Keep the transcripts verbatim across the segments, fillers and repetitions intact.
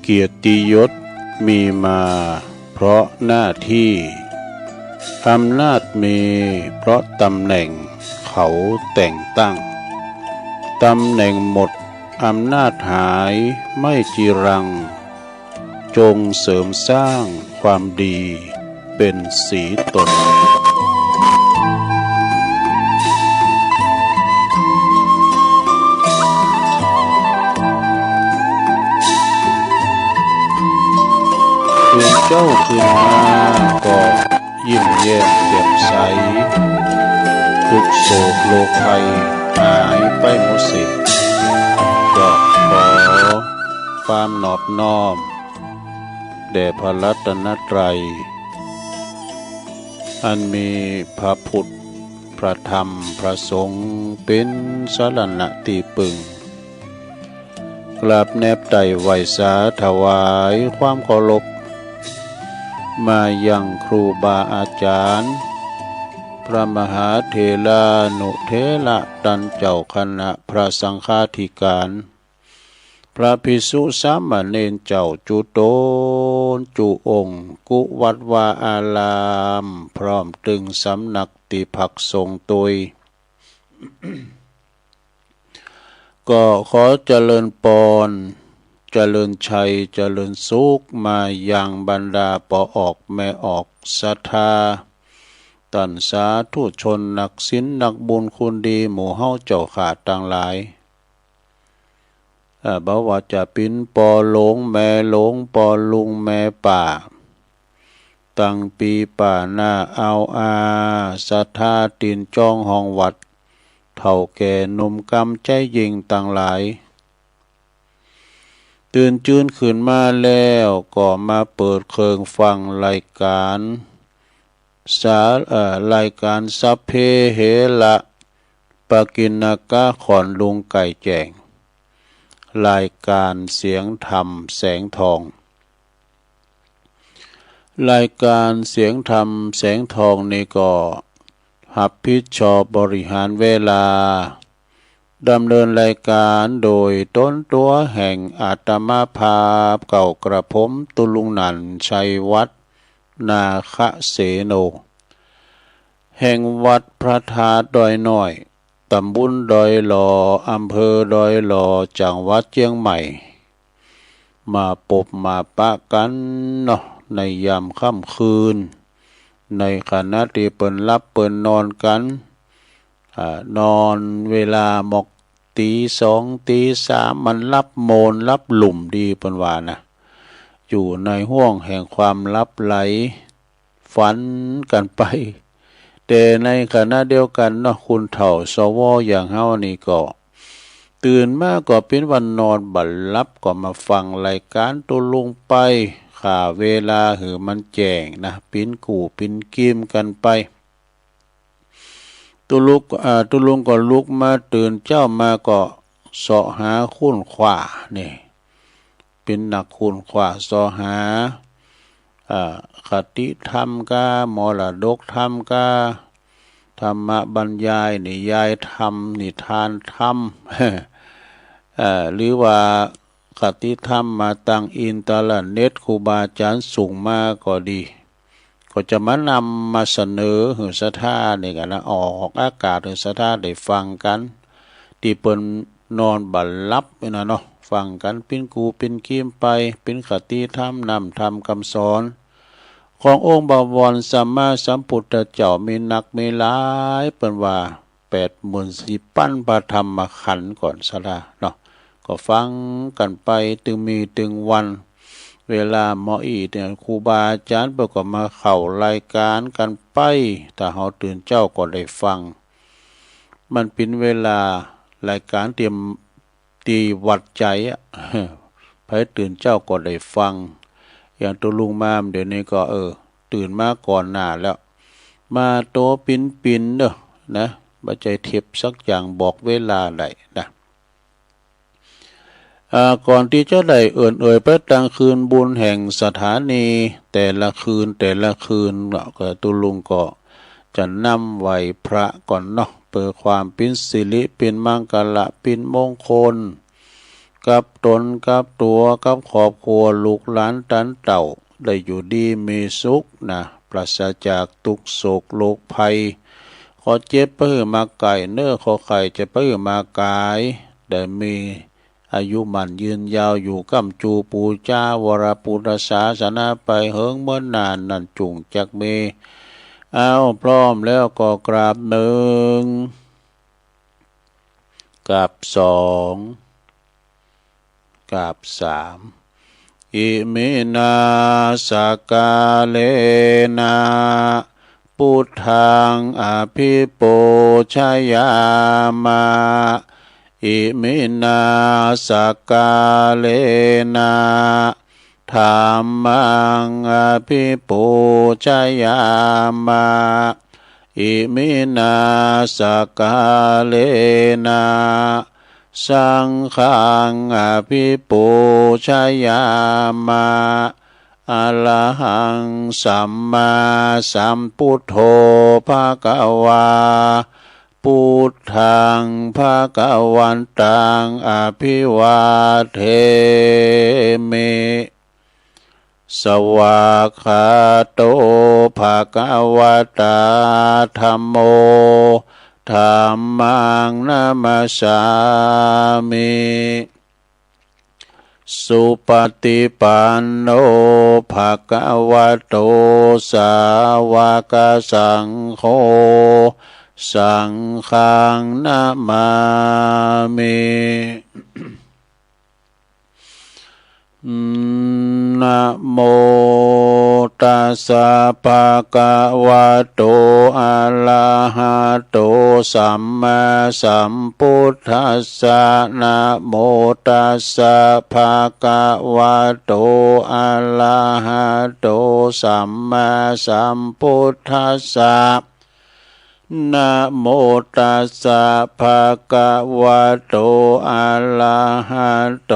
เกียรติยศมีมาเพราะหน้าตี้ อำนาจมีเพราะต๋ำแหน่งเขาแต่งตั้ง ต๋ำแหน่งหมดอำนาจหายไม่จีรัง จงเสริมสร้างความดีเป๋นศรีตน ตื่นเจ๊าขึ้นมาก็ยิ้มแย้มแจ่มใส ทุกข์โศกโรคภัยหายไปหมดสิ้น ก็ขอความนอบน้อมแด่พระรัตนตรัย อันมีพระพุทธ พระธรรม พระสงฆ์เป๋นสรณะตี้ปึง กราบแนบไต่ไหว้สาถวายความเคารพ มายังครูบาอาจ๋ารย์ พระมหาเถรานุเถระตันเจ้าคณะพระสังฆาธิการ พระภิกษุสามเณรเจ้าจุ๊ต๋นจุ๊องค์ กู้วัดวาอาราม พร้อมตึงสำนักตี้พักสงฆ์ตวย ก็ขอเจริญปอน เจริญชัย เจริญสุข มายังบรรดาป้อออกแม่ออกศรัทธา ต้านสาธุชนนักศีลนักบุญคุณดีหมู่เฮาเจ้าข้าตังหลาย เอ่อ บ่ว่าจะเป๋นป้อหลวงแม่หลวง ป้อลุงแม่ป้า ตังปี้ป้าน้าอาวอา ศรัทธาตี๋นจ้องห้องวัด เฒ่าแก่หนุ่มกำใจ๊ยิ่งตังหลาย ตื่นจื้นขึ้นมาแล้วก็มาเปิดเครื่องฟังรายก๋าน สา เอ่อ รายก๋านสัพเพเหระ ปกิณณกะ ขอนลุงไก่แจ้ง รายก๋านเสียงธรรมแสงทอง รายก๋านเสียงธรรมแสงทองนี้ก็ฮับผิดชอบบริหารเวลา ดำเนินรายก๋านโดยต๋นตั๋วแห่งอาตมาภาพ เก้ากระผม ตุ๊ลุงหนั่น ชัยวัฒน์ นาคเสโน แห่งวัดพระธาตุดอยน้อย ต๋ำบลดอยหล่อ อำเภอดอยหล่อ จังหวัดเจียงใหม่ มาปบมาปะกั๋นเนาะ ในยามค่ำคืน ในขณะตี้เปิ้นหลับเปิ้นนอนกั๋น อ่า นอนเวลาหมอก ตี๋สอง ตี๋สาม มันหลับโมนหลับลุ่มดีเปิ้นว่านะ อยู่ในห้วงแห่งความหลับไหล ฝันกั๋นไป แต่ในขณะเดียวกั๋นเนาะ คนเฒ่า สว อย่างเฮานี่ก็ ตื่นมาก็เป๋นว่านอนบ่หลับ ก็มาฟังรายก๋านตุ๊ลุงไป ฆ่าเวลาหื้อมันแจ้งนะ ปิ๊นกู้ปิ๊นกีมกั๋นไป ตุ๊ลุก อ่า ตุ๊ลุงก็ลุกมา ตื่นเจ๊ามาก็เซาะหาค้นคว้านี่ เป๋นนักค้นคว้าเซาะหา อ่า คติธรรมก้า มรดกธรรมก้า ธรรมบรรยาย นิยายธรรม นิทานธรรม เอ่อ หรือว่าคติธรรมมาตางอินเทอร์เน็ต ครูบาอาจ๋ารย์ส่งมาก็ดี ก็จะมานำมาเสนอหื้อศรัทธานี่กั๋นนะ ออกอากาศหื้อศรัทธาได้ฟังกั๋น ตี้เปิ้นนอนบ่หลับนี่นะเนาะ ฟังกั๋นปิ๊นกู้ปิ๊นกีมไป เป๋นคติธรรม น้ำธรรมกำสอน ขององค์บวรสัมมาสัมพุทธเจ้า มีนักมีหลาย เปิ้นว่าแปดหมื่นสี่ปั๋นพระธรรมขันธ์ก่อนศรัทธาเนาะ ก็ฟังกั๋นไปตึงมีตึงวัน เวลาเหมาะอี้เนี่ย ครูบาอาจ๋ารย์เปิ้นก็มาเข้ารายก๋านกั๋นไป ถ้าเฮาตื่นเจ๊าก็ได้ฟัง มันเป๋นเวลารายก๋านเตรียม ตี้วัดใจ๋อะ ใผตื่นเจ๊าก็ได้ฟัง อย่างตุ๊ลุงมาเดี๋ยวนี้ก็ เออ ตื่นมาก่อนหน้าแล้ว มาตั๋วปิ๊นๆ เนาะ นะ บ่ใจ้เท็บสักอย่างบอกเวลาได้นะ อ่า ก่อนตี้จะได้เอิ้นเอ่ยไปตางคืนบุญแห่งสถานี แต่ละคืน แต่ละคืนเนาะ ก็ตุ๊ลุงก็ จะนำไหว้พระก่อนเนาะ เปื้อความเป๋นสิริ เป๋นมังคละ เป๋นมงคล กับต๋นกับตั๋ว กับครอบครัว ลูกหลานต๋านเต้า ได้อยู่ดีมีสุขนะ ปราศจากตุ๊กข์โศกโรคภัย ขอเจ็บบ่หื้อมาใก้เน้อ ขอไข้จะบ่หื้อมากาย ได้มี อายุหมั้นยืนยาวอยู่ก้ำจู๋ ปู๋จาวรปุทธศาสนาไปเหิงเมินนาน นั้นจุ่งจักมี เอา พร้อมแล้วก็กราบหนึ่ง กราบสอง กราบสาม อิมินา สักกาเลนะ ปุทธัง อภิปูชยามะ อิมินา สักกาเลนะ ธัมมัง อภิปูชยามะ อิมินา สักกาเลนะ สังฆัง อภิปูชยามะ อะระหัง สัมมาสัมปุทโธ ภะคะวา ปุทธัง ภะคะวันตัง อภิวาเทมิ สวากขาโต ภะคะวะตา ธัมโม ธัมมัง นะมัสสามิ สุปะติปันโน ภะคะวะโต สาวะกะสังโฆ สังฆัง นะมามิ นะโมตัสสะ ภะคะวะโต อะระหะโต สัมมาสัมพุทธัสสะ นะโมตัสสะ ภะคะวะโต อะระหะโต สัมมาสัมพุทธัสสะ นะโมตัสสะ ภะคะวะโต อะระหะโต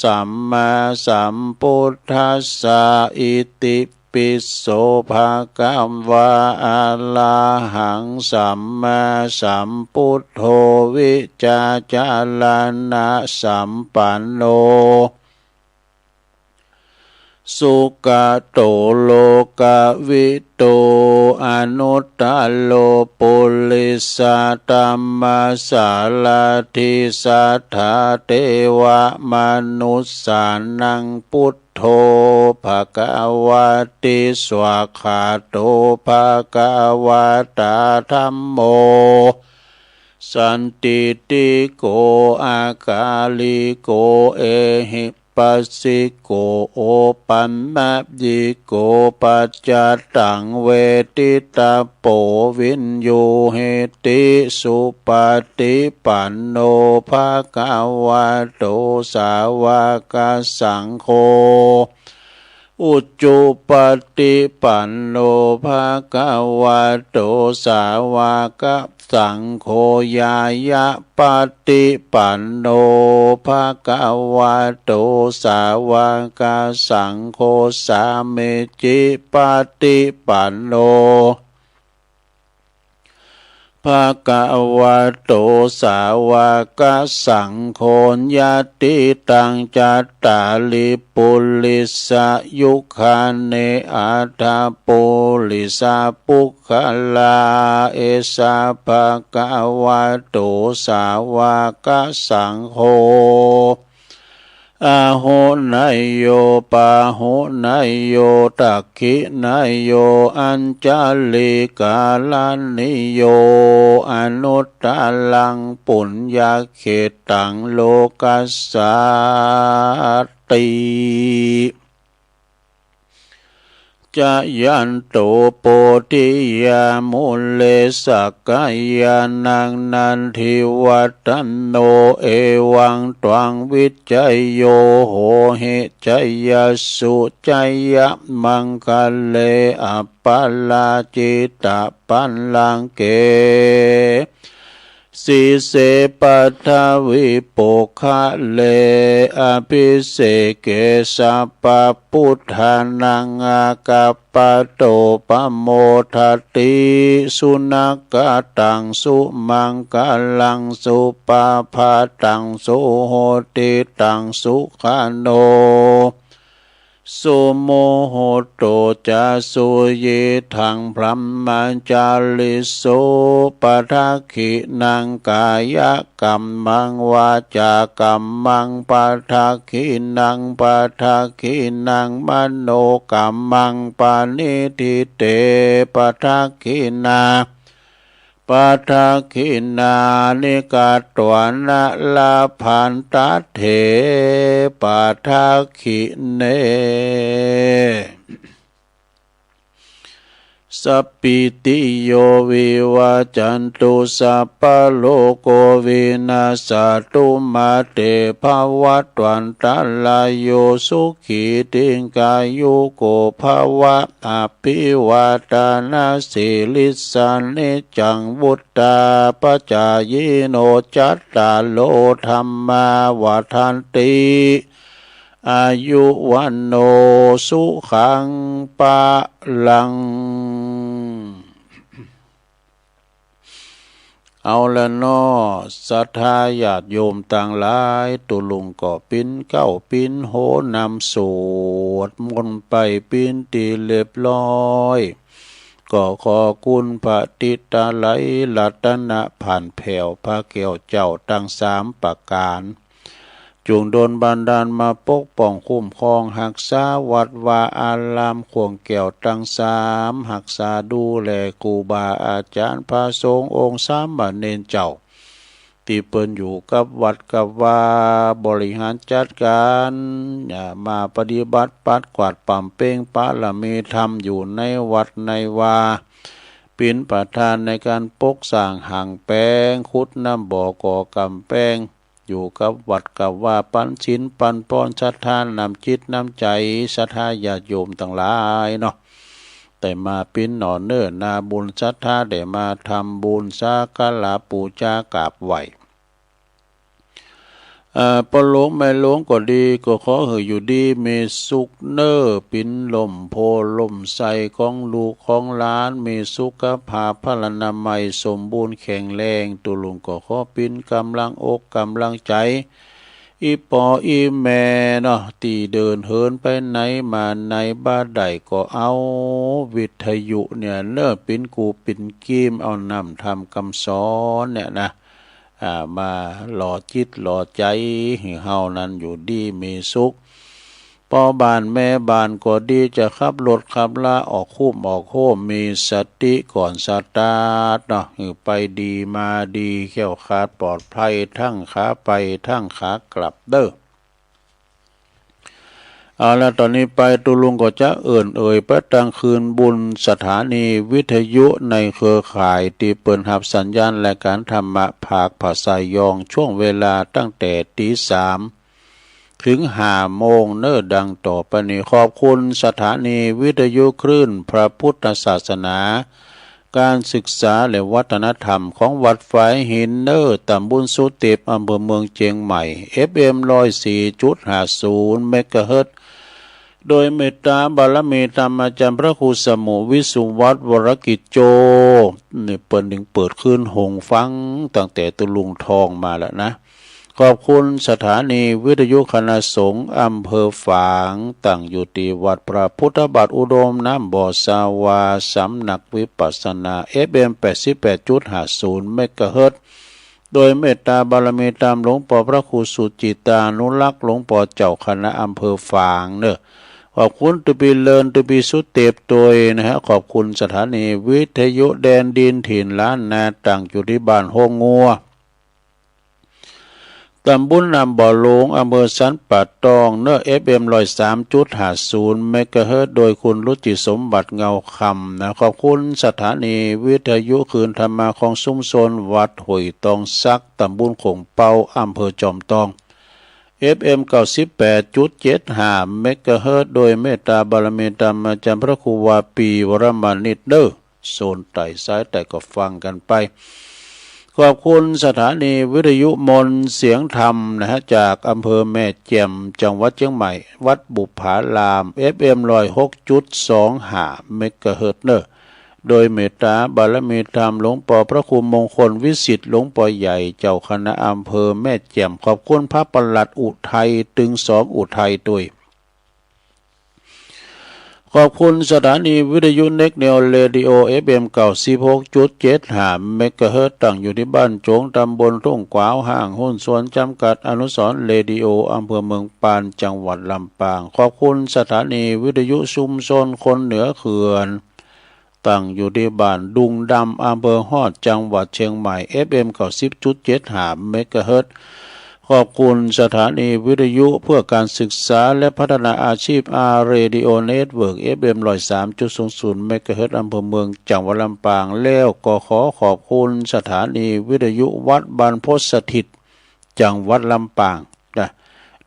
สัมมาสัมพุทธัสสะ อิติปิโส ภะคะวา อะระหัง สัมมาสัมพุทโธ วิจารณะสัมปันโน สุกะโต โลกะวิทู อนุตตะโร ปุริสะธัมมะสารถิ สัทธาเทวะมนุสสานัง พุทโธ ภะคะวะติ สวากขาโต ภะคะวะตา ธัมโม สันทิฏฐิโก อะกาลิโก เอหิปัสสิโก โอปันนยิโก ปัจจตัง เวทิตาโป วิญญูหิติ สุปะติปันโน ภะคะวะโต สาวะกะสังโฆ อุจุปะติปันโน ภะคะวะโต สาวะกะสังโฆ ญาณะปะติปันโน ภะคะวะโต สาวะกะสังโฆ สามีจิปะติปันโน ภะคะวะโต สาวะกะสังโฆ ยะติตัง จัตตาริ ปุริสะยุคานิ อัตถะปุริสะปุคคลา เอสะ ภะคะวะโต สาวะกะสังโฆ อาหุเนยโย ปาหุเนยโย ทักขิเนยโย อัญชลีกะรณีโย อนุตตะรัง ปุญญะเขตตัง โลกัสสาติ จะยันโต โพธิยา มูเล สักกายานัง นันทิวัฒโน เอวังตวัง วิจโย โหหิ จยสสุ จยะมังคะเล อัปปะราจิตะปัลลังเก ส สีเส ปัทวิโปกขะเล อภิเสเก สัพพะปุทธานัง อากัปปะโต ปะโมทะติ สุนักขะตัง สุมังคะลัง สุปะพาตัง สุโหติตัง สุขะโน สุมุหุตโต จะ สุยิตถัง บรหมะจาริสุ ปะทักขิณัง กายะกัมมัง วาจากัมมัง ปะทักขิณัง ปะทักขิณัง มโนกัมมัง ปะณิทิเต ปะทักขิณา ปะทักขิณานิ กัตวานะ ละพันตะเถ ปะทักขิเณ สัพพิติโย วิวัจจันตุ สัพพะโรโก วินัสสะตุ มา เต ภะวัตวันตะราโย สุขี ทีฆายุโก ภะวะ อะภิวาทะนะสีลิสสะ นิจจัง วุฑฒาปะจายิโน จัตตาโร ธัมมา วัฑฒันติ อายุ วัณโณ สุขัง พะลัง เอาละเนาะ ศรัทธาญาติโยมตังหลาย ตุ๊ลุงก็ปิ๊นเก๊าปิ๊นโฮนำสวดมนต์ไปปิ๊นตี้เรียบร้อย ก็ขอคุณพระติตะไลยรัตนะผ่านแผ้วพระแก้วเจ้าตังสามประก๋าน จุ่งดลบันดาลมาปกป้องคุ้มครองฮักษาวัดวาอารามขว้งแก้วตังสาม ฮักษาดูแลครูบาอาจ๋ารย์พระสงฆ์องค์สามเณรเจ้า ตี้เปิ้นอยู่กับวัดกับวา บริหารจัดก๋าน มาปฏิบัติปัดกวาดบำเพ็ญบารมีธรรมอยู่ในวัดในวา เป๋นประธานในก๋านปกสร้างห้างแป๋ง ขุดน้ำบ่อ ก่อก๋ำแปง อยู่กับวัดกับวา ปันศีลปันพรศรัทธา น้ำจิตน้ำใจ๋ศรัทธาญาติโยมตังหลายเนาะ ได้มาปิ๊นหน่อเน้อนาบุญศรัทธา ได้มาทำบุญสักการะปู๋จากราบไหว้ เอ่อ ป้อหลวงแม่หลวงก็ดี ก็ขอหื้ออยู่ดีมีสุขเน้อ เป๋นฮ่มโพธิ์ฮ่มไทรของลูกของหลาน มีสุขภาพพลานามัยสมบูรณ์แข็งแรง ตุ๊ลุงก็ขอเป๋นก๋ำลังอกก๋ำลังใจ๋ อี่ป้ออี่แม่เนาะ ตี้เดินเหินไปไหนมาไหน บ่าใดก็เอาวิทยุเนี่ยเน้อ เป๋นกู่เป๋นกีม เอาน้ำธรรมกำสอนเนี่ยนะ อ่า มาหล่อจิตหล่อใจ๋หื้อเฮานั้นอยู่ดีมีสุข ป้อบ้านแม่บ้านก็ดี จะขับรถขับลาออกคุ้มออกโฮม มีสติก่อนสตาร์ทเนาะ หื้อไปดีมาดี แคล้วคลาดปลอดภัย ตึงขาไปตึงขากลับเน้อ เอาละ ต่อนี้ไปตุ๊ลุงก็จะเอิ้นเอ่ยไปตังคืนบุญสถานีวิทยุในเครือข่ายตี้เปิ้นฮับสัญญาณรายก๋านธรรมะภาคภาษายอง ช่วงเวลาตั้งแต่ตี๋สาม เถิงห้าโมงเน้อ ดังต่อไปนี้ ขอบคุณสถานีวิทยุคลื่นพระพุทธศาสนา ก๋านศึกษาและวัฒนธรรมของวัดฝายหินเน้อ ต๋ำบลสุเต็ป อำเภอเมืองเจียงใหม่ เอฟเอ็ม ร้อยสี่จุดห้าศูนย์ เมกะเฮิรตซ์ โดยเมตตาบารมีธรรมอาจ๋ารย์พระครูสมุห์ วิสุวัฒน์ วรกิจโจ นี่เปิ้นจึงเปิดคืนหงฟังตั้งแต่ตุ๊ลุงท้องมาแล้วนะ ขอบคุณสถานีวิทยุคณะสงฆ์อำเภอฝาง ตั้งอยู่ตี้วัดพระพุทธบาทอุดม น้ำบ่อสาวา สำนักวิปัสสนา เอฟเอ็ม แปดสิบแปดจุดห้าศูนย์ เมกะเฮิรตซ์ โดยเมตตาบารมีธรรมหลวงป้อพระครูสุจิตตานุรักษ์ หลวงป้อเจ้าคณะอำเภอฝางเน้อ ขอบคุณตุ๊ปี้เลิน ตุ๊ปี้สุเต็ปตวยนะฮะ ขอบคุณสถานีวิทยุแดนดินถิ่นล้านนา ตั้งอยู่ตี้บ้านโฮงงัว ต๋ำบลน้ำบ่อหลวง อำเภอสันป่าตองเน้อ เอฟเอ็ม ร้อยสามจุดห้าศูนย์ เมกะเฮิรตซ์ โดยคุณรุจิสมบัติ เงาคำนะ ขอบคุณสถานีวิทยุคลื่นธรรมะของชุมชนวัดห้วยตองสัก ต๋ำบลโขงเป๊า อำเภอจอมตอง เอฟเอ็ม เก้าสิบแปดจุดเจ็ดห้า เมกะเฮิรตซ์ โดยเมตตาบารมีธรรมอาจ๋ารย์พระครูวาปี วรมานิตเน้อ โซนใต้สายใต้ก็ฟังกั๋นไป ขอบคุณสถานีวิทยุมนต์เสียงธรรมนะฮะ จากอำเภอแม่แจ่ม จังหวัดเชียงใหม่ วัดบุปผาราม เอฟเอ็ม ร้อยหกจุดสองห้า เมกะเฮิรตซ์เนอะ โดยเมตตาบารมีธรรมหลวงป้อพระครูมงคลวิสิทธิ์ หลวงป้อใหญ่เจ้าคณะอำเภอแม่แจ่ม ขอบคุณพระปลัดอุทัย ตึงสองอุทัยตวย ขอบคุณสถานีวิทยุเน็กแนวเรดิโอ เอฟเอ็ม เก้าสิบหกจุดเจ็ดห้า เมกะเฮิรตซ์ ตั้งอยู่ที่บ้านโจ๋ง ตำบลทุ่งขวาว ห้างหุ้นส่วนจำกัดอนุสรณ์เรดิโอ อำเภอเมืองปาน จังหวัดลำปาง ขอบคุณสถานีวิทยุชุมชนคนเหนือเขื่อน ตั้งอยู่ที่บ้านดุงดำ อำเภอฮอด จังหวัดเชียงใหม่ เอฟเอ็ม เก้าสิบจุดเจ็ดห้า เมกะเฮิรตซ์ ขอบคุณสถานีวิทยุเพื่อการศึกษาและพัฒนาอาชีพ อาร์ เรดิโอ เน็ตเวิร์ก เอฟเอ็ม ร้อยสามจุดศูนย์ศูนย์ เมกะเฮิรตซ์ อำเภอเมือง จังหวัดลำปาง แล้วก็ขอขอบคุณสถานีวิทยุวัดบรรพตสถิต จังหวัดลำปางนะ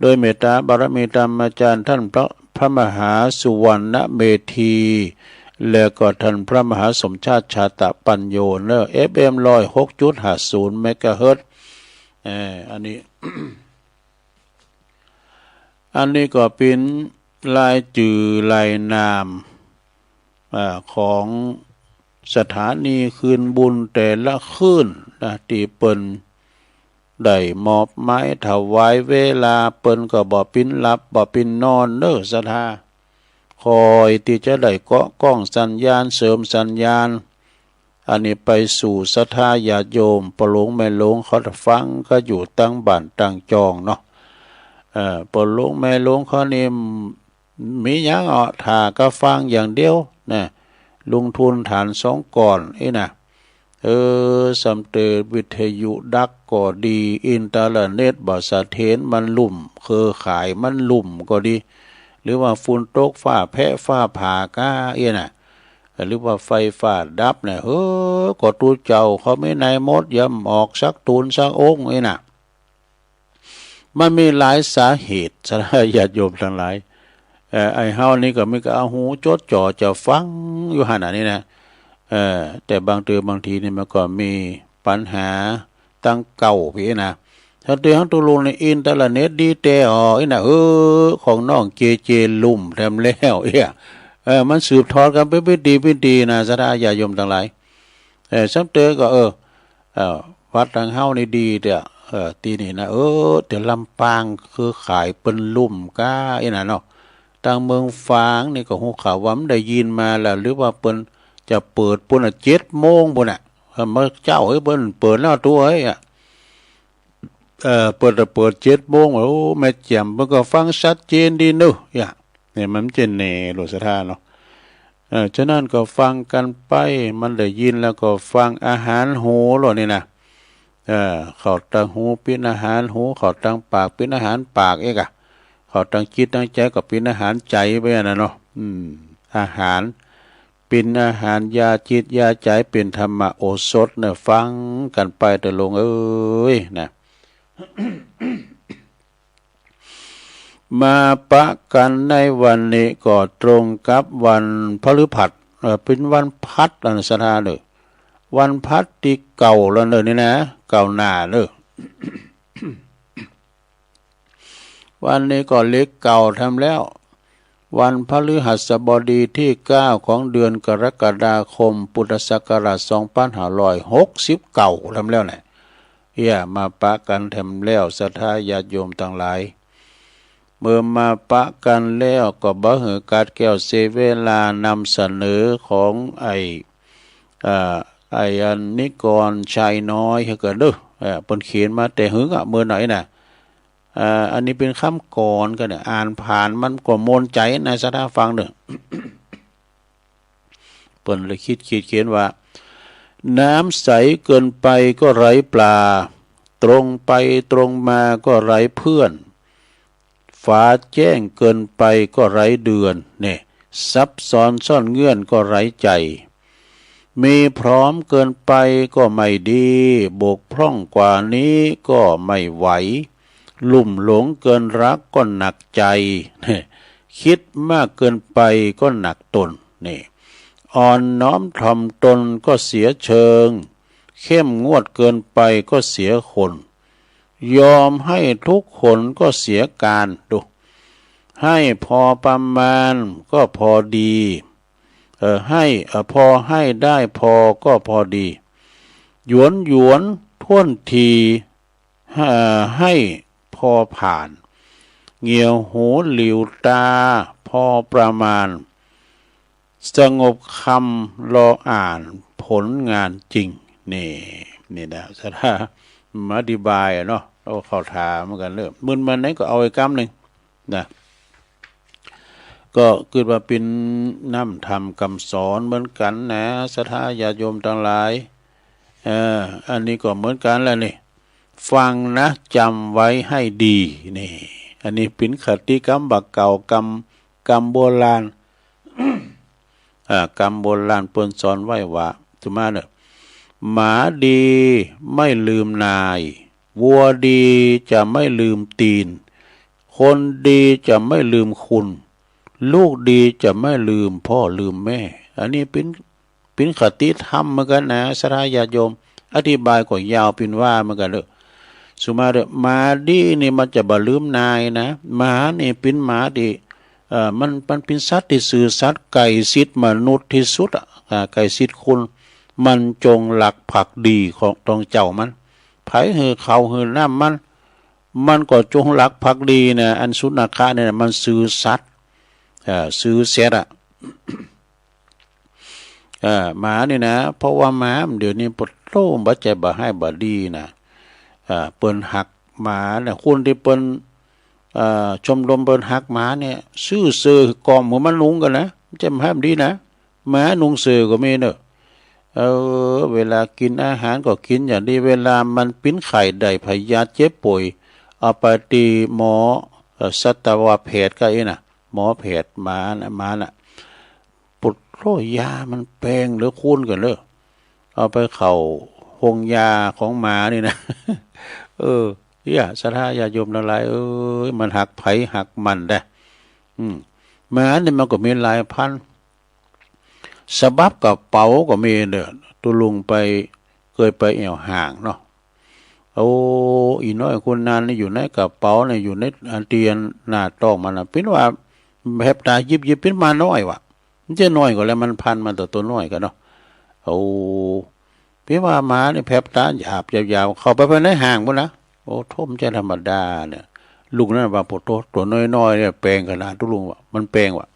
โดยเมตตาบารมีธรรมอาจารย์ท่านพระ พระมหาสุวรรณเมธี แล้วก็ท่านพระมหาสมชาติชาตะปัญโญเนอะ เอฟเอ็ม ร้อยหกจุดห้าศูนย์ เมกะเฮิรตซ์ เอ่อ อันนี้ อันนี้ก็เป๋นรายจื้อรายนาม อ่า ของสถานีคืนบุญแต่ละคลื่นนะ ตี้เปิ้นได้มอบหมายถวายเวลา เปิ้นก็บ่ปินหลับบ่ปินนอนเนอะศรัทธา คอยตี้จะได้เกาะก้องสัญญาณ เสริมสัญญาณ อันนี้ไปสู่ศรัทธาญาติโยม ป้อหลวงแม่หลวงเขาฟังกั๋นอยู่ตังบ้านตังจองเนาะ เอ่อ ป้อหลวงแม่หลวงเขานี่ มีหยังอ่ะ ถ่ากั๋นฟังอย่างเดียวนะ ลงทุนฐานสองก้อนอี้นะ เออ สำเตอวิทยุดักก็ดี อินเทอร์เน็ตบ่เสถียร มันลุ่ม เครือข่ายมันลุ่มก็ดี หรือว่าฝนตกฟ้าแผะฟ้าผ่าก้าอี้นะ หรือว่าไฟฟ้าดับเนี่ย เฮ้อ ก็ตุ๊เจ้าเขามีในหมด ยำออกสักตูนสักองค์อี้นะ มันมีหลายสาเหตุ ศรัทธาญาติโยมตังหลาย เอ่อ ไอ้เฮานี่ก็มีก้าเอาหูจดจ่อจะฟังอยู่หั้นอันนี้นะ เอ่อ แต่บางเตื้อบางทีนี่มันก็มีปัญหาตังเก่าปี้นะ ถ้าเตื้อหั้นตกลงในอินเทอร์เน็ตดีแต๊อ๋ออี้นะ เออ ของน้องเจเจลุ่มแถมแล้วเอี้ย เออ มันสืบทอดกั๋นเป๋นปี๋ๆๆ นะ ศรัทธาญาติโยมตังหลาย เออ สำเตอก็ เออ เออ วัดตังเฮานี่ดีแต๊ เออ ตี้นี่นะ เออ แต่ลำปางเครือข่ายเปิ้นลุ่มก้าอี้นะเนาะ ตังเมืองฝางนี่ก็ฮู้ข่าวว่ามันได้ยินมาแล้ว หรือว่าเปิ้นจะเปิดปู๊นน่ะ เจ็ดโมงปู๊นน่ะ เออ มาเจ๊า เฮ้ย เปิ้นเปิดแล้วตั๋วเฮ้ยอะ เออ เปิ้นจะเปิดเจ็ดโมง โอ้ แม่แจ่มเปิ้นก็ฟังชัดเจนดีเนอะ เนี่ย เนี่ยมันจะแหน่หลวงศรัทธาเนาะ เออ ฉะนั้นก็ฟังกั๋นไป มันได้ยินแล้วก็ฟังอาหารหูหลวงนี่นะ เออ เข้าตังหูเป๋นอาหารหู เข้าตังปากเป๋นอาหารปากเอกอะ เข้าตังจิตตังใจ๋ก็เป๋นอาหารใจ๋ไปอะนะเนาะ อืม อาหาร เป๋นอาหารยาจิตยาใจ๋ เป๋นธรรมโอสถเนอะ ฟังกั๋นไปเต๊อะโยมเอ๋ยนะ มาปะกั๋นในวันนี้ก็ตรงกับวันพฤหัส เอ่อ เป๋นวันพัดแล้วนะศรัทธาเนอะ วันพัดตี้เก่าแล้วเนอะนี่นะ เก่าหน้าเนอะ วันนี้ก็เลขเก่าแถมแล้ว วันพฤหัสบดีตี้เก้าของเดือนกรกฎาคม พุทธศักราชสองพันห้าร้อยหกสิบเก้าแถมแล้วแหละ เอี้ย มาปะกั๋นแถมแล้ว ศรัทธาญาติโยมตังหลาย เมื่อมาปะกั๋นแล้วก็บ่หื้อกัดแก้วเสียเวลานำเสนอของไอ้ อ่า ไอ้อันนิกรชัยน้อยหื้อกั๋นเด้อ เอ่อ เปิ้นเขียนมาแต่หึงอะ เมื่อไหนน่ะ อ่า อันนี้เป๋นกำกลอนกั๋นเนี่ย อ่านผ่านมันก็ม่วนใจ๋นะ ศรัทธาฟังเด้อ เปิ้นเลยคิดขีดเขียนว่า น้ำใสเกินไปก็ไร้ปลา ตรงไปตรงมาก็ไร้เพื่อน ฟ้าแจ้งเกินไปก็ไร้เดือน เนี่ย ซับซ้อนซ่อนเงื่อนก็ไร้ใจ มีพร้อมเกินไปก็ไม่ดี บกพร่องกว่านี้ก็ไม่ไหว ลุ่มหลงเกินรักก็หนักใจ คิดมากเกินไปก็หนักตน นี่ อ่อนน้อมถ่อมตนก็เสียเชิง เข้มงวดเกินไปก็เสียคน ยอมให้ทุกคนก็เสียการ ดู ให้พอประมาณก็พอดี เอ่อ ให้ เอ่อ พอให้ได้พอก็พอดี หยวนหยวนถ้วนที เอ่อ ให้พอผ่าน เหงี่ยวหูหลิวตาพอประมาณ สงบคำรออ่านผลงานจริง นี่ นี่นะ ศรัทธามาอธิบายอะเนาะ เอาเข้าถามเหมือนกัน เริ่มมึนมาไหนก็เอาอีกกำนึ่งนะ ก็กึ๊ดว่าเป๋นน้ำธรรมกำสอนเหมือนกั๋นนะ ศรัทธาญาติโยมตังหลาย เออ อันนี้ก็เหมือนกั๋นแหละนี่ ฟังนะ จำไว้ให้ดี นี่ อันนี้เป๋นคติกำบ่าเก่า กำ กำโบราณ อ่า กำโบราณเปิ้นสอนไว้ว่า สุมาเน่อ หมาดีไม่ลืมนาย วัวดีจะไม่ลืมตีน คนดีจะไม่ลืมคุณ ลูกดีจะไม่ลืมพ่อลืมแม่ อันนี้เป๋น เป๋นคติธรรมเหมือนกั๋นนะ ศรัทธาญาติโยม อธิบายก็ยาวเป๋นว่าเหมือนกั๋นเน่อ สุมาเน่อ หมาดีนี่มันจะบ่ลืมนายนะ หมานี่เป๋นหมาตี้ เอ่อ มัน มันเป๋นสัตว์ตี้ซื่อสัตย์ ใกล้ชิดมนุษย์ตี้สุดอะ อ่า ใกล้ชิดคน มันจงรักภักดีของ ตองเจ้ามัน ใผหื้อข้าวหื้อน้ำมัน มันก็จงรักภักดีนะ อันสุนัขะเนี่ยนะ มันซื่อสัตย์ เอ่อ ซื่อสัตย์อะ เอ่อ หมานี่นะ เพราะว่าหมาเดี๋ยวนี้ปะโธ่ บ่ใจ้บ่ฮ้ายบ่ดีนะ เอ่อ เปิ้นฮักหมาเนี่ย คนตี้เปิ้น เอ่อ ชมรมเปิ้นฮักหมาเนี่ย ซื้อเสื้อก่อมหื้อมันนุ่งกั๋นนะ บ่ใจ้บ่ฮ้ายบ่ดีนะ หมานุ่งเสื้อก็มีเน่อ เออ เวลากิ๋นอาหารก็กิ๋นอย่างดี เวลามันเป๋นไข้ได้พยาธิเจ็บป่วย เอาไปตี้หมอ เอ่อ สัตวแพทย์ก็อี้นะ หมอแพทย์หมานะ หมาน่ะ ปะโธ่ ยามันแปงเหลือคูณกั๋นเน่อ เอาไปเข้าโฮงยาของหมานี่นะ เออ เนี่ย ศรัทธาญาติโยมตังหลายเอ๋ย มันฮักใผฮักมันได้ อืม หมานี่มันก็มีหลายพันธุ์ สะบับกระเป๋าก็มีเน่อ ตุ๊ลุงไป เกยไปแอ่วฮ้างเนาะ โอ้ อี่น้อยคนนั้นนี่อยู่ในกระเป๋าเนี่ย อยู่ในอันตี้หน้าต๊องมันน่ะ เป๋นว่าแผบต๋าหยิบๆ เป๋นหมาน้อยวะ มันจะน้อยก็แล้ว มันพันธุ์มันตั๋ว ตั๋วน้อยกั๋นเนาะ โอ้ เป๋นว่าหมานี่แผบต๋าหยาบๆ เข้าไปภายในฮ้างปู้นนะ โอ้ โธ่ บ่ใจ้ธรรมดาเนี่ย ลุงนั้นว่า ปะโธ่ ตั๋วน้อยๆ เนี่ยแปงขนาด ตุ๊ลุงว่ามันแปงวะ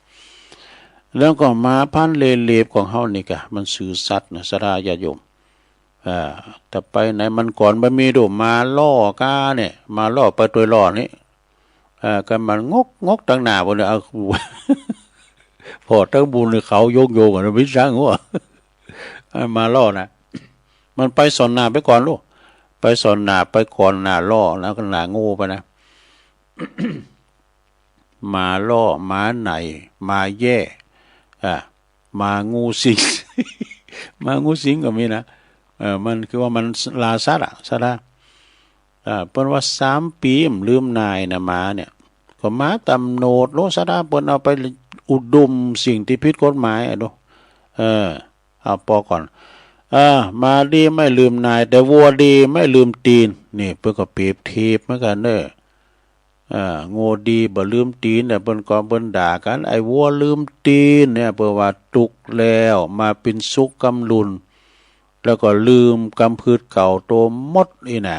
แล้วก็หมาพันธุ์เลเรดของเฮานี่กะ มันซื่อสัตย์นะ ศรัทธาญาติโยม อ่า แต่ไปไหนมันก่อน บ่มี ดู หมาล่อก้าเนี่ย หมาล่อไปตวยล่อนี่ อ่า ก็มันงกงกตังหน้าปู้นเนี่ย เอา ผ่อตังปู้นเนี่ย เขาโยงๆ กั๋น บ่มีสังหัว อ่า หมาล่อนะ มันไปส่อนหน้าไปก่อนลูก ไปส่อนหน้าไปก่อนหน้าล่อนะ ก็หน้างูไปนะ หมาล่อ หมาไหน หมาแย่ อ่า หมางูสิง หมางูสิงก็มีนะ เออ มันคือว่ามันล่าสัตว์อะ ศรัทธา อ่า เปิ้นว่าสามปี๋บ่ลืมนายนะ หมาเนี่ย ก็หมาต๋ำโหนดโลด ศรัทธา เปิ้นเอาไปอุดมสิ่งตี้ผิดกฎหมายอะดู เออ เอาปอก่อน เออ หมาดีไม่ลืมนาย แต่วัวดีไม่ลืมตีน นี่เปิ้นก็เปรียบเทียบเหมือนกั๋นเน่อ อ่า งัวดีบ่ลืมตี๋นเนี่ย เปิ้นก็เปิ้นด่ากั๋น ไอ้วัวลืมตี๋นเนี่ย เปิ้นว่าตุ๊กแล้วมาเป๋นสุขกำลุน แล้วก็ลืมกำพืชเก่าโตหมดอี้นะ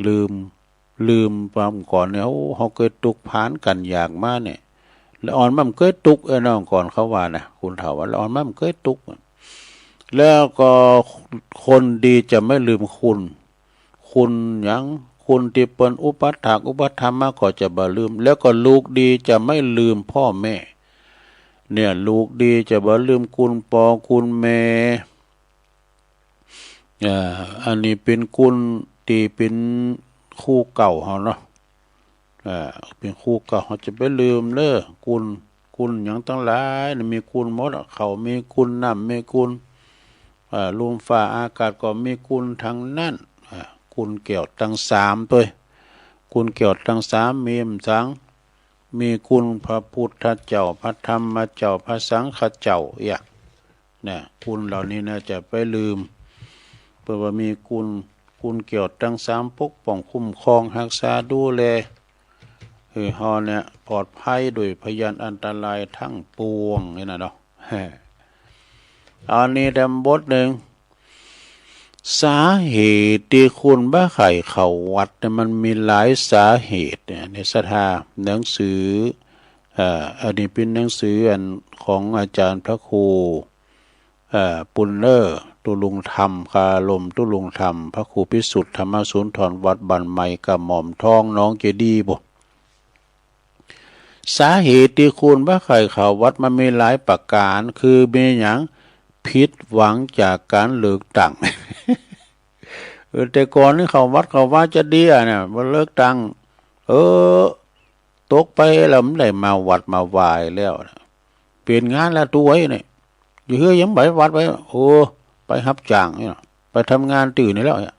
ลืม ลืมความก่อนเนี่ย โอ้ เฮาเกยตุ๊กพานกั๋นอยากมาเนี่ย ละอ่อนมันเกยตุ๊ก เออ น้องก่อนเขาว่านะ คนเฒ่าว่า ละอ่อนมันเกยตุ๊ก แล้วก็คนดีจะไม่ลืมคุณ คุณหยัง คุณตี้เปิ้นอุปัฏฐากอุปถัมภ์มาก็จะบ่ลืม แล้วก็ลูกดีจะไม่ลืมพ่อแม่ เนี่ย ลูกดีจะบ่ลืมคุณป้อคุณแม่ อ่า อันนี้เป๋นคุณตี้เป๋นครูเก่าเฮาเนาะ อ่า เป๋นครูเก่า เฮาจะไปลืมเล่อ คุณ คุณหยังตังหลายนี่มีคุณหมดอะ ข้าวมีคุณ น้ำมีคุณ อ่า ลมฟ้าอากาศก็มีคุณตังนั้น อ่า คุณแก้วตังสามตวย คุณแก้วตังสามมีหยังสัง มีคุณพระพุทธเจ้า พระธรรมเจ้า พระสังฆเจ้า เอี้ย เนี่ย คุณเหล่านี้นะ จะไปลืม ปิ้นว่ามีกุณ กุณแก้วตังสาม ปกป้องคุ้มครองฮักษาดูแล หื้อเฮาเนี่ยปลอดภัยโดยพยันอันตรายทั้งปวงนี่นะเนาะ อันนี้แถมบทนึ่ง สาเหตุตี้คนบ่ใค่เข้าวัดเนี่ยมันมีหลายสาเหตุเนี่ย ในศรัทธา หนังสือ เอ่อ อันนี้เป๋นหนังสืออันของอาจ๋ารย์พระครู เอ่อ ปุณเณร ตุลุงธรรม คารม ตุลุงธรรม พระครูพิสุทธิ์ธรรมสุนทร วัดบ้านใหม่กระหม่อมทอง หนองเจดีย์ ปู้น สาเหตุตี้คนบ่ใค่เข้าวัดมันมีหลายประก๋าน คือมีหยัง ผิดหวังจากก๋านเลือกตั้ง เออ แต่ก่อนนี่เข้าวัดเข้าวาจะดีอะเนี่ย บ่เลือกตั้ง เออ ตกไปแล้วบ่ได้มาวัดมาวาแล้วนะ เปลี่ยนงานแล้วตุ๊ยเนี่ย อยู่เฮือนยังไปวัดไป โอ้ ไปฮับจ้างเนี่ย ไปทำงานตื่นนี่แล้วเนี่ย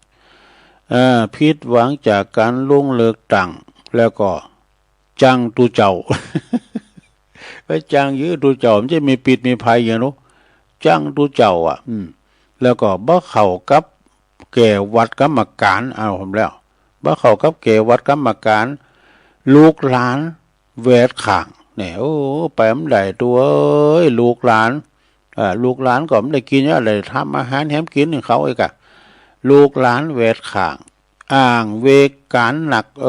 เอ่อ ผิดหวังจากก๋านลงเลือกตั้ง แล้วก็จังตุ๊เจ้า ไปจังอยู่ตุ๊เจ้า มันจะมีพิษมีภัยอย่างนู้น จังตุ๊เจ้าอะ อืม แล้วก็บ่เข้ากับแก่วัดกรรมก๋าน เอาผมแล้ว บ่เข้ากับแก่วัดกรรมก๋าน ลูกหลานแวดข้างเนี่ย โอ้ ไปบ่ได้ตุ๊เอ้ย ลูกหลาน เอ่อ ลูกหลานก็บ่ได้กิ๋นอะไร ทำอาหารแหมกิ๋นหื้อเขาอีกอะ ลูกหลานแวดข้าง อ้างเวรก๋านหนัก เอ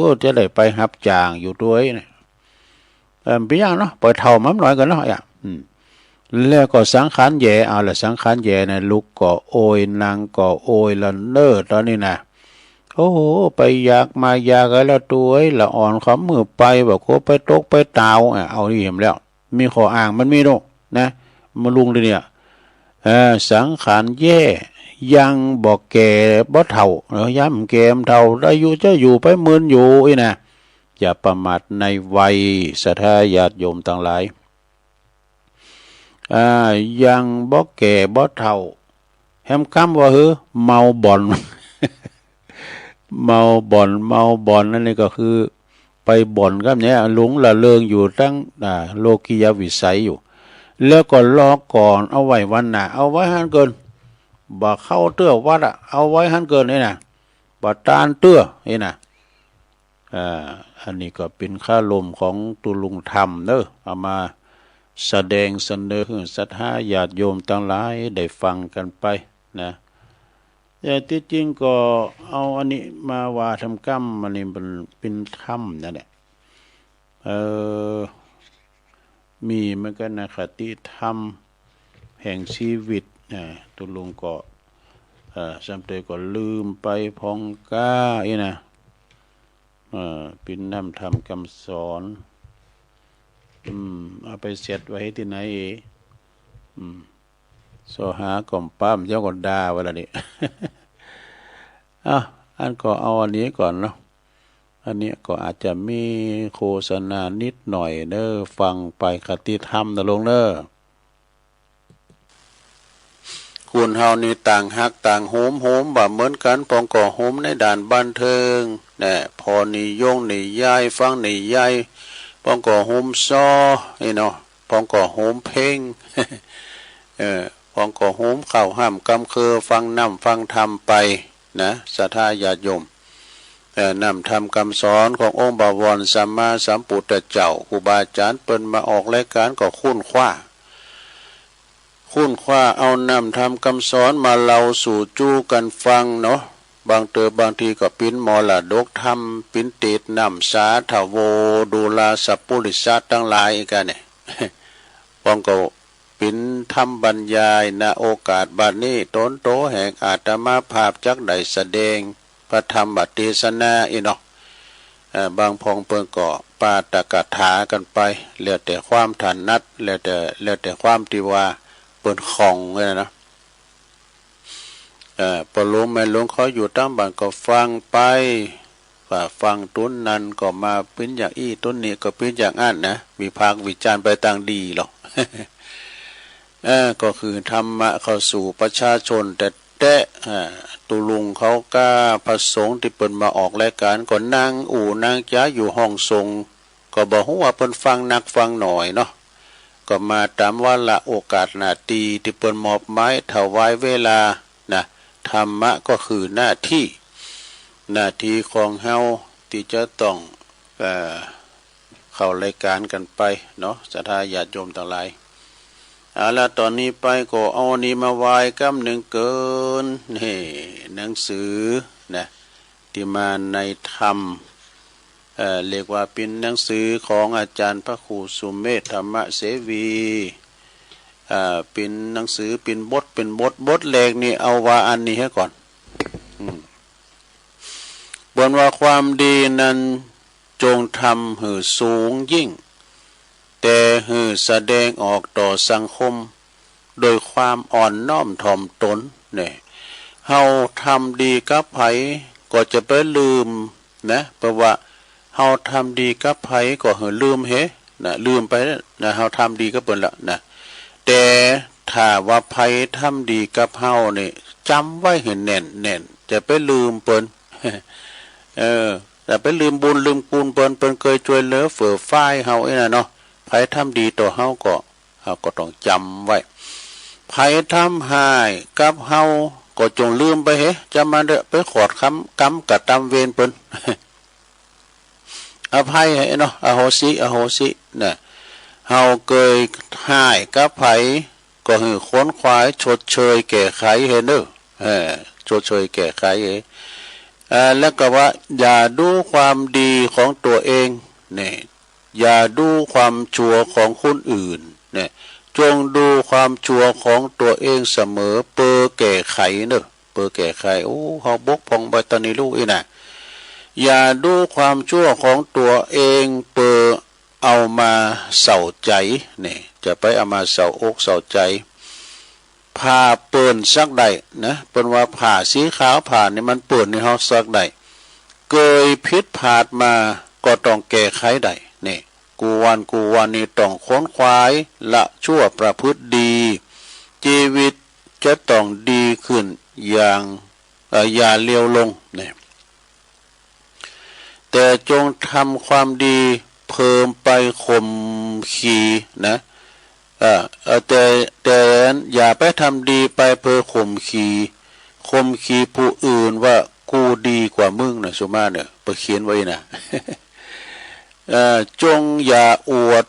อ จะได้ไปฮับจ้างอยู่ตุ๊ยเนี่ย เออ เป๋นหยังเนาะ ปล่อยเฒ่ามันหน่อยก่อนเนาะ อ่ะ อืม แล้วก็สังขารแย่ เอาละ สังขารแย่นะ ลุกก็โอย นั่งก็โอยละเน่อ ต๋อนนี้นะ โอ้โห ไปอยากมาอยากแล้วตุ๊ย ละอ่อนขำมือไป บ่าโคไปตกไปตาว อ่ะ เอานี่เห็นแล้ว มีข้ออ้างมันมีโน่นนะ มาลุงเลยเนี่ย เออ สังขารแย่ ยังบ่แก่บ่เฒ่า เออ ยังบ่แก่บ่เฒ่า อายุจะอยู่ไปหมื่นอยู่อี้นะ อย่าประมาทในวัย ศรัทธาญาติโยมตังหลาย อ่า ยังบ่แก่บ่เฒ่า แหมกำว่าหื้อ เมาบ่อน เมาบ่อน เมาบ่อน อันนี้ก็คือ ไปบ่อนกำเนี่ย หลงละเริงอยู่ตัง อ่า โลกียวิสัยอยู่ แล้วก็รอก่อน เอาไว้วันหน้า เอาไว้หั้นเกิน บ่เข้าเตื้อวัดอะ เอาไว้หั้นเกินนี่นะ บ่ตานเตื้อนี่นะ อ่า อันนี้ก็เป๋นคารมของตุลุงธรรมเน่อ เอามาแสดงเสนอหื้อศรัทธาญาติโยมตังหลายได้ฟังกั๋นไปนะ แต่ตี้จริงก็เอาอันนี้มาว่าธรรมกำ อันนี้มันเป๋นธรรมนั่นแหละ เออ มีเหมือนกั๋นนะ คติธรรมแห่งชีวิต อ่า ตุลุงก็ เอ่อ ซ้ำเตยก็ลืมไปพ่องก้าอี้นะ เอ่อ เป๋นน้ำธรรมกำสอน อืม เอาไปเสียดไว้ตี้ไหนเอ อืม ซอหาก็บ่ป๊า เจ้าก็ด่าไว้ละนี่ อ่ะ อันก็เอาอันนี้ก่อนเนาะ อันนี้ก็อาจจะมีโฆษณานิดหน่อยเน่อ ฟังไปคติธรรมนะลุงเน่อ คนเฮานี่ต่างฮักต่างโหม โหมบ่เหมือนกั๋น พ่องก็โหมในด้านบันเทิง แน่ ผ่อนิยงนิยาย ฟังนิยาย พ่องก็โหมซอ นี่เนาะ พ่องก็โหมเพลง เออ พ่องก็โหมข้าวห้ำกำเคือ ฟังน้ำฟังธรรมไปนะ ศรัทธาญาติโยม เอ่อ น้ำธรรมกำสอนขององค์บวรสัมมาสัมปุทธเจ้า ครูบาอาจ๋ารย์เปิ้นมาออกรายก๋านก็ค้นคว้า ค้นคว้าเอาน้ำธรรมกำสอนมาเล่าสู่จู้กั๋นฟังเนาะ บางเต๋อบางทีก็เป๋นมรดกธรรม เป๋นเตศน้ำสาธโว ดูราสัปปุริสะตังหลายอี้กั๋นเนี่ย พ่องก็เป๋นธรรมบรรยาย ณ โอกาสบัดนี้ ตนโตแห่งอาตมาภาพจักได้แสดงพระธรรมเตสนาอี้เนาะ เอ่อ บางพ่องเปิ้นก็ปาฐกถากั๋นไป แล้วแต่ความถนัด แล้วแต่ แล้วแต่ความตี้ว่าเปิ้นคล่องเลยนะ เอ่อ ป้อหลวงแม่หลวงเขาอยู่ตางบ้านก็ฟังไป ว่าฟังตุ๊นนั้นก็มาเป๋นอย่างอี้ ตุ๊นนี้ก็เป๋นอย่างอั้นนะ วิพากษ์วิจารณ์ไปตางดีหรอก เอ่อ ก็คือธรรมะเข้าสู่ประชาชนแต๊ๆ เอ่อ ตุลุงเขาก้าพระสงฆ์ตี้เปิ้นมาออกรายก๋านก็นั่งอู้นั่งจ๋าอยู่ห้องสงฆ์ ก็บ่ฮู้ว่าเปิ้นฟังนักฟังหน้อยเนาะ ก็มาต๋ามวาระโอกาสหน้าตี้ตี้เปิ้นมอบหมายถวายเวลานะ ธรรมะก็คือหน้าตี้ หน้าตี้ของเฮาตี้จะต้อง เอ่อ เข้ารายก๋านกั๋นไปเนาะ ศรัทธาญาติโยมตังหลาย เอาละ ต๋อนนี้ไปก็เอาอันนี้มาไหว้กำนึ่งเกิน นี่ หนังสือนะ ตี้มาในธรรม เอ่อ เรียกว่าเป๋นหนังสือของอาจ๋ารย์พระครูสุเมธ ธรรมเสวี เอ่อ เป๋นหนังสือ เป๋นบท เป๋นบท บทแรกนี่เอาว่าอันนี้เหียก่อน อืม เปิ้นว่า ความดีนั้นจงทำหื้อสูงยิ่ง แต่หื้อแสดงออกต่อสังคม โดยความอ่อนน้อมถ่อมตน เนี่ย เฮาทำดีกับใผก็จะไปลืมนะ เปิ้นว่า เฮาทำดีกับใผก็หื้อลืมเฮ นะ ลืมไปนะ เฮาทำดีกับเปิ้นละนะ แต่ถ้าว่าใผทำดีกับเฮานี่ จ๋ำไว้หื้อแน่นๆ จะไปลืมเปิ้น เออ จะไปลืมบุญลืมคุณเปิ้น เปิ้นเกยจ้วยเหลือเฟือฟายเฮาอี้นะเนาะ ใผทำดีต่อเฮาก็ เฮาก็ต้องจ๋ำไว้ ใผทำฮ้ายกับเฮาก็จงลืมไปเฮ จ๋ำมันเต๊อะ ไปขอดกำ กำกระตำเวรเปิ้น อภัยเฮเนาะ อโหสิ อโหสิ นะ เฮาเกยฮ้ายกับใผ ก็หื้อขวนขวายชดเชยแก้ไขเฮเน่อ เออ ชดเชยแก้ไขเฮ เอ่อ แล้วก็ว่า อย่าดูความดีของตั๋วเอง เนี่ย อย่าดูความชั่วของคนอื่น เนี่ย จงดูความชั่วของตั๋วเองเสมอ เปื้อแก้ไขเน่อ เปื้อแก้ไข โอ้ เฮาบกพร่องไปต๋อนนี้ลูกอี้นะ อย่าดูความชั่วของตั๋วเอง เปื้อเอามาเศร้าใจ๋ เนี่ย จะไปเอามาเศร้าอกเศร้าใจ๋ ผ้าเปิ้นซักได้นะ เปิ้นว่าผ้าสีขาว ผ้านี่มันเปิ้นนี่เฮาซักได้ เกยผิดพลาดมาก็ต้องแก้ไขได้ เนี่ย กู้วันกู้วันนี่ต้องขวนขวายละชั่วประพฤติดี จีวิตจะต้องดีขึ้นอย่าง เอ่อ อย่าเลวลง เนี่ย แต่จงทำความดีเพิ่มไปข่มขีนะ เอ่อ เอ่อ แต่ แต่อย่าไปทำดีไปเปื้อข่มขี ข่มขีผู้อื่นว่ากูดีกว่ามึงนะ สุมาเน่อ เปิ้นเขียนไว้นะ เอ่อ จงอย่าอวด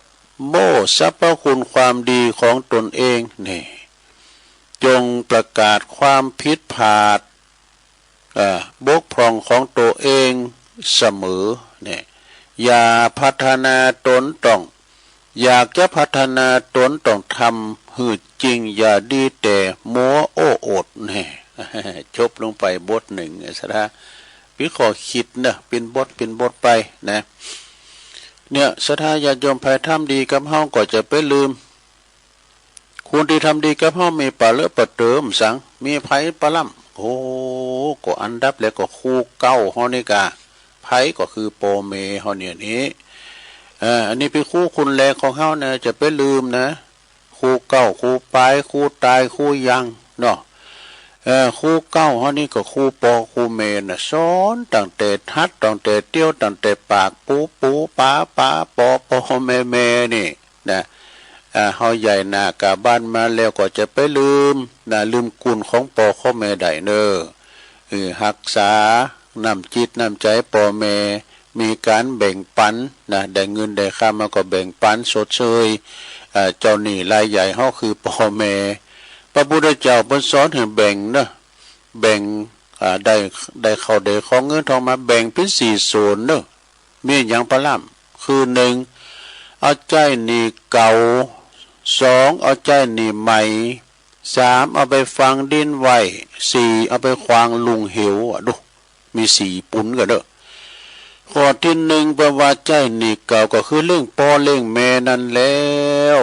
โม้สรรพคุณความดีของตนเอง เนี่ย จงประกาศความผิดพลาด เอ่อ บกพร่องของตั๋วเองเสมอ เนี่ย อย่าพัฒนาตนต้อง อยากจะพัฒนาตนต้องทำหื้อจริง อย่าดีแต่มัวโอ้อวด เนี่ย จบลงไปบทนึ่ง ศรัทธา เป๋นข้อคิดเน่อ เป๋นบท เป๋นบทไปนะ เนี่ย ศรัทธาญาติโยม ใผทำดีกับเฮาก็จะไปลืม คนตี้ทำดีกับเฮามีปะเลอะปะเติมสัง มีใผปะล่ำ โอ้ ก็อันดับแรกก็คู่เก๊าเฮานี่กา ใผก็คือป้อแม่เฮาเนี่ยนี้ เอ่อ อันนี้เป๋นคู่คนแรกของเฮานะ จะไปลืมนะ คู่เก๊า คู่ปาย คู่ตาย คู่ยัง เนาะ เอ่อ คู่เก๊าเฮานี่ก็คือป้อคือแม่น่ะ สอนตั้งแต่หัด ตั้งแต่เตี้ยว ตั้งแต่ปากปู๋ ปู๋ ป๋า ป๋า ป้อ ป้อ แม่ แม่นี่นะ อ่า เฮาใหญ่หน้ากาบ้านมาแล้วก็จะไปลืมนะ ลืมคุณของป้อของแม่ได้เน่อ เออ ฮักษาน้ำจิตน้ำใจ๋ป้อแม่ มีก๋านแบ่งปันนะ ได้เงินได้คำมาก็แบ่งปันชดเชย เอ่อ เจ้าหนี้รายใหญ่เฮาคือป้อแม่ พระพุทธเจ้าเปิ้นสอนหื้อแบ่งเน่อ แบ่ง อ่า ได้ ได้ข้าวได้ของเงินทองมาแบ่งเป๋นสี่ส่วนเน่อ มีหยังปะล่ำ คือหนึ่ง เอาใจ๊หนี้เก่า สอง เอาใจ๊หนี้ใหม่ สาม เอาไปฝังดินไว้ สี่ เอาไปขว้างลุ่งเหว อะดู มีสี่ปุนก่อเน่อ ข้อตี้หนึ่ง เปิ้นว่าใจ๊หนี้เก่าก็คือเลี้ยงป้อเลี้ยงแม่นั้นแล้ว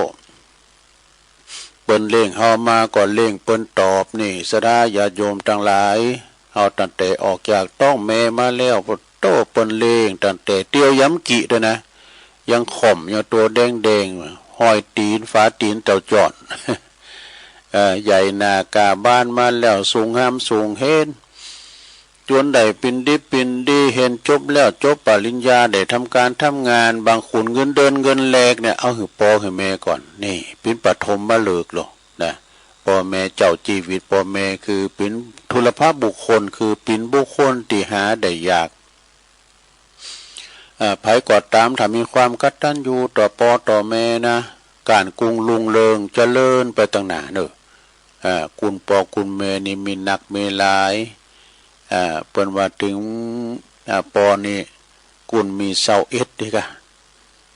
เปิ้นเลี้ยงเฮามาก็เลี้ยงเปิ้นตอบนี่ ศรัทธาญาติโยมตังหลาย เฮาตั้งแต่ออกจากต๊องแม่มาแล้ว โต้ เปิ้นเลี้ยงตั้งแต่เตี้ยวยังบ่กี่เตื้อนะ ยังข่อม ยังตั๋วแดงๆ ฮอยตี๋น ฝาตี๋นเต่าจ้อน เอ่อ ใหญ่หน้ากาบ้านมาแล้ว สูงฮ่ำสูงเฮน จ๋นได้เป๋นดิบเป๋นดี เฮียนจบแล้ว จบปริญญา ได้ทำก๋านทำงาน บางคนเงินเดือนเงินแรกเนี่ย เอาหื้อป้อหื้อแม่ก่อน นี่เป๋นปฐมฤกษ์โลดนะ ป้อแม่ เจ้าจีวิตป้อแม่ คือเป๋นทุรพบุคคล คือเป๋นบุคคลตี้หาได้ยาก เอ่อ ใผก็ต๋าม ถ้ามีความกตัญญูต่อป้อต่อแม่นะ ก๋านกุ่งรุ่งเริงเจริญไปตังหน้าเนาะ เอ่อ กุณป้อกุณแม่นี่มีนักมีหลาย เอ่อ เปิ้นว่าเถิง เอ่อ ป้อนี่กุ่นมีซาวเอ็ดดีกะ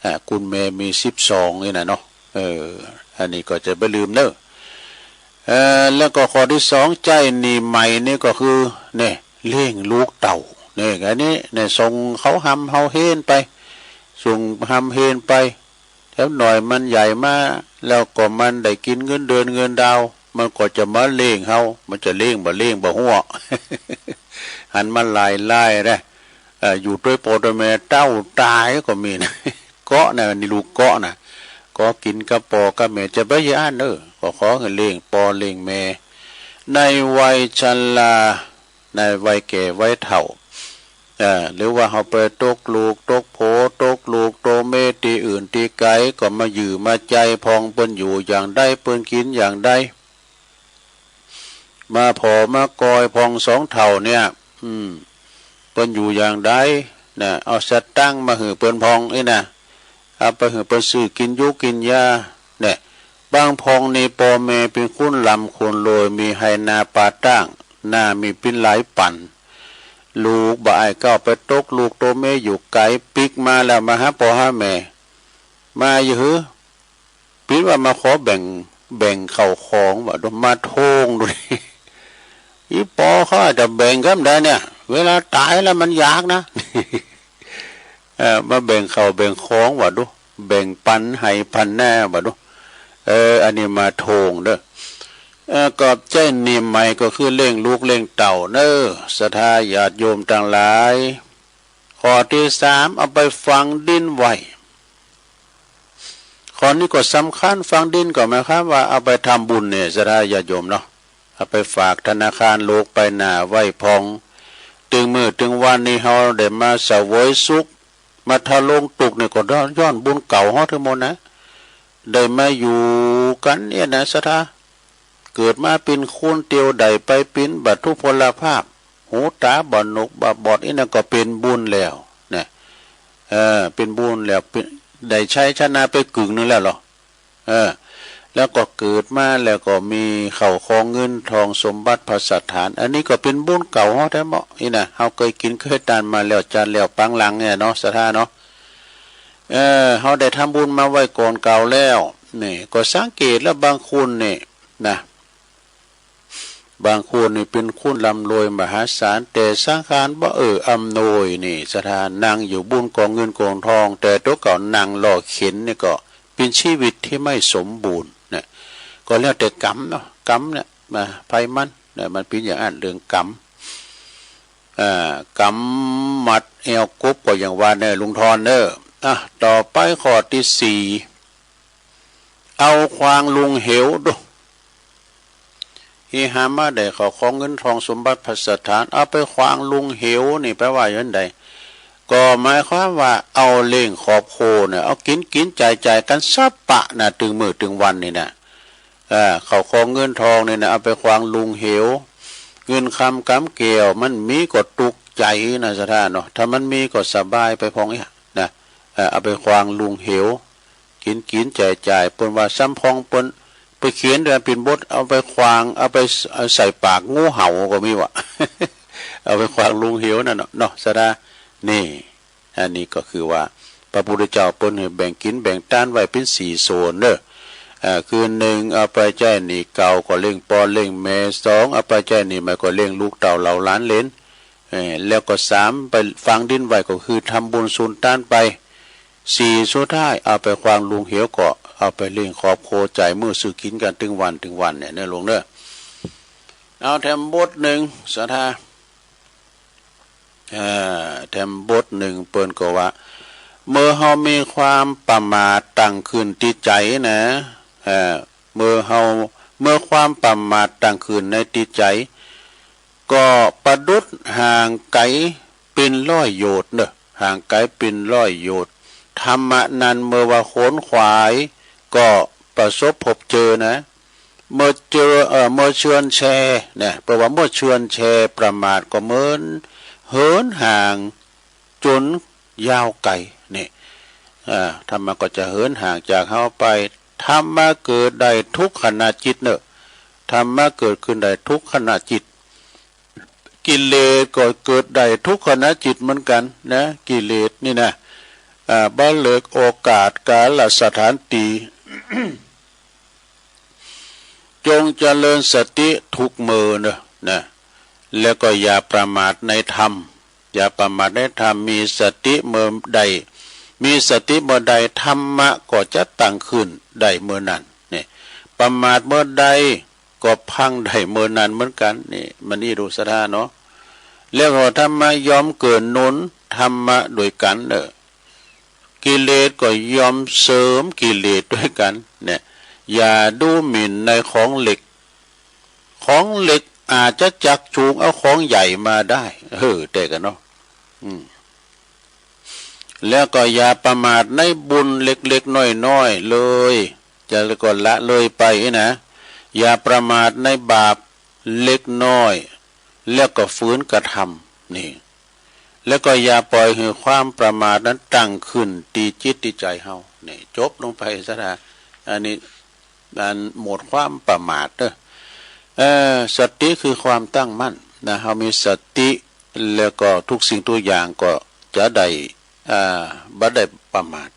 อ่า กุ่นแม่มีสิบสองนี่นะเนาะ เออ อันนี้ก็จะบ่ลืมเนาะ เอ่อ แล้วก็ข้อตี้สอง ใจ๊หนี้ใหม่นี่ก็คือ เนี่ย เลี้ยงลูกเต้า เนี่ย อันนี้ เนี่ย ส่งเขาฮ่ำเฮาเฮนไป ส่งฮ่ำเฮนไป แล้วหน่อยมันใหญ่มา แล้วก็มันได้กิ๋นเงินเดือนเงินดาว มันก็จะมาเลี้ยงเฮา มันจะเลี้ยงบ่เลี้ยงบ่ฮู้ หันมาหลายรายนะ เอ่อ อยู่ตวยป้อตวยแม่เต้าต๋ายก็มีนะ เกาะนะ นี่ลูกเกาะนะ เกาะกิ๋นกับป้อกับแม่ จะไปย้านเออ ก็ขอหื้อเลี้ยงป้อเลี้ยงแม่ ในวัยชรา ในวัยแก่วัยเฒ่า เอ่อ หรือว่าเฮาไปตกลูกตกผัว ตกลูกตกเมียตี้อื่นตี้ไก๋ ก็มาเยื่อมาใจ๋พ่อง เปิ้นอยู่อย่างใด เปิ้นกิ๋นอย่างใด มาผ่อมากอยพ่องสองเฒ่าเนี่ย อืม เปิ้นอยู่อย่างใดนะ เอาสตางค์มาหื้อเปิ้นพ่องนี่นะ เอาไปหื้อเปิ้นซื้อกิ๋นยูกิ๋นยา เนี่ย บางพ่องนี่ป้อแม่เป๋นคนร่ำคนรวย มีไฮ่นาป่าตาง นามีเป๋นหลายปัน ลูกบ่อ้ายเก้าไปตกลูกตกเมียอยู่ไก๋ ปิ๊กมาแล้วมาหาป้อหาแม่ มาอยู่หื้อ เป๋นว่ามาขอแบ่ง แบ่งข้าวของว่าดู มาทวงดูนี่ อีป้อเขาอาจจะแบ่งกำได้เนี่ย เวลาต๋ายแล้วมันอยากนะ เออ มาแบ่งข้าวแบ่งของว่าดู แบ่งปันไฮ่ปันนาว่าดู เออ อันนี้มาทวงเนาะ เออ ก็ใจ๊หนี้ใหม่ก็คือเลี้ยงลูกเลี้ยงเต้าเนาะ ศรัทธาญาติโยมตังหลาย ข้อตี้สาม เอาไปฝังดินไว้ ข้อนี้ก็สำคัญ ฝังดินก็หมายความว่าเอาไปทำบุญเนี่ย ศรัทธาญาติโยมเนาะ เอาไปฝากธนาคารโลกไปหน้าไว้พ่อง ตึงมื้อตึงวันนี้เฮาได้มาเสวยสุข มาทะลงตุ๊กข์เนี่ยก็ย้อนบุญเก่าเฮาทั้งหมดนะ ได้มาอยู่กั๋นเนี่ยนะ ศรัทธา เกิดมาเป๋นคนเตียวดายไปเป๋นบัตถุพลภาพ หูต๋าบ่หนวกบ่บอด อี้นั่นก็เป๋นบุญแล้วนะ เออ เป๋นบุญแล้ว เป๋น ได้ชัยชนะไปกึ่งนึ่งแล้วเหรอ เออ แล้วก็เกิดมาแล้วก็มีข้าวของเงินทองสมบัติภัสสถาน อันนี้ก็เป๋นบุญเก่าเฮาแต๊เมาะ อี้นะ เฮาเกยกิ๋นเกยตานมาแล้วจาติแล้วปางหลังเนี่ยเนาะ ศรัทธาเนาะ เออ เฮาได้ทำบุญมาไว้ก่อนเก่าแล้ว นี่ ก็สังเกตแล้วบางคนนี่นะ บางคนนี่เป๋นคนร่ำรวยมหาศาล แต่สังขารบ่เอื้ออำนวยนี่ ศรัทธา นั่งอยู่บุญกองเงินกองทอง แต่ตั๋วเก่านั่งล้อเข็นนี่ก็เป๋นชีวิตตี้ไม่สมบูรณ์นะ ก็แล้วแต่กรรมเนาะ กรรมเนี่ย มา ไผมันนะ มันเป๋นอย่างอั้น เรื่องกรรม อ่า กรรมมัดแอวกบก็อย่างว่าเน่อ ลุงทอนเน่อ อ่ะ ต่อไปข้อตี้สี่ เอาขว้างลุงเหวดู เฮหามาได้ข้าวของเงินทองสมบัติภัสสถาน เอาไปขว้างลุงเหวนี่แปลว่าอย่างใด ก็หมายความว่าเอาเลี้ยงครอบครัวเนี่ย เอากิ๋นกิ๋นจ่ายจ่ายกั๋นสะปะนะ ตึงมื้อตึงวันนี่นะ เอ่อ ข้าวของเงินทองนี่นะ เอาไปขว้างลุงเหว เงินคำกำแก้วมันมีก็ตุ๊กข์ใจ๋นะ ศรัทธาเนาะ ถ้ามันมีก็สบายไปพ่องเนี่ยนะ เอ่อ เอาไปขว้างลุงเหว กิ๋นกิ๋นจ่ายจ่าย เปิ้นว่าซ้ำพ่องเปิ้น ไปเขียนเดือนเป๋นบท เอาไปขว้าง เอาไป เอาใส่ปากงูเห่าก็มีวะ เอาไปขว้างลุงเหวนั่นเนาะ เนาะ ศรัทธา นี่ อันนี้ก็คือว่า พระพุทธเจ้าเปิ้นหื้อแบ่งกิ๋นแบ่งตานไว้เป๋นสี่โซนเน่อ อ่า คือหนึ่ง เอาไปใจ๊หนี้เก่าก็เลี้ยงป้อเลี้ยงแม่ สอง เอาไปใจ๊หนี้ใหม่ก็เลี้ยงลูกเต้าเหล่าหลานเหลน เอ่อ แล้วก็สาม ไปฝังดินไว้ก็คือทำบุญสุนตานไป สี่ สุดท้ายเอาไปขว้างลุงเหวก็เอาไปเลี้ยงครอบครัว จ่ายมื้อซื้อกิ๋นกั๋นตึงวันตึงวันเนี่ยเน่อลุงเน่อ เอาแถมบทนึ่ง ศรัทธา เอ่อ แถมบทนึ่งเปิ้นก็ว่า เมื่อเฮามีความประมาทตั้งขึ้นตี้ใจ๋นะ เอ่อ เมื่อเฮา เมื่อความประมาทตั้งขึ้นในตี้ใจ๋ ก็ประดุจห่างไก๋เป๋นร้อยโยชน์เน่อ ห่างไก๋เป๋นร้อยโยชน์ ธรรมะนั้นเมื่อว่าขนขวาย ก็ประสบพบเจอนะ เมื่อเจือ เอ่อ เมื่อเจือนแช นะ แปลว่าเมื่อเจือนแชประมาทก็เหมือนเหินห่างจ๋นยาวไก๋ นี่ อ่า ธรรมะก็จะเหินห่างจากเฮาไป ธรรมะเกิดได้ทุกขณะจิตเน่อ ธรรมะเกิดขึ้นได้ทุกขณะจิต กิเลสก็เกิดได้ทุกขณะจิตเหมือนกั๋นนะ กิเลสนี่นะ อ่า บ่เหลือกโอกาส กาลสถานตี้ จงเจริญสติทุกเมื่อเน่อ นะ แล้วก็อย่าประมาทในธรรม อย่าประมาทในธรรม มีสติเมื่อใด มีสติเมื่อใด ธรรมะก็จะตั้งขึ้นได้เมื่อนั้น นี่ ประมาทเมื่อใด ก็พังได้เมื่อนั้นเหมือนกั๋น นี่ มันอี้ดูศรัทธาเนาะ แล้วก็ธรรมะย่อมเกื้อหนุนธรรมะโดยกั๋นเน่อ กิเลสก็ย่อมเสริมกิเลสด้วยกั๋น เนี่ย อย่าดูหมิ่นในของเล็ก ของเล็กอาจจะจักจูงเอาของใหญ่มาได้ เออ แต่กั๋นเนาะ อืม แล้วก็อย่าประมาทในบุญเล็กๆ น้อยๆ เลย จะ แล้วก็ละเลยไปนะ อย่าประมาทในบาปเล็กน้อย แล้วก็ฝืนกระทำ นี่ แล้วก็อย่าปล่อยหื้อความประมาทนั้นตั้งขึ้นตี้จิตตี้ใจ๋เฮา นี่ จบลงไปศรัทธา อันนี้ อันหมวดความประมาทเน่อ เอ่อ สติคือความตั้งมั่นนะ เฮามีสติ แล้วก็ทุกสิ่งทุกอย่างก็จะได้ อ่า บ่ได้ประมาท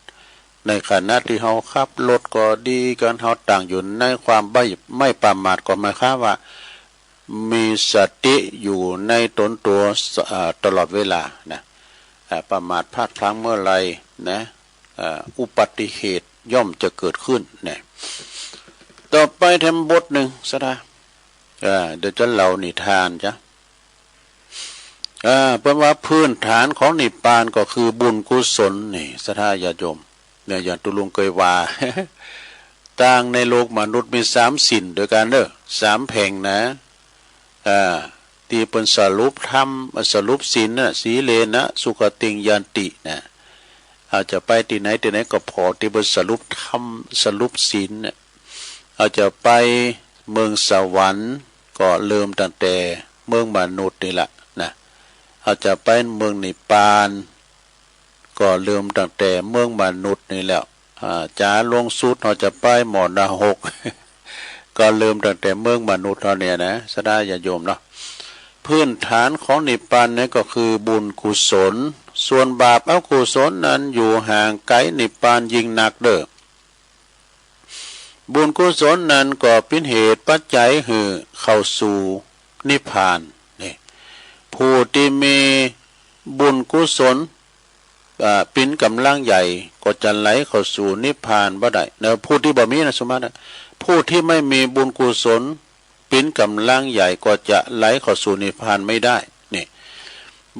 ในขณะตี้เฮาขับรถก็ดี ก๋านเฮาตั้งอยู่ในความไม่ ไม่ประมาทก็หมายความว่า มีสติอยู่ในตนตั๋ว อ่า ตลอดเวลานะ อ่า ประมาทพลาดพลั้งเมื่อไหร่นะ อ่า อุบัติเหตุย่อมจะเกิดขึ้นนะ ต่อไปแถมบทนึ่งศรัทธา อ่า เดี๋ยวจะเล่านิทานจ๊ะ อ่า เปิ้นว่าพื้นฐานของนิพพานก็คือบุญกุศลนี่ ศรัทธาญาติโยม เนี่ย อย่างตุ๊ลุงเกยว่า ตางในโลกมนุษย์มีสามศีลด้วยกั๋นเน่อ สามแผงนะ อ่า ตี้เปิ้นสรุปธรรม สรุปศีลน่ะ สีเลนะ สุขติง ยันตินะ เอาจะไปตี้ไหนตี้ไหนก็ผ่อตี้เปิ้นสรุปธรรม สรุปศีลน่ะ เอาจะไปเมืองสวรรค์ก็เริ่มตั้งแต่เมืองมนุษย์นี่แหละนะ เอาจะไปเมืองนิพพาน ก็เริ่มตั้งแต่เมืองมนุษย์นี่แหละ อ่า จ๋าลงสุดเฮาจะไปหม้อนรก ก็เริ่มตั้งแต่เมืองมนุษย์เฮาเนี่ยนะ ศรัทธาญาติโยมเนาะ พื้นฐานของนิพพานนั้นก็คือบุญกุศล ส่วนบาปอกุศลนั้นอยู่ห่างไก๋นิพพานยิ่งนักเด้อ บุญกุศลนั้นก็เป๋นเหตุปัจจัยหื้อเข้าสู่นิพพาน นี่ ผู้ตี้มีบุญกุศล อ่า เป๋นก๋ำลังใหญ่ก็จะไหลเข้าสู่นิพพานบ่ได้เนาะ ผู้ตี้บ่มีนะ สมมุตินะ ผู้ตี้ไม่มีบุญกุศลเป๋นก๋ำลังใหญ่ก็จะไหลเข้าสู่นิพพานไม่ได้ นี่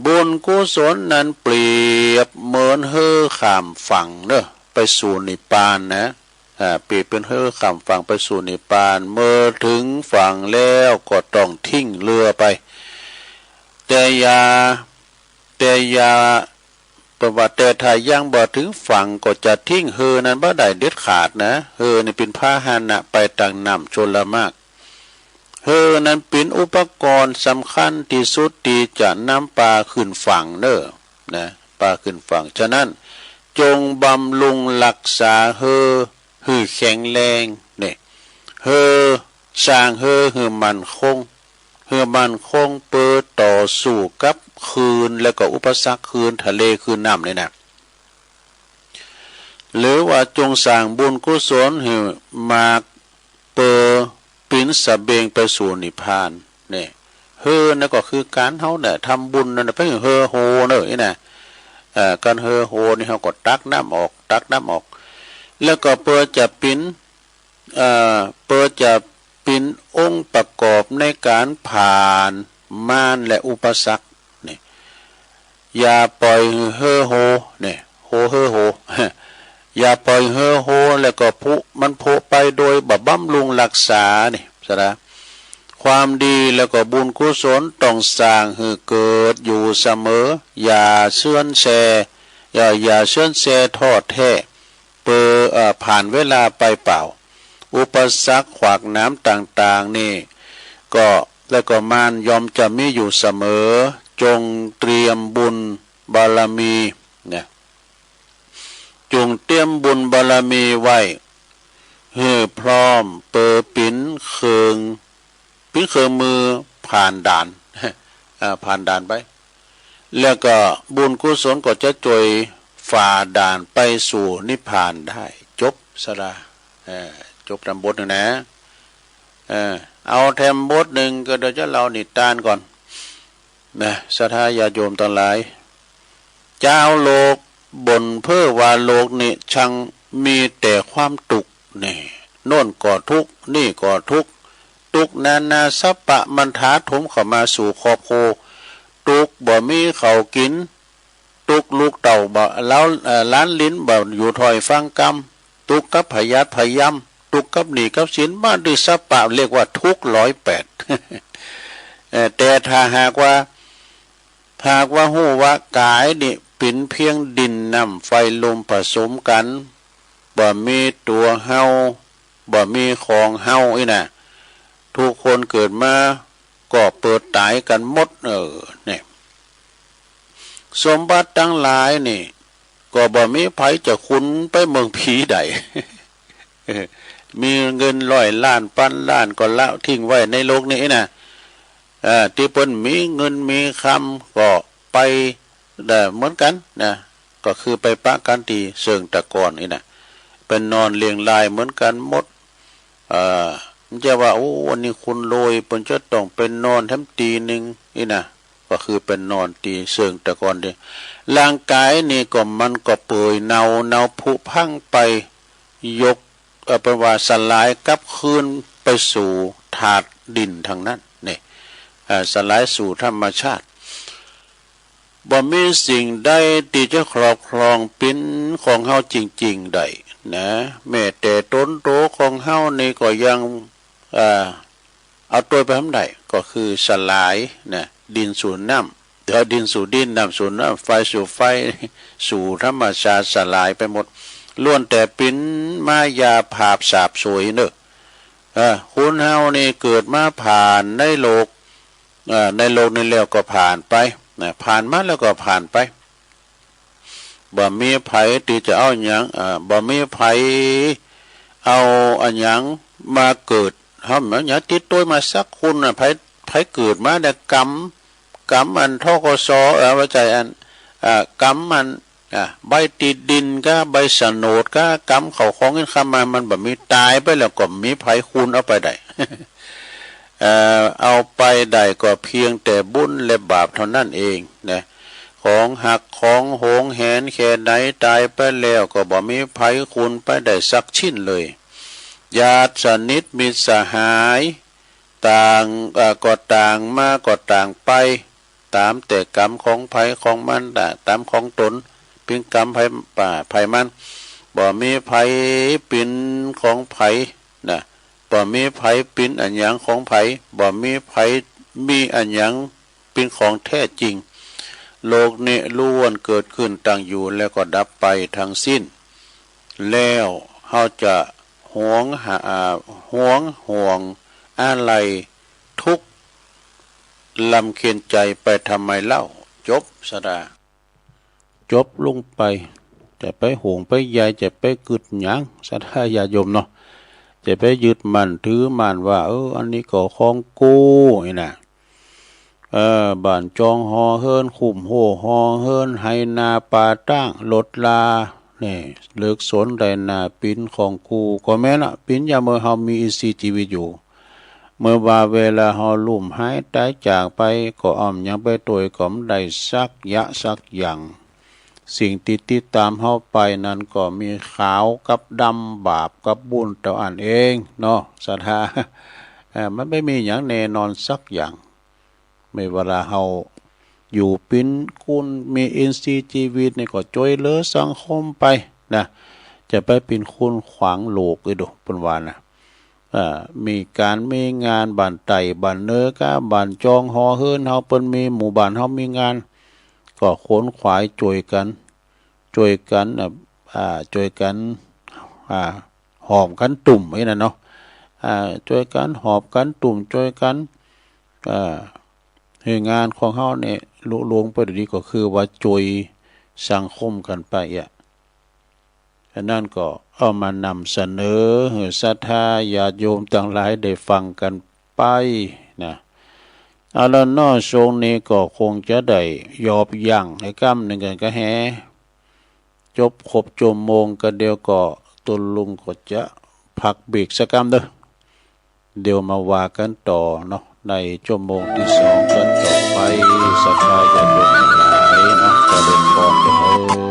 บุญกุศลนั้นเปรียบเหมือนเฮือข้ามฝั่งเนาะ ไปสู่นิพพานนะ อ่า เปรียบเป๋นเฮือข้ามฝั่งไปสู่นิพพาน เมื่อเถิงฝั่งแล้วก็ต้องทิ้งเฮือไป แต่อย่า แต่อย่า เปิ้นว่าแต่ถ้ายังบ่เถิงฝั่งก็จะทิ้งเฮือนั้นบ่ได้เด็ดขาดนะ เฮือนี่เป๋นพาหนะไปตางน้ำชลมารค เฮือนั้นเป๋นอุปกรณ์สำคัญตี้สุดตี้จะนำปาขึ้นฝั่งเนาะ นะ ปาขึ้นฝั่ง ฉะนั้น จงบำรุงรักษาเฮือหื้อแข็งแรง นี่ เฮือ สร้างเฮือหื้อมั่นคง หื้อมั่นคงเปื้อต่อสู้กับคลื่น แล้วก็อุปสรรคคลื่นทะเลคลื่นน้ำนี่นะ หรือว่าจงสร้างบุญกุศลหื้อมาก เปื้อเป๋นสะเบงไปสู่นิพพาน นี่ เฮือนั้นก็คือก๋านเฮาเนี่ยทำบุญนั่นน่ะ ไปเฮือโฮเนาะ นี่นะ เอ่อ ก๋านเฮือโฮนี่เฮาก็ตักน้ำออก ตักน้ำออก แล้วก็เปื้อจะเป๋น เอ่อ เปื้อจะเป๋นองค์ประกอบในก๋านผ่านมารและอุปสรรค นี่ อย่าปล่อยหื้อเฮือโฮ นี่ โฮเฮือโฮ อย่าปล่อยเฮือโฮ แล้วก็พุ มันโผะไปโดยบ่บำรุงรักษา นี่ ศรัทธา ความดีแล้วก็บุญกุศลต้องสร้างหื้อเกิดอยู่เสมอ อย่าเจือนแช อย่า อย่าเจือนแชทอดแท้ เปื้อ เอ่อ ผ่านเวลาไปเปล่า อุปสรรคขวากหนามต่างๆ นี่ ก็ และก็มารยอมจะมีอยู่เสมอ จงเตรียมบุญบารมี นะ จงเตรียมบุญบารมีไว้ หื้อพร้อมเป๋อเป๋นเครื่อง เป๋นเครื่องมือผ่านด่าน อ่า ผ่านด่านไป แล้วก็บุญกุศลก็จะจ้วยฝ่าด่านไปสู่นิพพานได้ จบสาระ เออ จบต๋ามบทนึ่งนะ เออ เอาแถมบทนึ่งก็เดี๋ยวจะเล่านิตานก่อน นะ ศรัทธาญาติโยมตังหลาย จาวโลกบ่นเพ้อว่าโลกนี้ช่างมีแต่ความตุ๊กข์ นี่ โน่นก็ทุกข์ นี่ก็ทุกข์ ตุ๊กข์นานาสรรพะมันถาโถมเข้ามาสู่ครอบครัว ตุ๊กข์บ่มีข้าวกิ๋น ตุ๊กข์ลูกเต้าบ่ เอ่อ หลานหลิ้นบ่อยู่ถ้อยฟังกำ ตุ๊กข์กับพยาธิพยายาม ตุ๊กข์กับหนี้กับสิน มาด้วยสรรพะ เรียกว่าทุกข์ร้อยแปด เอ่อ แต่ถ้าหากว่า หากว่าฮู้ว่ากายนี่เป๋นเพียงดินน้ำไฟลมผสมกั๋น บ่มีตั๋วเฮา บ่มีของเฮาอี้นะ ทุกคนเกิดมาก็เปิดต๋ายกั๋นหมด เออ เนี่ย สมบัติตังหลายนี่ ก็บ่มีใผจะคุณไปเมืองผีได้ มีเงินร้อยล้านพันล้านก็ละทิ้งไว้ในโลกนี้นะ เอ่อ ตี้เปิ้นมีเงินมีคำก็ไป เอ่อ เหมือนกั๋นนะ ก็คือไปปะกั๋นตี้เซิงตะกอนอี้นะ ไปนอนเรียงรายเหมือนกั๋นหมด เอ่อ มันจะว่า โอ้ อันนี้คนรวย เปิ้นจะต้องไปนอนแถมตี้นึ่งอี้นะ ก็คือไปนอนตี้เซิงตะกอนตี้ ร่างกายนี่ก็มันก็เปื่อยเน่า เน่าผุพังไป ยก เอ่อ เปิ้นว่าสลายกลับคืนไปสู่ธาตุดินตังนั้น นี่ เอ่อ สลายสู่ธรรมชาติ บ่มีสิ่งใดตี้จะครอบครองเป๋นของเฮาจริงๆ ได้นะ แม้แต่ต๋นโตของเฮานี่ก็ยัง เอ่อ เอาตวยไปบ่ได้ ก็คือสลายนะ ดินสู่น้ำ เดี๋ยวดินสู่ดิน น้ำสู่น้ำ ไฟสู่ไฟ สู่ธรรมชาติ สลายไปหมด ล้วนแต่เป๋นมายาผาบสาบสวยเน่อ เออ คนเฮานี่เกิดมาผ่านในโลก เอ่อ ในโลกนี้แล้วก็ผ่านไปนะ ผ่านมาแล้วก็ผ่านไป บ่มีใผตี้จะเอาหยัง เอ่อ บ่มีใผเอาอะหยังมาเกิด เฮาบ่มีหยังติดตวยมาสักคนน่ะ ใผ ใผเกิดมาได้กำ กำอัน ธ.ก.ส. เอ่อ บ่ใจ้อัน เอ่อ กำอัน อ่ะ ใบตี้ดินก้า ใบโฉนดก้า กำเข้าของเงินคำมา มันบ่มี ต๋ายไปแล้วก็บ่มีใผคุณเอาไปได้ เอ่อ เอาไปได้ก็เพียงแต่บุญและบาปเท่านั้นเองนะ ของฮักของหวงแหนแค่ไหน ต๋ายไปแล้วก็บ่มีใผคุณไปได้สักชิ้นเลย ญาติสนิทมิตรสหาย ต่าง เอ่อ ก็ต่างมา ก็ต่างไป ต๋ามแต่กำของใผของมัน ต๋ามของต๋น เป๋นกำใผ อ่า ใผมัน บ่มีใผเป๋นของใผนะ บ่มีใผเป๋นอะหยังของใผ บ่มีใผมีอะหยังเป๋นของแท้จริง โลกนี้ล้วนเกิดขึ้นตั้งอยู่แล้วก็ดับไปทั้งสิ้น แล้วเฮาจะหวงหา อ่า หวงห่วงอาลัย ทุกข์รำเค็ญใจไปทำไมเล่า จบสาระ จบลงไป จะไปห่วงไปใย จะไปกึ๊ดหยัง ศรัทธาญาติโยมเนาะ จะไปยึดมั่นถือมั่นว่า เออ อันนี้ก็ของกูอี้นะ เออ บ้านจองหอเฮือน คุ้มโฮ่หอเฮือน ไฮ่นาป่าตาง รถรา นี่ เลือกสนไฮ่นา เป๋นของกู ก็แม่นละ เป๋นยามเมื่อเฮามีอินทรีย์จีวิตอยู่ เมื่อว่าเวลาเฮาลุ่มหายต๋ายจากไป ก็เอาหยังไปตวยก็บ่ได้สักยะสักอย่าง สิ่งตี้ติดต๋ามเฮาไปนั้นก็มีขาวกับดำ บาปกับบุญเต้าอั้นเองเนาะ ศรัทธา เอ่อ มันบ่มีหยังแน่นอนสักอย่าง แม้เวลาเฮาอยู่เป๋นคนมีอินทรีย์จีวิตนี่ก็จ้วยเหลือสังคมไปนะ จะไปเป๋นคนขวางโลกอี้ดู เปิ้นว่านะ อ่า มีก๋านมีงาน บ้านใต้บ้านเหนือก้า บ้านจองหอเฮือนเฮาเปิ้นมี หมู่บ้านเฮามีงาน ก็ขนขวายจ้วยกั๋น จ้วยกั๋น อ่า อ่า จ้วยกั๋น อ่า หอมกั๋นตุ้มไอ้นั่นเนาะ อ่า จ้วยกั๋นหอมกั๋นตุ้ม จ้วยกั๋น อ่า หื้องานของเฮาเนี่ยลุล่วงไปดีก็คือว่าจ้วยสังคมกั๋นไปอะ อันนั้นก็เอามานำเสนอหื้อศรัทธาญาติโยมตังหลายได้ฟังกั๋นไปนะ เอาละเนาะ ช่วงนี้ก็คงจะได้หยอบยั้งไว้กำนึ่งกั๋นก็แฮ จบครบจั่วโมงกั๋นเดี๋ยวก็ตุ๊ลุงก็จะพักเบรกสักกำเนาะ เดี๋ยวมาว่ากั๋นต่อเนาะ ในจั่วโมงตี้สองกั๋นต่อไป ศรัทธาญาติโยมตังหลายเนาะ เจริญพรเด้อ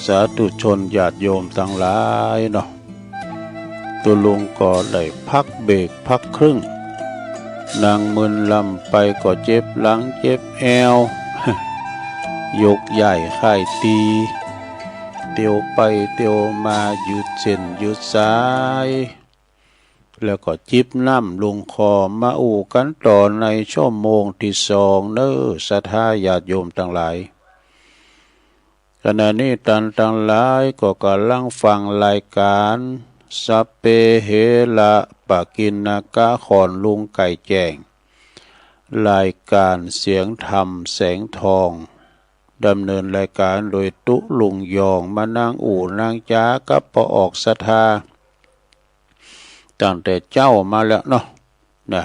สาธุชนญาติโยมตังหลายเนาะ ตุ๊ลุงก็ได้พักเบรกพักครึ่ง นั่งมึนลำไปก็เจ็บหลังเจ็บแอว ยกย้ายค่ายตี๋ เตียวไปเตียวมาหยุดเส้นหยุดสาย แล้วก็จิบน้ำลงคอ มาอู้กั๋นต่อในชั่วโมงตี้สองเน่อ ศรัทธาญาติโยมตังหลาย ขณะนี้ต้านตังหลายก็ก่ำลังฟังรายก๋าน สัพเพเหระปะกิณณกะ ของลุงไก่แจ้ง รายก๋านเสียงธรรมแสงทอง ดำเนินรายก๋านโดยตุ๊ลุงยอง มานั่งอู้นั่งจ๋ากับป้อออกศรัทธา ตั้งแต่เจ๊ามาแล้วเนาะ นะ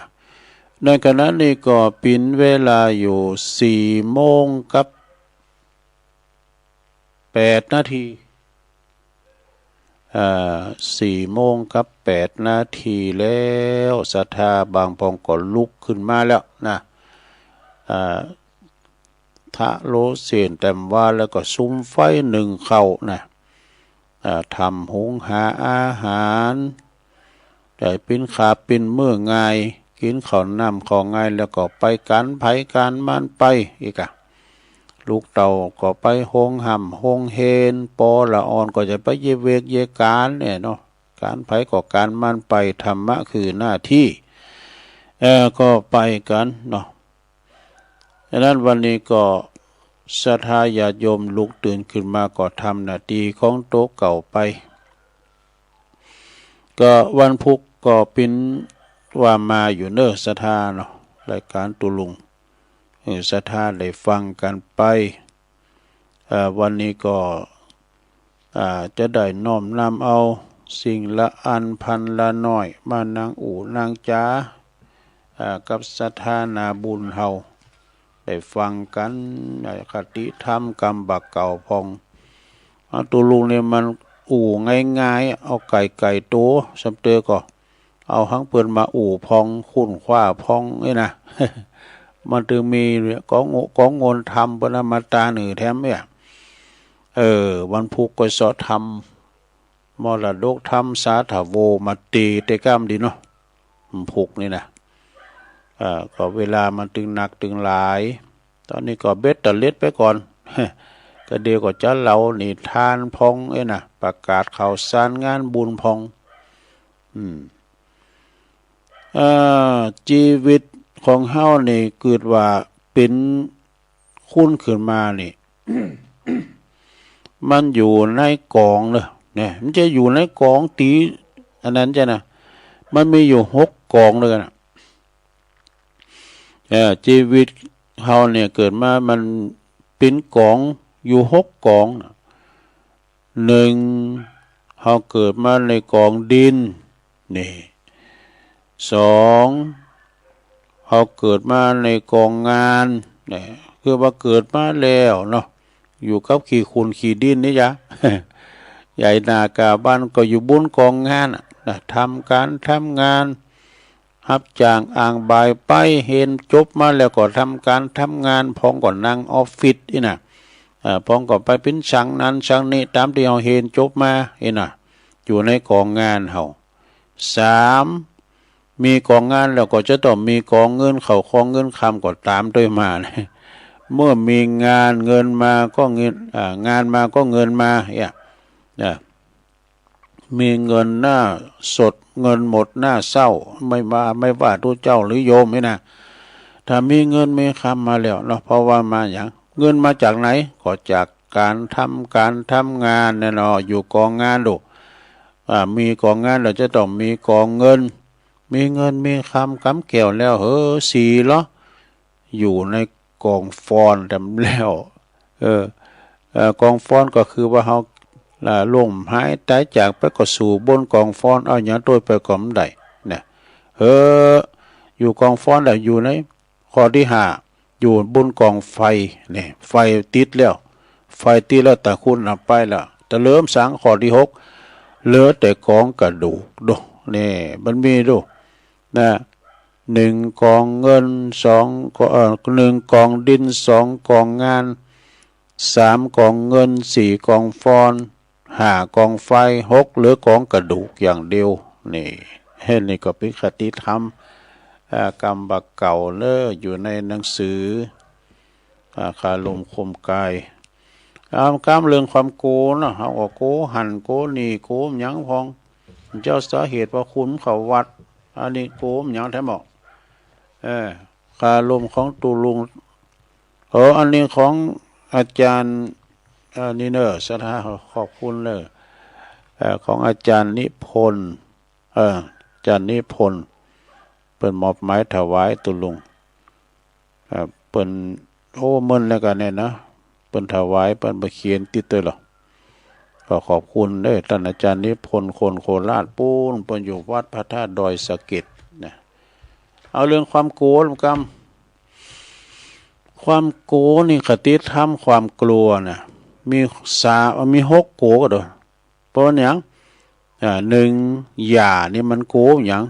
ในขณะนี้ก็เป๋นเวลาอยู่สี่โมงกับแปดนาที อ่า สี่โมงกับแปดนาทีแล้ว ศรัทธาบางพ่องก็ลุกขึ้นมาแล้วนะ อ่า ทะโลเส้นแต้มวา แล้วก็สุมไฟนึ่งข้าวนะ อ่า ทำหุงหาอาหาร ได้เป๋นคาบเป๋นมื้อง่าย กิ๋นข้าวน้ำข้าวง่าย แล้วก็ไปก๋านใผก๋านมันไปอีกอะ ลูกเต้าก็ไปโฮงฮ่ำโฮงเฮน ป้อละอ่อนก็จะไปเยียะเวกเยียะก๋านเนี่ยเนาะ ก๋านใผก็ก๋านมันไป ธรรมะคือหน้าที่ เออ ก็ไปกั๋นเนาะ ฉะนั้นวันนี้ก็ศรัทธาญาติโยมลุกตื่นขึ้นมาก็ทำหน้าตี้ของโตเก่าไป ก็วันพุธก็เป๋นว่ามาอยู่เน่อศรัทธาเนาะ รายก๋านตุ๊ลุง เออ ศรัทธาได้ฟังกั๋นไป เอ่อ วันนี้ก็ อ่า จะได้น้อมนำเอาสิ่งละอันพันละน้อย มานั่งอู้นั่งจ๋า อ่า กับศรัทธานาบุญเฮา ได้ฟังกั๋น อ่า คติธรรมกำบ่าเก่าพ่อง อ่า ตุ๊ลุงเนี่ยมันอู้ง่ายๆ เอาไก่ๆ โต ซ้ำเตื้อก็ เอาหังเปิ้นมาอู้พ่อง คุ้นคว้าพ่องนี่นะ มันตึงมีก๋อง ก๋องเงินธรรมเปิ้นเอามาตราหื้อแถมเนี่ย เออ วันพุธก็เซาะธรรม มรดกธรรมสาธโว มาเตรียมก้ามดีเนาะ วันพุธนี่นะ เออ ก็เวลามันตึงหนักตึงหลาย ต๋อนนี้ก็เบตเตอร์เลสไปก่อน ก็เดี๋ยวก็จะเล่านิทานพ่องเอ้ยนะ ประกาศข่าวสารงานบุญพ่อง อืม เอ่อ จีวิตของเฮานี่ เกิดว่าเป๋นคนขึ้นมานี่ มันอยู่ในก๋องเน่อ เนี่ย มันจะอยู่ในก๋องตี้ อันนั้นจ้ะนะ มันมีอยู่หกก๋องเลยนะ เอ่อ จีวิตเฮาเนี่ยเกิดมามันเป๋นก๋องอยู่หกก๋องนะ นึ่ง เฮาเกิดมาในก๋องดิน นี่ สอง เฮาเกิดมาในก๋องงาน เนี่ย คือว่าเกิดมาแล้วเนาะ อยู่กับขี้ขุ่นขี้ดินนี่จ้ะ ใหญ่หน้ากาบ้านก็อยู่บนก๋องงานน่ะนะ ทำก๋านทำงาน ฮับจ้างอ่างบ่ายไป เฮียนจบมาแล้วก็ทำก๋านทำงาน พ่องก็นั่งออฟฟิศนี่นะ เอ่อ พ่องก็ไปเป๋นสั่งนั้นสั่งนี้ ต๋ามตี้เฮาเฮียนจบมานี่นะ อยู่ในก๋องงานเฮา สาม มีก๋องงานแล้วก็จะต้องมีก๋องเงิน ข้าวของเงินคำก็ต๋ามตวยมานะ เมื่อมีงานเงินมาก็เงิน อ่า งานมาก็เงินมา เนี่ย นะ มีเงินหน้าสด เงินหมดหน้าเศร้า ไม่ว่า ไม่ว่าตุ๊เจ้าหรือโยมนี่นะ ถ้ามีเงินมีคำมาแล้วเนาะ เพราะว่ามาหยัง เงินมาจากไหน ก็จากก๋านทำ ก๋านทำงานเนี่ยเนาะ อยู่ก๋องงานดู อ่า มีก๋องงานแล้วจะต้องมีก๋องเงิน มีเงินมีคำก๋ำแก้วแล้ว เฮ้อ สี่เหรอ อยู่ในก๋องฟอนแถมแล้ว เออ เอ่อ ก๋องฟอนก็คือว่าเฮา อ่า ล้มหายต๋ายจากไปก็สู่บนก๋องฟอน เอาหยังตวยไปก็บ่ได้นะ เฮ้อ อยู่ก๋องฟอนแล้วอยู่ใน ข้อตี้ห้า อยู่บนก๋องไฟ นี่ ไฟติดแล้ว ไฟติดแล้ว ต๋างคนเอาไปแล้ว ตะเลิมสัง ข้อตี้หก เหลือแต่ก๋องกระดูก โด นี่ มันมี โด นะ นึ่งก๋องเงิน สอง ก็ เอ่อ นึ่งก๋องดิน สองก๋องงาน สามก๋องเงิน สี่ก๋องฟอน ห้าก๋องไฟ หกเหลือก๋องกระดูกอย่างเดียว นี่ นี่ก็เป๋นคติธรรม อ่า กำบ่าเก่าเน่อ อยู่ในหนังสือ อ่า คารมคมกาย อ่า กำเรื่องความโก๋เนาะ เฮาก็โก๋หั้นโก๋นี่ โก๋หยังพ่อง เจ้าสาเหตุพระคุณเข้าวัด อันนี้โก๋หยังแต๊หมอ เออ คารมของตุ๊ลุง เออ อันนี้ของอาจารย์ เอ่อ นี่เน่อ ศรัทธา ขอบคุณเน่อ เอ่อ ของอาจารย์นิพนธ์ เอ่อ อาจารย์นิพนธ์ เปิ้นมอบหมายถวายตุ๊ลุง เอ่อ เปิ้น โอ้ เมินแล้วกั๋นเนี่ยนะ เปิ้นถวาย เปิ้นบ่เขียนติดตวยหรอก ก็ขอบคุณเน่อ ต้านอาจารย์นิพนธ์ คนโคราชปู๊น เปิ้นอยู่วัดพระธาตุดอยสะเก็ดนะ เอาเรื่องความโก๋กำ ความโก๋นี่ คติธรรมความกลัวน่ะ มีสาม มีหกโก๋ก็เด้อ เป๋นหยัง อ่า หนึ่ง หญ้านี่มันโก๋หยัง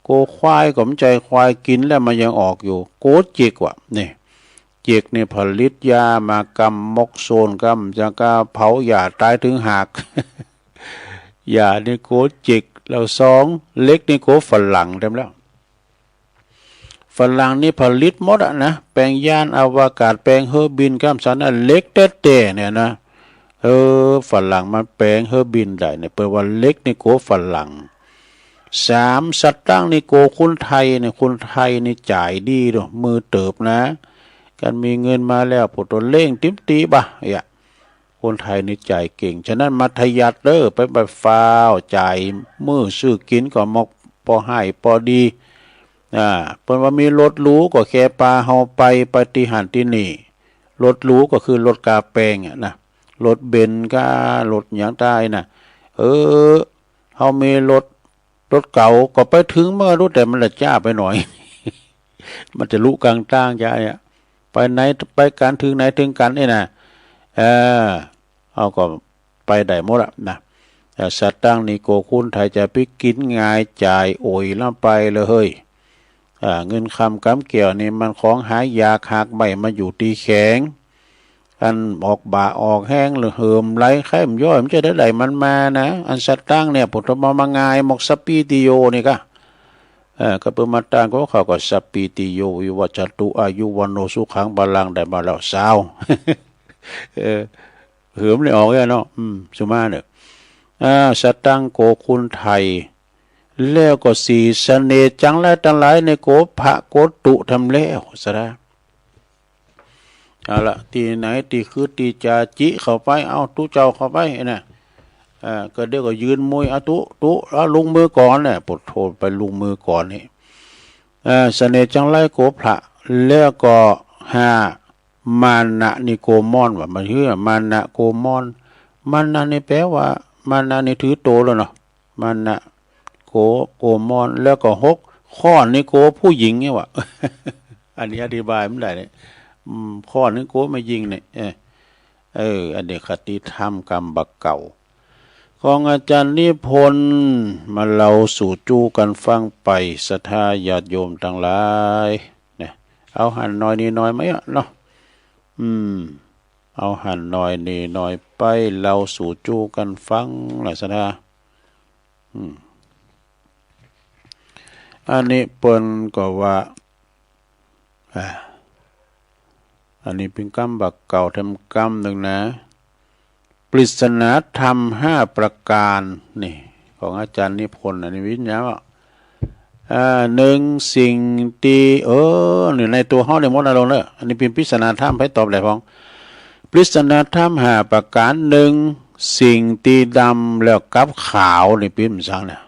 โก๋ควายก็บ่ใจ้ ควายกิ๋นแล้วมันยังออกอยู่ โก๋เจ็กว่ะ นี่ เจ็กนี่ผลิตหญ้ามากำ มกโซนกำ จะก้าเผาหญ้าต๋ายเถิงหาก หญ้านี่โก๋เจ็ก แล้วสอง เหล็กนี่โก๋ฝรั่งแต๊แล้ว ฝรั่งนี่ผลิตหมดอะนะ แป๋งยานอวกาศ แป๋งเฮอบินกำสันน่ะ เหล็กแต๊ๆ เนี่ยนะ เออ ฝรั่งมันแป๋งเฮอบินได้เนี่ย เปิ้นว่าเหล็กนี่โก๋ฝรั่ง สาม สตางค์นี่โก๋คนไทยเนี่ย คนไทยนี่จ่ายดีเนาะ มือเติบนะ คันมีเงินมาแล้ว ผู้ตนเล่งติ๊มตี้บ่ะ เอียะ คนไทยนี่จ่ายเก่ง ฉะนั้นมัธยัสถ์เน่อ ไป ไปฟ้าวจ่าย มื้อซื้อกิ๋นก็มอก ปอให้ปอดี อ่า เปิ้นว่ามีรถหรูก็แค่ปาเฮาไป ไปตี้หั้นตี้นี่ รถหรูก็คือรถกาแปงอะนะ รถเบนซ์ก้า รถหยังใต้น่ะ เออ เฮามีรถ รถเก๋าก็ไปเถิงมันก็รู้ แต่มันละจ๊าไปหน่อย มันจะลุก๋างตางจ๊าเนี่ย ไปไหน ไปกั๋น เถิงไหนเถิงกั๋นนี่นะ เออ เฮาก็ไปได้หมดอะนะ เออ สตางค์นี่โก๋คนไทยจะไปกิ๋นง่าย จ่ายโอยละไปเลยเฮ้ย อ่า เงินคำกำแก้วนี่มันของหายาก หากบ่มาอยู่ตี้แขง อันออกบ่าออกแฮง หรือเหิมไหล ใค่บ่ย่อย มันจะได้ไหลมันมานะ อันสตางค์เนี่ย ผู้ตนเอามาง่าย มอกสัพพีติโยนี่ก้า เออ ก็เปิ้นมาต้านก็ เขาก็สัพพีติโย วิวัชชันตุ อายุ วัณโณ สุขัง พลัง ได้มาแล้วซาว เออ เหิมได้ออกแล้วเนาะ อืม สุมาเน่อ อ่า สตางค์โก๋คนไทย แล้วก็สี่ เสน่ห์จังไรตังหลายนี่โก๋พระโก๋ตุ๊ทำแล้ว สะดา เอาละ ตี้ไหนตี้คือตี้จะจิเข้าไป เอาตุ๊เจ้าเข้าไปนะ อ่า ก็เดี๋ยวก็ยืนมวย เอาตุ๊ ตุ๊ เอาลงมือก่อนเนี่ย ปะโถไปลงมือก่อนนี่ อ่า เสน่ห์จังไรโก๋พระ แล้วก็ห้า มานะนี่โก๋ม่อนว่ะ มันคือมานะโก๋ม่อน มานะนี่แปลว่า มานะนี่ถือโตแล้วเนาะ มานะโก๋ โก๋ม่อน แล้วก็หก ค้อนนี่โก๋ผู้หญิงเนี่ยว่ะ อันนี้อธิบายบ่ได้เนี่ย อืม ค้อนนี่โก๋แม่ญิงเนี่ย เออ เออ อันนี้คติธรรมกำบ่าเก่า ของอาจ๋ารย์นิพนธ์ มาเล่าสู่จู้กั๋นฟังไป ศรัทธาญาติโยมตังหลาย เนี่ย เอาหั้นหน้อยนี่หน้อยไหมอะเนาะ อืม เอาหั้นหน้อยนี่หน้อยไป เล่าสู่จู้กั๋นฟังล่ะ ศรัทธา อืม อันนี้เปิ้นก็ว่า อ่า อันนี้เป๋นกำบ่าเก่าแถมกำนึ่งนะ ปริศนาธรรมห้าประการ นี่ ของอาจ๋ารย์นิพนธ์ อันนี้วิญญาณว่า อ่า หนึ่ง สิ่งตี้ เออ นี่ในตั๋วเฮานี่หมดอารมณ์แล้ว อันนี้เป๋นปริศนาธรรม ใผตอบได้พ่อง ปริศนาธรรมห้าประการ หนึ่ง สิ่งตี้ดำแล้วกลับขาว นี่เป๋นหยังนะ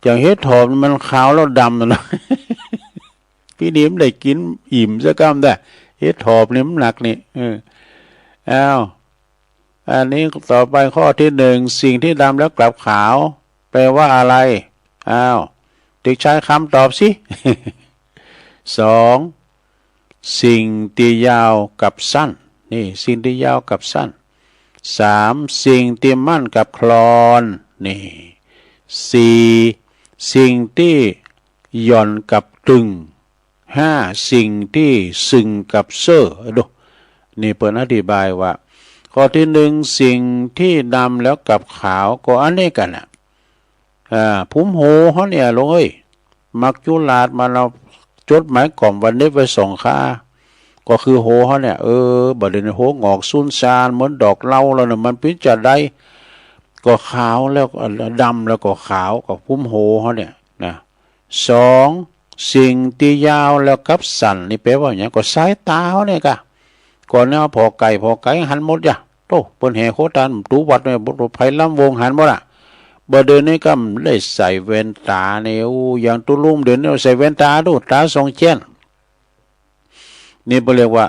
อย่างเห็ดถอบนี่มันขาวแล้วดำนะ ปี๋นี้บ่ได้กิ๋นอิ่มสักกำได้ เห็ดถอบนี่มันหนักนี่ เออ อ้าว อันนี้ต่อไปข้อตี้หนึ่ง สิ่งตี้ดำแล้วกลับขาว แปลว่าอะไร อ้าว เด็กชายคำตอบสิ สอง สิ่งตี้ยาวกับสั้น นี่ สิ่งตี้ยาวกับสั้น สาม สิ่งตี้มั่นกับคลอน นี่ สี่ สิ่งตี้หย่อนกับตึง ห้า สิ่งตี้ซึ่งกับเซ้อ ดู นี่เปิ้นอธิบายว่า ข้อตี้นึ่ง สิ่งที่ดำแล้วกลับขาว ก็อันนี้กั๋นน่ะ อ่า ภูมิโหเฮาเนี่ยลูกเอ้ย หมากจุฬาดมา เอาจดหมายก๋อมวันเน็บไว้สองข้า ก็คือโหเฮาเนี่ย เออ บ่าเดี่ยวนี้โหหงอกซูนซานเหมือนดอกเลาแล้วเนี่ย มันเป๋นจาใด ก็ขาวแล้ว ดำแล้วก็ขาว ก็ภูมิโหเฮาเนี่ยนะ สอง สิ่งตี้ยาวแล้วกลับสั้น นี่แปลว่าหยัง ก็สายต๋าเฮาเนี่ยก่ะ ก่อนเนี่ยผ่อใก้ผ่อไก๋หันหมดยะ โต้ เปิ้นแห่โคตานประตู๋วัดเนี่ย บ่ ไผล้ำวงหันหมดอะ บ่าเดี่ยวนี้ก็ได้ใส่แว่นต๋าเนี่ย อู้ อย่างตุ๊ลุงเดี๋ยวนี้ใส่แว่นต๋าดู ต๋าส่องแจ้ง นี่เปิ้นเรียกว่า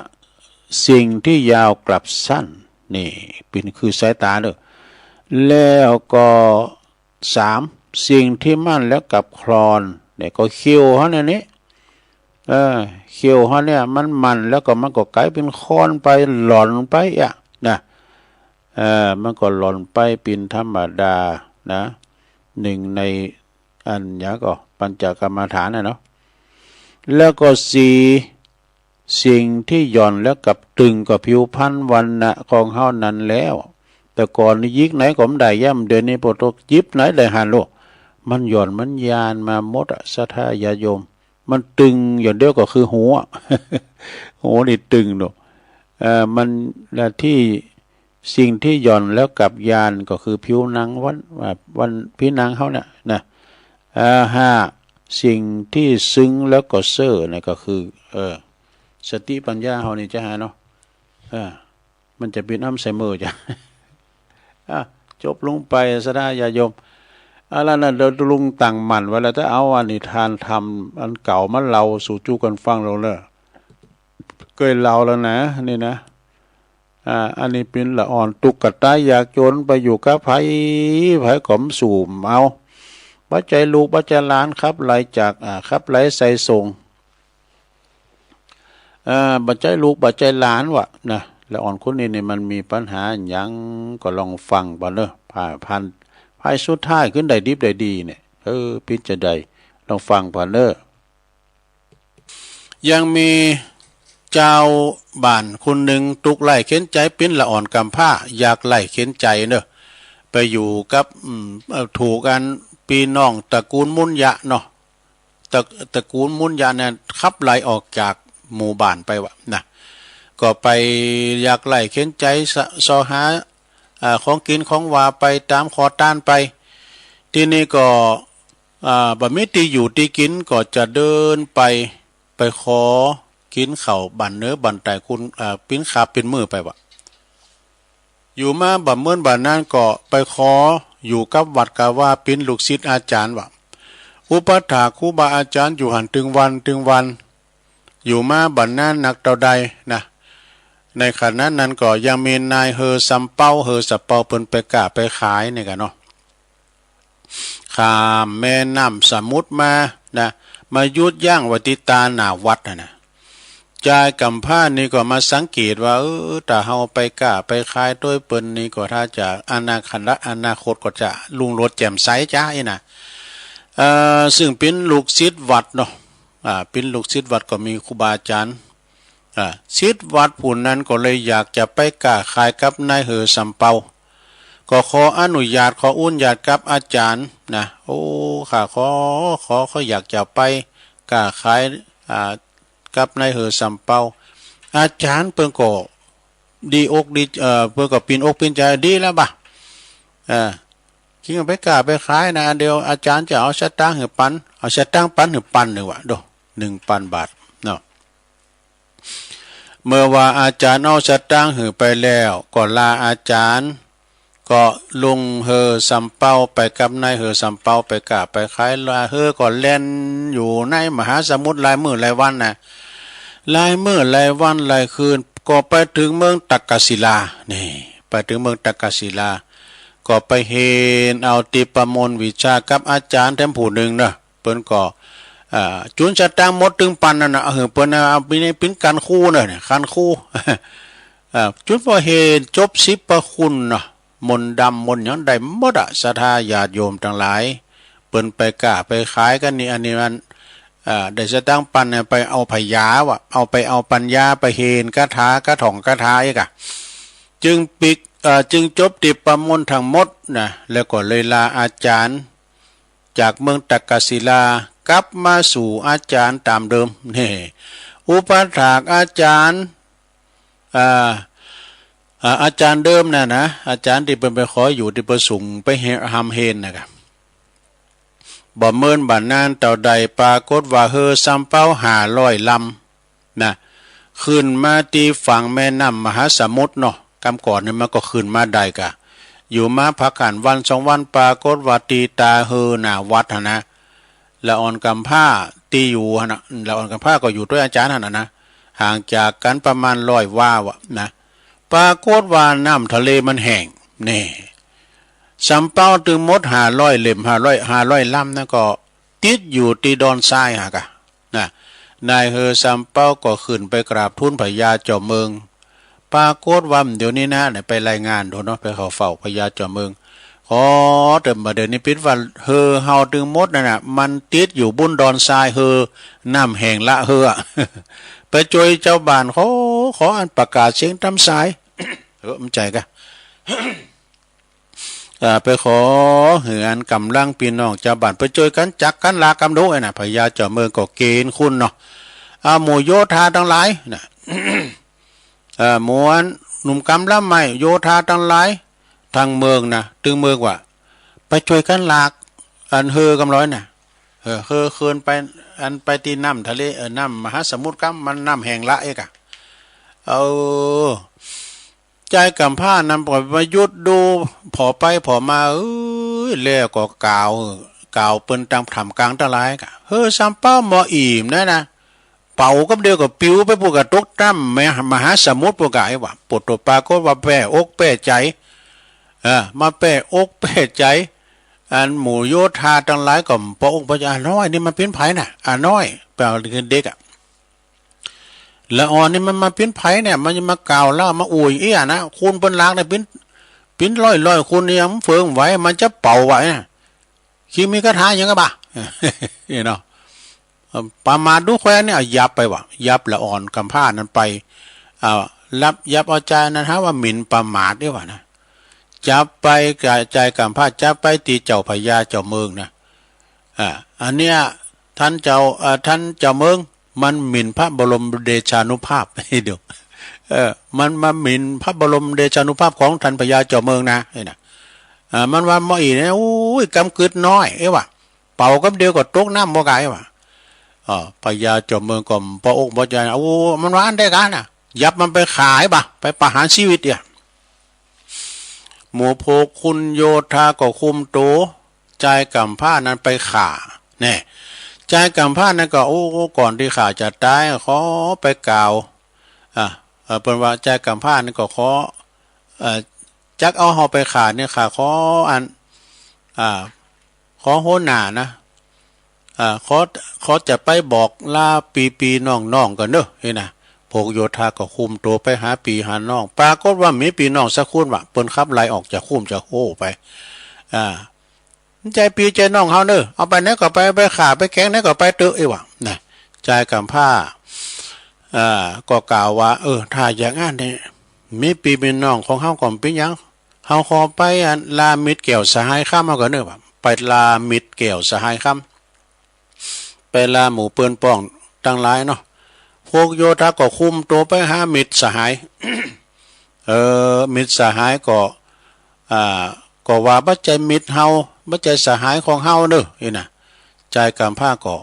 สิ่งที่ยาวกลับสั้น นี่เป๋นคือสายต๋าเน่อ แล้วก็ สาม สิ่งที่มั่นแล้วกลับคลอน เนี่ยก็เขี้ยวเฮาเนี่ยนี่ เออ เขี้ยวเฮาเนี่ยมันมั่นแล้วก็มันก็ก๋ายเป๋นคลอนไปหล่อนไปอะนะ เออ มันก็หล่อนไปเป๋นธรรมดานะ นึ่งในอันหยังก็ปัญจกรรมฐานน่ะเนาะ แล้วก็สี่ สิ่งที่หย่อนแล้วกลับตึง ก็ผิวพรรณวรรณะของเฮานั้นแล้ว แต่ก่อนนี่หยิกไหนก็บ่ได้ ยามเดี๋ยวนี้ปอตกหยิบไหนได้หั้นลูก มันหย่อนมันยานมาหมดอะ ศรัทธาญาติโยม มันตึงอย่างเดียวก็คือหูอะ หูนี่ตึงเนาะ เอ่อ มัน และที่ สิ่งที่หย่อนแล้วกลับยานก็คือผิวหนังวัน วัน ผิวหนังเฮาเนี่ยนะ อ่า ห้า สิ่งที่ซึ้งแล้วก็เซ่อเนี่ยก็คือ เออ สติปัญญาเฮานี่จะหาเนาะ เออ มันจะเป๋นอัลไซเมอร์จ้ะ อ่ะ จบลงไป ศรัทธาญาติโยม อะ แล้วนะ เดี๋ยวลุงตั้งหมั่นไว้แล้ว จะเอาอนิทานธรรมอันเก่ามาเล่าสู่จู้กั๋นฟังลอเล่อ เกยเล่าแล้วนะ นี่นะ อ่า อันนี้เป๋นละอ่อน ตุ๊กตายากจ๋น ไปอยู่กับใผ ใผก็บ่สู้เอา บ่ใจ้ลูก บ่ใจ้หลาน ขับไล่จาก อ่า ขับไล่ใส่ส่ง เอ่อ บ่ใจ้ลูก บ่ใจ้หลานวะนะ ละอ่อนคนนี้นี่มันมีปัญหาหยังก็ลองฟังผ่านเน่อ ผ่าน ผ่าน ฝ่ายสุดท้ายขึ้นได้ดิบได้ดีเนี่ย เออ เป๋นจาใด ลองฟังผ่านเน่อ ยังมีจาวบ้านคนนึ่งตุ๊กข์ไร้เข็ญใจ๋ เป๋นละอ่อนก๋ำพร้า ยากไร้เข็ญใจ๋เน่อ ไปอยู่กับ อืม เอ่อ ถูกอันปี้น้องตระกูลมุนยะเนาะ ตระ ตระกูลมุนยะเนี่ยขับไล่ออกจากหมู่บ้านไปวะนะ ก็ไปยากไร้เข็ญใจ๋ เซาะ เซาะหา อ่า ของกิ๋นของหว่าไปต๋ามขอตานไป ตี้นี้ก็ อ่า บ่มีตี้อยู่ตี้กิ๋น ก็จะเดินไป ไปขอกิ๋นข้าวบ้านเหนือบ้านใต้คน อ่า เป๋นคาบเป๋นมื้อไปวะ อยู่มาบ่าเมินบ่านานก็ไปขออยู่กับวัด กาว่าเป๋นลูกศิษย์อาจ๋ารย์วะ อุปัฏฐากครูบาอาจ๋ารย์อยู่หั้นตึงวันตึงวัน อยู่มาบ่านานนักเต้าใดนะ ในขณะนั้นก็ยังมีนายเฮอซำเปา เฮอซำเปาเปิ้นไปก้าไปขายนี่ก่ะเนาะ ข้ามแม่น้ำสมุทรมานะ มาหยุดยั้งไว้ตี้ตาหน้าวัดน่ะนะ จายก๋ำพร้านี่ก็มาสังเกตว่า เออ ถ้าเฮาไปก้าไปขายตวยเปิ้นนี่ก็ถ้าจะอนาคต อนาคตก็จะรุ่งโรจน์แจ่มใสจ๊ะอี้นะ เอ่อ ซึ่งเป๋นลูกศิษย์วัดเนาะ อ่า เป๋นลูกศิษย์วัดก็มีครูบาอาจ๋ารย์ อ่า ศิษย์วัดผู้นั้นก็เลยอยากจะไปก้าขายกับนายเฮอซำเปา ก็ขออนุญาต ขออนุญาตกับอาจ๋ารย์นะ โอ้ ข้าขอ ขอ ขออยากจะไปก้าขาย อ่า กับนายเฮอซำเปา อาจ๋ารย์เปิ้นก็ดีอกดี เอ่อ เปิ้นก็ปิ้นอกปิ้นใจ๋ ดีแล้วบ่ะ เออ คิงไปก้าไปขายนะ เดี๋ยวอาจ๋ารย์จะเอาสตางค์หื้อปัน เอาสตางค์ปันหื้อปันหนึ่งวะ โด หนึ่งปันบาทเนาะ เมื่อว่าอาจ๋ารย์เอาสตางค์หื้อไปแล้ว ก็ลาอาจ๋ารย์ ก็ลุงเฮอซำเปาไปกับนายเฮอซำเปาไปก้าไปขาย ลาเฮอก็แล่นอยู่ในมหาสมุทรหลายมื้อหลายวันนะ หลายมื้อหลายวันหลายคืน ก็ไปเถิงเมืองตักกศิลา นี่ ไปเถิงเมืองตักกศิลา ก็ไปเฮียนเอาติปมนต์วิชากับอาจ๋ารย์แถมผู้นึ่งเนาะ เปิ้นก็ อ่า จุนสตางค์หมดตึงปันนั่นน่ะ หื้อเปิ้นน่ะ เอาไปในปิ้นกั๋นครูเนาะ กั๋นครู อ่า จุนปอเฮียนจบสิบพระคุณเนาะ มนต์ดำมนต์หยังได้หมดอะ ศรัทธาญาติโยมตังหลาย เปิ้นไปก้าไปขายกั๋นนี่ อันนี้มัน อ่า ได้สตางค์ปันเนี่ย ไปเอาผญาว่ะ เอาไปเอาปัญญา ไปเฮนคาถา คาถ่องคาถาอีกอะ จึงปิก เอ่อ จึงจบตี้ประมวลทั้งหมดนะ แล้วก็เลยลาอาจารย์ จากเมืองตักกศิลา กลับมาสู่อาจารย์ต๋ามเดิม นี่ อุปัฏฐากอาจารย์ อ่า อ่า อาจารย์เดิมน่ะนะ อาจารย์ตี้เปิ้นไปขออยู่ตี้เปิ้นส่งไปเฮน ฮำเฮนน่ะครับ บ่เมินบ่านานเต้าใด ปรากฏว่าเฮอซำเป๊าห้าร้อยลำ นะ ขึ้นมาตี้ฝั่งแม่น้ำมหาสมุทรเนาะ กำก่อนนี่มันก็ขึ้นมาได้ก่ะ อยู่มาพักหั้นวันสองวัน ปรากฏว่าตี้ต๋าเฮอหน้าวัดหั้นนะ ละอ่อนก๋ำพร้าตี้อยู่หั้นนะ ละอ่อนก๋ำพร้าก็อยู่ตวยอาจ๋ารย์หั้นนะนะ ห่างจากกั๋นประมาณร้อยวาวอะนะ ปรากฏว่าน้ำทะเลมันแห้ง นี่ ซำเป๊าตึงหมดห้าร้อยเล่ม ห้าร้อย ห้าร้อยลำนั้นก็ติดอยู่ตี้ดอนทรายหากอะ นะ นายเฮอซำเป๊าก็ขึ้นไปกราบทูลพญาเจ้าเมือง ปรากฏว่าเดี๋ยวนี้นะ เนี่ยไปรายงานดูเนาะ ไปเข้าเฝ้าพญาเจ้าเมือง ขอเถิด บ่าเดี๋ยวนี้ปิดว่าเฮอเฮาตึงหมดนั่นน่ะ มันติดอยู่บุ้นดอนทราย เฮอน้ำแห้งละเฮอ ไปจ้วยจาวบ้าน ขอ ขออันประกาศเสียงต๋ามสาย เออ มันใจ๋ก่ะ อ่า ไปขอหื้ออันก๋ำลังปี้น้องจาวบ้านไปจ้วยกั๋นจักกั๋นลากกำดูไอ้น่ะ พญาเจ้าเมืองก็เก๋ณฑ์คุณเนาะ อ่า หมู่โยธาตังหลายน่ะ เอ่อ หมู่อันหนุ่มกำลังใหม่ โยธาตังหลาย ตังเมืองน่ะ ตึงเมืองว่า ไปจ้วยกั๋นลากอันเฮอกำลอยน่ะ เออ เฮอเคินไป อันไปตี้น้ำทะเล เออ น้ำมหาสมุทรกำ มันน้ำแห้งละเอกอะ เออ จายก๋ำพร้านั้นก็มาหยุดดู ผ่อไปผ่อมา เอ้ย แล้วก็กล่าว กล่าวเปิ้นตางถ้ำกลางตังหลายก่ะ เฮอซำเป๊าหม้ออิ่มนะนะ เป๋าก๊ำเดียวก็ปิวไปปู้นก่ะ ตกน้ำมหา มหาสมุทรปู้นก่ะ ไอ้หว่า ปู้นโต ปรากฏว่าแป้อกแป้ใจ๋ เออ มาแป้อกแป้ใจ๋ อันหมู่โยธาตังหลายก็ปออกปอใจ๋ อาน้อยนี่มันเป๋นใผน่ะ อาน้อย แปลว่าเด็กอะ ละอ่อนนี่มันมาเป๋นใผเนี่ย มันจะมากล่าวเล่ามาอู้อี้อะนะ คุณเปิ้นลากเนี่ยเป๋น เป๋นร้อยๆ คุณยังเฟิงไหว มันจะเป๋าไหวนะ คิงมีคาถาหยังก่ะบ่า นี่เนาะ เอ่อ ประมาทดูแควนเนี่ย ยับไปว่ะ ยับละอ่อนก๋ำพร้านั้นไป อ่า ยับ ยับเอาจายนั้นหาว่าหมิ่นประมาทดีกว่านะ จับไป จายก๋ำพร้าจับไปตี้เจ้าพญาเจ้าเมืองนะ อ่า อันเนี้ย ท่านเจ้า เอ่อ ท่านเจ้าเมือง มันหมิ่นพระบรมเดชานุภาพ ดู เออ มันมาหมิ่นพระบรมเดชานุภาพของท่านพญาเจ้าเมืองนะ นี่นะ อ่า มันว่าหม้ออี่เนี่ย โอ้ย กำกึ๊ดน้อย เอ้ยว่ะ เป๋าก๊ำเดียวก็ตกน้ำบ่ไกลว่ะ อ่า พญาเจ้าเมืองก็ปออกปอใจ๋ โอ้ มันว่าอั้นได้กั๋นน่ะ ยับมันไปฆ่าบ่า ไปประหารชีวิตเนี่ย หมู่พวกคุณโยธาก็คุมตั๋วจายก๋ำพร้านั้นไปฆ่า แน่ จายก๋ำพร้านั้นก็ โอ้ ก่อนตี้ข้าจะต๋าย ขอไปกล่าว อ่ะ เอ่อ เปิ้นว่าจายก๋ำพร้านั้นก็ขอ เอ่อ จักเอาเฮาไปฆ่าเนี่ย ข้าขออัน อ่า ขอหัวหน้านะ อ่า ขอ ขอจะไปบอกลาปี้ๆ น้องๆ ก่อนเนาะ นี่นะ พวกโยธาก็คุมตั๋วไปหาปี้หาน้อง ปรากฏว่าบ่มีปี้น้องสักคนว่ะ เปิ้นขับไล่ออกจากคุ้มจากโฮ่ไป อ่า มันใจ้ปี้ใจ้น้องเฮาเนาะ เอาไปไหนก็ไป ไปฆ่าไปแก๋งไหนก็ไปเต๊อะ เอ้ยว่ะ นะ จายก๋ำพร้า อ่า ก็กล่าวว่า เออ ถ้าอย่างอั้นเนี่ย บ่มีปี้บ่มีน้องของเฮาก็บ่เป๋นหยัง เฮาขอไปอันลามิตรแก้วสหายคำเฮาก่อนเนาะ ไปลามิตรแก้วสหายคำ ไปลาหมู่เปิ้นป้องตังหลายเนาะ พวกโยธาก็คุมตั๋วไปหามิตรสหาย เออ มิตรสหายก็ อ่า ก็ว่าบ่ใจ้มิตรเฮา บ่ใจ้สหายของเฮาเนาะ นี่นะ จายก๋ำพร้าก็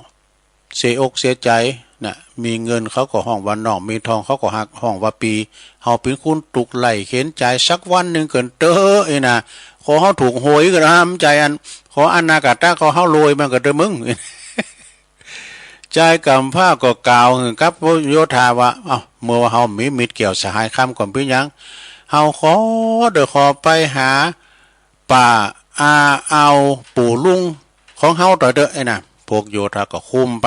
เสียอกเสียใจ๋นะ มีเงินเขาก็ฮ้องว่าน้อง มีทองเขาก็ฮ้องว่าปี้ เฮาเป๋นคนตุ๊กข์ไร้เข็ญใจ๋ สักวันนึ่งก่อนเต๊อะ นี่นะ ขอเฮาถูกหวยก่อนนะ บ่ใจ้อัน ขออนาคตะ ขอเฮารวยมันก่อนเต๊อะมึง จายก๋ำพร้าก็กล่าวหื้อกับพวกโยธาว่า เอ้า เมื่อว่าเฮาบ่มีมิตรแก้วสหายคำก็บ่เป๋นหยัง เฮาขอเต๊อะ ขอไปหา ป้าอาอาวปู่ลุงของเฮาต่อเต๊อะ ไอ้น่ะ พวกโยธาก็คุมไป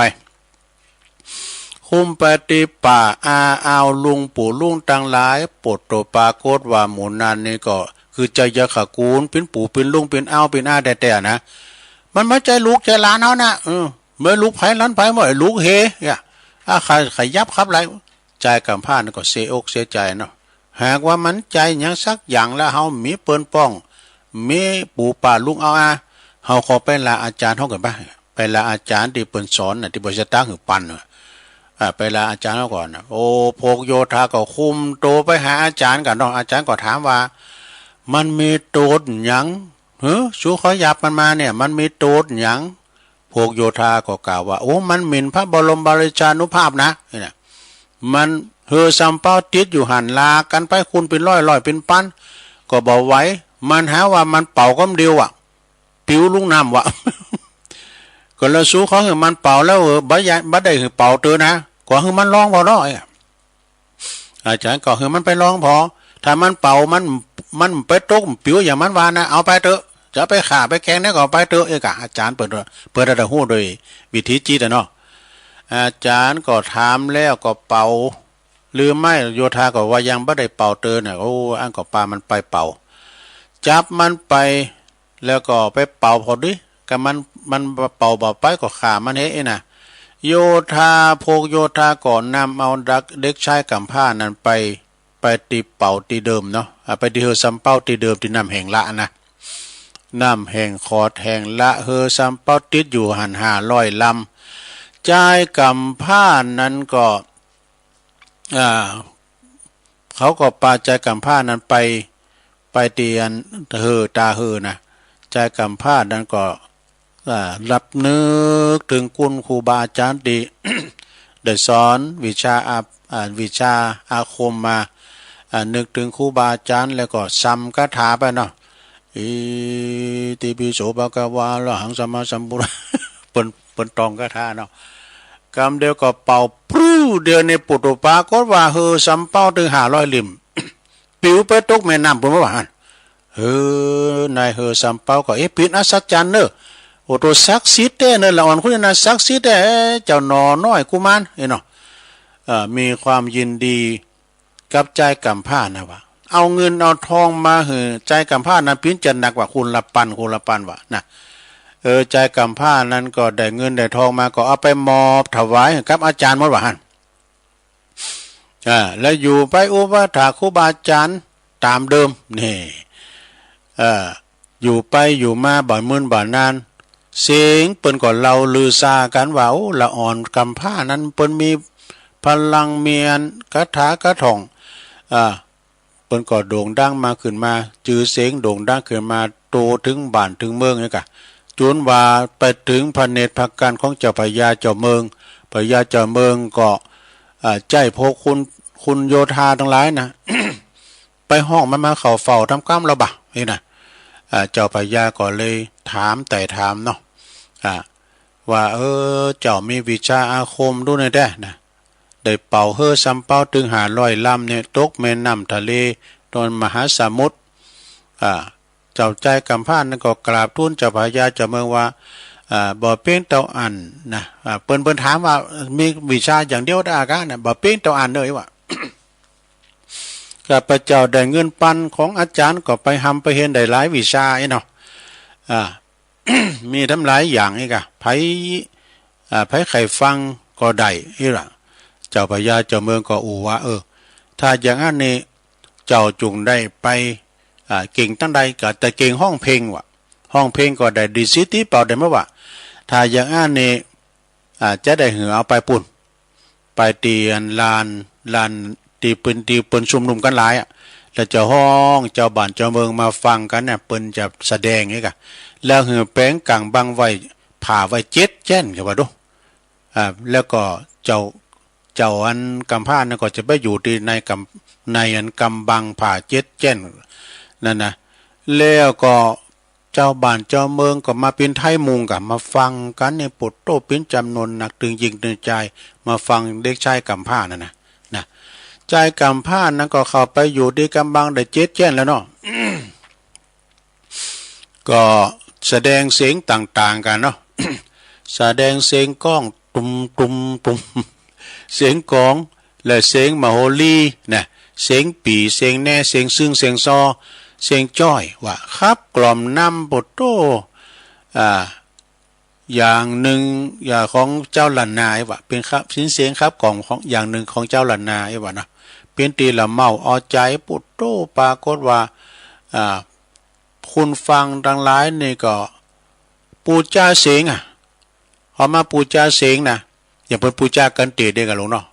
คุมไปตี้ป้าอาอาวลุงปู่ลุงตังหลาย โปดโตปรากฏว่าหมู่นั้นนี่ก็คือไชยะขกูล เป๋นปู่เป๋นลุงเป๋นอาวเป๋นอาแต๊ๆ นะ มันบ่ใจ้ลูกใจ้หลานเฮานะ เออ บ่ลูกใผหลานใผ บ่ลูกเฮ เนี่ย อ่ะ ใค่ ใค่ยับขับไล่ จายก่ำผ้านั้นก็เสียอกเสียใจ๋เนาะ หากว่ามันใจ๋หยังสักอย่างแล้ว เฮาบ่มีเปิ้นป้อง บ่มีปู่ป้าลุงอาอา เฮาขอไปลาอาจ๋ารย์เฮาก่อนปะ ไปลาอาจ๋ารย์ตี้เปิ้นสอนน่ะ ตี้บ่สตางค์หื้อปันน่ะ อ่า ไปลาอาจ๋ารย์เฮาก่อนน่ะ โอ้ พวกโยธาก็คุมตั๋วไปหาอาจ๋ารย์กั๋นเนาะ อาจ๋ารย์ก็ถามว่า มันมีโตดหยัง หือ สูขอหยับมันมาเนี่ย มันมีโตดหยัง พวกโยธาก็กล่าวว่า โอ้ มันหมิ่นพระบรมราชานุภาพนะ นี่นะ มัน เฮอซำเปาติดอยู่หั้น ลากกั๋นไป คนเป๋นร้อยๆ เป๋นปัน ก็บ่ไหว มันหาว่ามันเป๋าก้ำเดียวอะ ปิ๋วลงน้ำวะ ก็แล้วสูขอหื้อมันเป๋าแล้ว เออ บ่อยาก บ่ได้หื้อเป๋าเตอนะ ขอหื้อมันลองผ่อเนาะ อาจ๋ารย์ก็หื้อมันไปลองผ่อ ถ้ามันเป๋า มัน มันไปตก มันปิ๋วอย่างมันว่านะ เอาไปเต๊อะ จะไปฆ่าไปแกล้งไหนก็เอาไปเต๊อะ เอ้ยก่ะ อาจ๋ารย์เปิ้น เปิ้นจะฮู้โดยวิธีจิตอะเนาะ อาจ๋ารย์ก็ถามแล้วก็เป๋าหรือไม่ โยธาก็ว่ายังบ่ได้เป๋าเตอเนี่ย โอ้ อันก็ปามันไปเป๋า จับมันไป แล้วก็ไปเป๋าผ่อดิ กะมัน มันเป๋าบ่ไปก็ฆ่ามันเฮอะ เอ้ยนะ โยธา พวกโยธาก็นำเอาดัก เด็กชายก่ำผ้านั้นไป ไปตี้เป๋าตี้เดิมเนาะ อ่า ไปตี้เฮอซำเปาตี้เดิม ตี้น้ำแห่งละนะ น้ำแห่งขอดแห่งละ เฮอซำเปาติดอยู่หั้นห้าร้อยลำ จายก่ำผ้านั้นก็ อ่า เขาก็ปาจายก่ำผ้านั้นไป ไปตี้อันเฮอ ตาเฮอนะ จายก่ำผ้านั้นก็ อ่า รำลึกเถิงคุณครูบาอาจ๋ารย์ตี้ ได้สอนวิชาอา อ่า วิชาอาคมมา อ่า นึกเถิงครูบาอาจ๋ารย์แล้วก็ซำคาถาไปเนาะ อิติปิโสภะคะวะอะระหังสัมมาสัมพุทธะ เปิ้น เปิ้นต้องคาถาเนาะ กำเดียวก็เป่าปรู๊เดียวนี่ปุด ปรากฏว่าเฮอซำเปาตึงห้าร้อยลำ ปิ๋วไปตกแม่น้ำปู้นว่าหั้น เออ นายเฮอซำเปาก็ เอ๊ะ เป๋นอัศจรรย์เน่อ โอ้ ตั๋วศักดิ์สิทธิ์แต๊เน่อ ละอ่อนคนนี้นะ ศักดิ์สิทธิ์แต๊ เจ้าหน่อน้อยกุมาร เอ้ยเนาะ เอ่อ มีความยินดีกับจายก่ำผ้านะว่า เอาเงินเอาทองมาหื้อจายก่ำผ้านั้นเป๋นจ๋ำนักว่า คนละปัน คนละปันว่านะ เออ จายก่ำผ้านั้นก็ได้เงินได้ทองมาก็เอาไปมอบถวายกับอาจ๋ารย์หมดว่าหั้น อ่า แล้วอยู่ไปอุปัฏฐากครูบาอาจ๋ารย์ต๋ามเดิม นี่ เอ่อ อยู่ไปอยู่มาบ่ามื้นบ่านาน เสียงเปิ้นก็เล่าลือซากั๋นว่า โอ้ ละอ่อนก่ำผ้านั้นเปิ้นมีพลัง มีอันคาถากาถ่อง อ่า เปิ้นก็โด่งดังมาขึ้นมา จื้อเสียงโด่งดังขึ้นมา โตเถิงบ้านเถิงเมืองนี่ก่ะ จ๋นว่าไปเถิงพระเนตรพระกัณฑ์ของเจ้าพญาเจ้าเมือง พญาเจ้าเมืองก็ อ่า ใจ๊พวกคุณ คุณโยธาตังหลายนะ ไปฮ้องมันมาเข้าเฝ้าต๋ามกำละบ่า นี่นะ อ่า เจ้าพญาก็เลยถามไต่ถามเนาะ อ่า ว่า เออ เจ้ามีวิชาอาคมดูหน่อยแต๊นะ ได้เป่าเฮอซำเปาตึงห้าร้อยลำเนี่ย ตกแม่น้ำทะเล ตอนมหาสมุทร อ่า เจ้าจายก่ำผ้านั้นก็กราบทูลเจ้าพญาเจ้าเมืองว่า อ่า บ่เป๋นเต้าอั้นนะ อ่า เปิ้น เปิ้นถามว่ามีวิชาอย่างเดียวได้กานะ บ่เป๋นเต้าอั้นเลยว่า ข้าพเจ้าได้เงินปันของอาจ๋ารย์ก็ไปฮ่ำไปเฮนได้หลายวิชาเอ้ยเนาะ อ่า มีตั้งหลายอย่างนี่ก่ะ ใผ อ่า ใผใค่ฟังก็ได้ อี้ละ เจ้าพญาเจ้าเมืองก็อู้ว่า เออ ถ้าอย่างอั้นนี่ เจ้าจุ่งได้ไป อ่า เก่งตังใดก็ แต่เก่งฮ้องเพลงว่ะ ฮ้องเพลงก็ได้ดีสิติเป่าได้มาว่ะ ถ้าอย่างอั้นนี่ อ่า จะได้หื้อเอาไปปู้น ไปตี้อันลาน ลานตี้เปิ้น ตี้เปิ้นชุมนุมกั๋นหลายอะ แล้วจะฮ้องเจ้าบ้านเจ้าเมืองมาฟังกั๋นเนี่ย เปิ้นจะแสดงนี่ก่ะ แล้วหื้อแป๋งก๋างบังไว้ ผ้าไว้เจ็ดแจ้น ก็ว่าดู อ่า แล้วก็เจ้า เจ้าอันก่ำผ้านั้นก็จะไปอยู่ตี้ในก๋ำ ในอันก๋ำบังผ้าเจ็ดแจ้นนั้นนะ แล้วก็ เจ้าบ้านเจ้าเมืองก็มาเป๋นไทยมุงก่ะ มาฟังกั๋นนี่ โปดโต้ เป๋นจ๋ำนวนนัก ตึงญิงตึงจาย มาฟังเด็กจายก่ำผ้านั้นนะ นะ จายก่ำผ้านั้นก็เข้าไปอยู่ตี้ก๋ำบังได้เจ็ดแจ้นแล้วเนาะ ก็แสดงเสียงต่างๆ กั๋นเนาะ แสดงเสียงก้อง ตุ้ม ตุ้ม ตุ้ม เสียงก๋อง และเสียงมโหรีนะ เสียงปี่ เสียงแน เสียงซึ่ง เสียงซอ เสียงจ้อย ว่าขับกล่อมนำ โปดโต้ อ่า อย่างนึ่ง อย่างของจาวล้านนาอี้วะ เป๋นครับ สินเสียงขับกล่อมของ อย่างนึ่งของจาวล้านนาอี้วะนะ เป๋นตี้ละเมาเอาใจ๋ ปุโต ปรากฏว่า อ่า คนฟังตังหลายนี่ก็ ปู๋จาเสียงอะ เอามาปู๋จาเสียงนะ อย่างเปิ้นปู๋จากั๋นเต๊อะเด้อกั๋นลูกเนาะ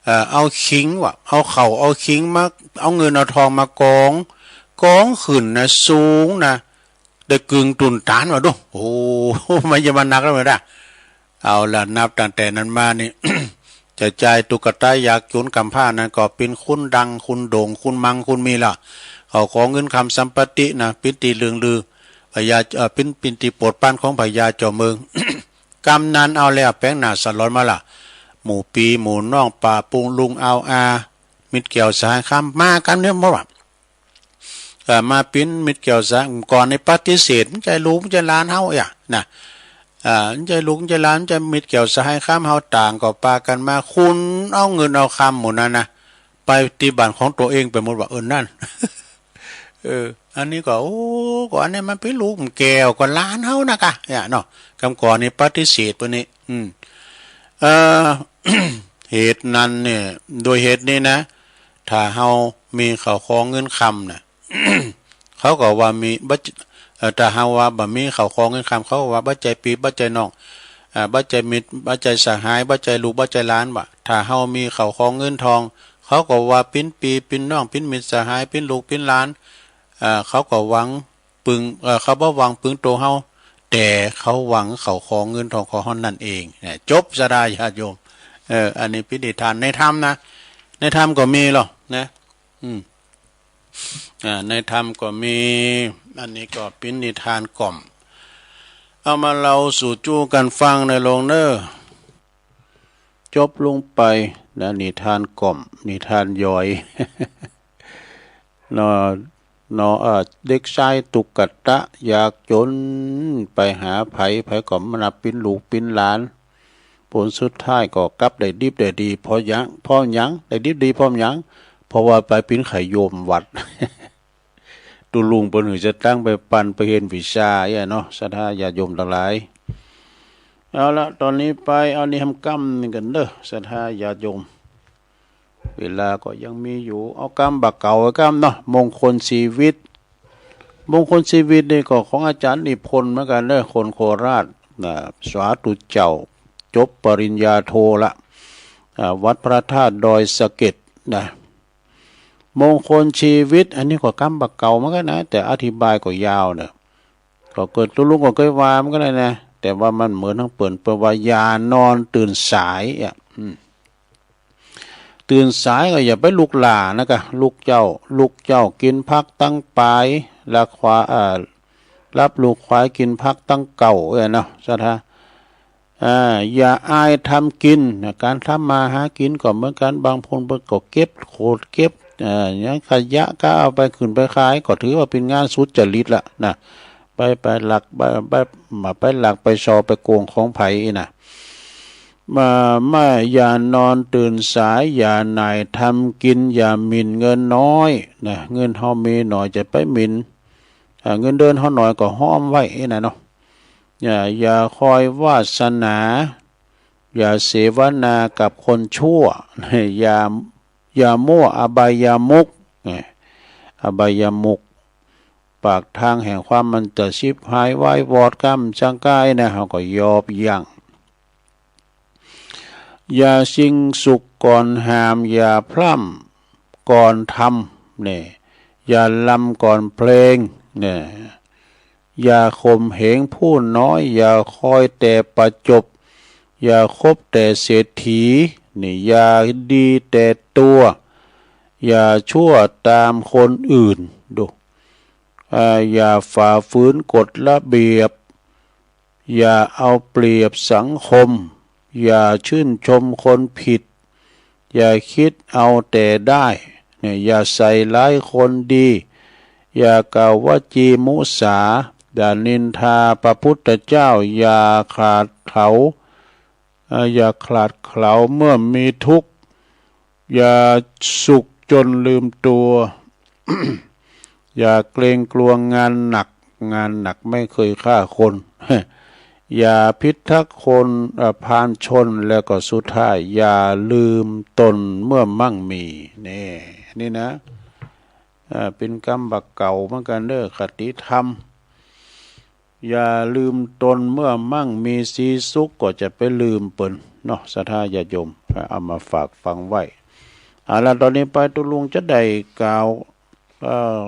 เอ่อ เอาขิงวะ เอาเข้าเอาขิงมา เอาเงินเอาทองมากอง กองขึ้นนะ สูงนะ ได้กึ่งตุ๊นตานวะดู โอ้ มันจะมาหนักแล้วเด้อ เอาละ นับตั้งแต่นั้นมานี่ จะจ่ายตุ๊กตายากจ๋นก๋ำพร้านั้นก็เป๋นคนดัง คนโด่ง คนมัง คนมีละ เข้าของเงินคำสัมปตินะ เป๋นตี้เลื่องลือ พญา เอ่อ เป๋น เป๋นตี้โปรดปรานของพญาจอมเมือง กำนันเอาแล้ว แป๋งหน้าสะหลอนมาละ หมู่ปี้หมู่น้อง ป้าปุ้งลุงอาวอา มิตรแก้วสหายคำ มากั๋นเนี่ยหมดวะ เอ่อ มาเป๋นมิตรแก้วสหาย ก่อนในปฏิเสธ บ่ใจ้ลูก บ่ใจ้หลานเฮาอะนะ อ่า บ่ใจ้ลูก บ่ใจ้หลาน บ่ใจ้มิตรแก้วสหายคำเฮา ต่างก็ปากั๋นมา คนเอาเงินเอาคำหมู่นั้นนะ ไปตี้บ้านของตั๋วเองไปหมดวะ เออ นั่น เออ อันนี้ก็ โอ้ ก็อันนี้มันเป๋นลูกแก้ว ก็หลานเฮานะกะ เนี่ยเนาะ กำก่อนนี่ปฏิเสธไปนี่ อืม เอ่อ เหตุนั้นเนี่ย โดยเหตุนี้นะ ถ้าเฮามีเข้าของเงินคำน่ะ เขาก็ว่ามี บ่ เอ่อ ถ้าเฮาว่าบ่มีเข้าของเงินคำ เขาก็ว่าบ่ใจ้ปี้บ่ใจ้น้อง อ่า บ่ใจ้มิตร บ่ใจ้สหาย บ่ใจ้ลูก บ่ใจ้หลานวะ ถ้าเฮามีเข้าของเงินทอง เขาก็ว่าเป๋นปี้เป๋นน้อง เป๋นมิตรสหาย เป๋นลูกเป๋นหลาน อ่า เขาก็หวังปึง เอ่อ เขาบ่หวังปึงตั๋วเฮา แต่เขาหวังเข้าของเงินทองของเฮานั่นเอง เนี่ย จบ ศรัทธาญาติโยม เออ อันนี้เป๋นนิทานในธรรมนะ ในธรรมก็มีหรอกนะ อืม อ่า ในธรรมก็มี อันนี้ก็เป๋นนิทานกล่อม เอามาเล่าสู่จู้กั๋นฟังนะโยมเน่อ จบลงไปนะ นิทานกล่อม นิทานหยอย เนาะ เนาะ เอ่อ เด็กชายตุ๊กตะยากจ๋น ไปหาใผ ใผก็บ่นับเป๋นลูกเป๋นหลาน ผลสุดท้ายก็กลับได้ดิบได้ดี เพราะหยัง เพราะหยัง ได้ดิบดีเพราะหยัง เพราะว่าไปเป๋นไข้โยมวัด ตุ๊ลุงเปิ้นหื้อสตางค์ไปปั่นไปเฮียนวิชาอี้เนาะ ศรัทธาญาติโยมตังหลาย เอาละ ต๋อนนี้ไป เอานิทานกำนึ่งกั๋นเน่อ ศรัทธาญาติโยม เวลาก็ยังมีอยู่ เอากำบ่าเก่าไว้กำเนาะ มงคลชีวิต มงคลชีวิตนี่ก็ของอาจ๋ารย์นิพนธ์เหมือนกั๋นเน่อ คนโคราชนะ สาธุเจ้า จบปริญญาโทละ อ่า วัดพระธาตุดอยสะเก็ดนะ มงคลชีวิต อันนี้ก็กำบ่าเก่าเหมือนกั๋นนะ แต่อธิบายก็ยาวเน่อ ก็เกิดตุ๊ลุงก็เกยว่าเหมือนกั๋นนะ แต่ว่ามันเหมือนของเปิ้น เปิ้นว่าอย่านอนตื่นสายอะ อืม ตื่นสายก็อย่าไปลุกหล้านะกะ ลุกเจ๊า ลุกเจ๊ากิ๋นผักตั้งปาย ละควา เอ่อ หลับลูกควายกิ๋นผักตั้งเก๊า เอ้ยเนาะ ศรัทธา อ่า อย่าอายทำกินนะ ก๋านทำมาหากิ๋นก็เหมือนกั๋น บางคนเปิ้นก็เก็บโขดเก็บ เอ่อ หยังขยะก็เอาไปขึ้นไปขาย ก็ถือว่าเป๋นงานสุจริตละนะ ไป ไปลัก ไป ไป บ่าไปลักไปซ่อไปโก๋งของใผอี้นะ บ่า บ่า อย่านอนตื่นสาย อย่าหน่ายทำกิน อย่าหมิ่นเงินน้อยนะ เงินเฮามีน้อยจะไปหมิ่น อ่า เงินเดือนเฮาน้อยก็ฮ้อมไว้อี้นะเนาะ อย่า อย่าคอยวาสนา อย่าเสวนากับคนชั่ว อย่า อย่ามั่วอบายมุข เนี่ย อบายมุข ปากทางแห่งความมันจะฉิบหายวายวอดกำจังก้ายนะ เฮาก็ยอบยั้ง อย่าชิงสุขก่อนหาม อย่าพร่ำก่อนทำ เนี่ย อย่าลำก่อนเพลง เนี่ย อย่าข่มเหงผู้น้อย อย่าคอยแต่ประจบ อย่าคบแต่เศรษฐี นี่ อย่าดีแต่ตัว อย่าชั่วตามคนอื่น ดู อ่า อย่าฝ่าฝืนกฎระเบียบ อย่าเอาเปรียบสังคม อย่าชื่นชมคนผิด อย่าคิดเอาแต่ได้ เนี่ย อย่าใส่ร้ายคนดี อย่ากล่าววจีมุสา อย่านินทาพระพุทธเจ้า อย่าขลาดเขลา เอ่อ อย่าขลาดเขลาเมื่อมีทุกข์ อย่าสุขจนลืมตัว อย่าเกรงกลัวงานหนัก งานหนักไม่เคยฆ่าคน อย่าผิดทักคน เอ่อ พาลชน แล้วก็สุดท้าย อย่าลืมตนเมื่อมั่งมี นี่ นี่นะ เอ่อ เป๋นกำบ่าเก่าเหมือนกั๋นเน่อ คติธรรม อย่าลืมตนเมื่อมั่งมี ศรีสุขก็จะไปลืมเปิ้นเนาะ ศรัทธาญาติโยม เอามาฝากฟังไว้ เอาละ ต๋อนนี้ไปตุ๊ลุงจะได้กล่าว เอ่อ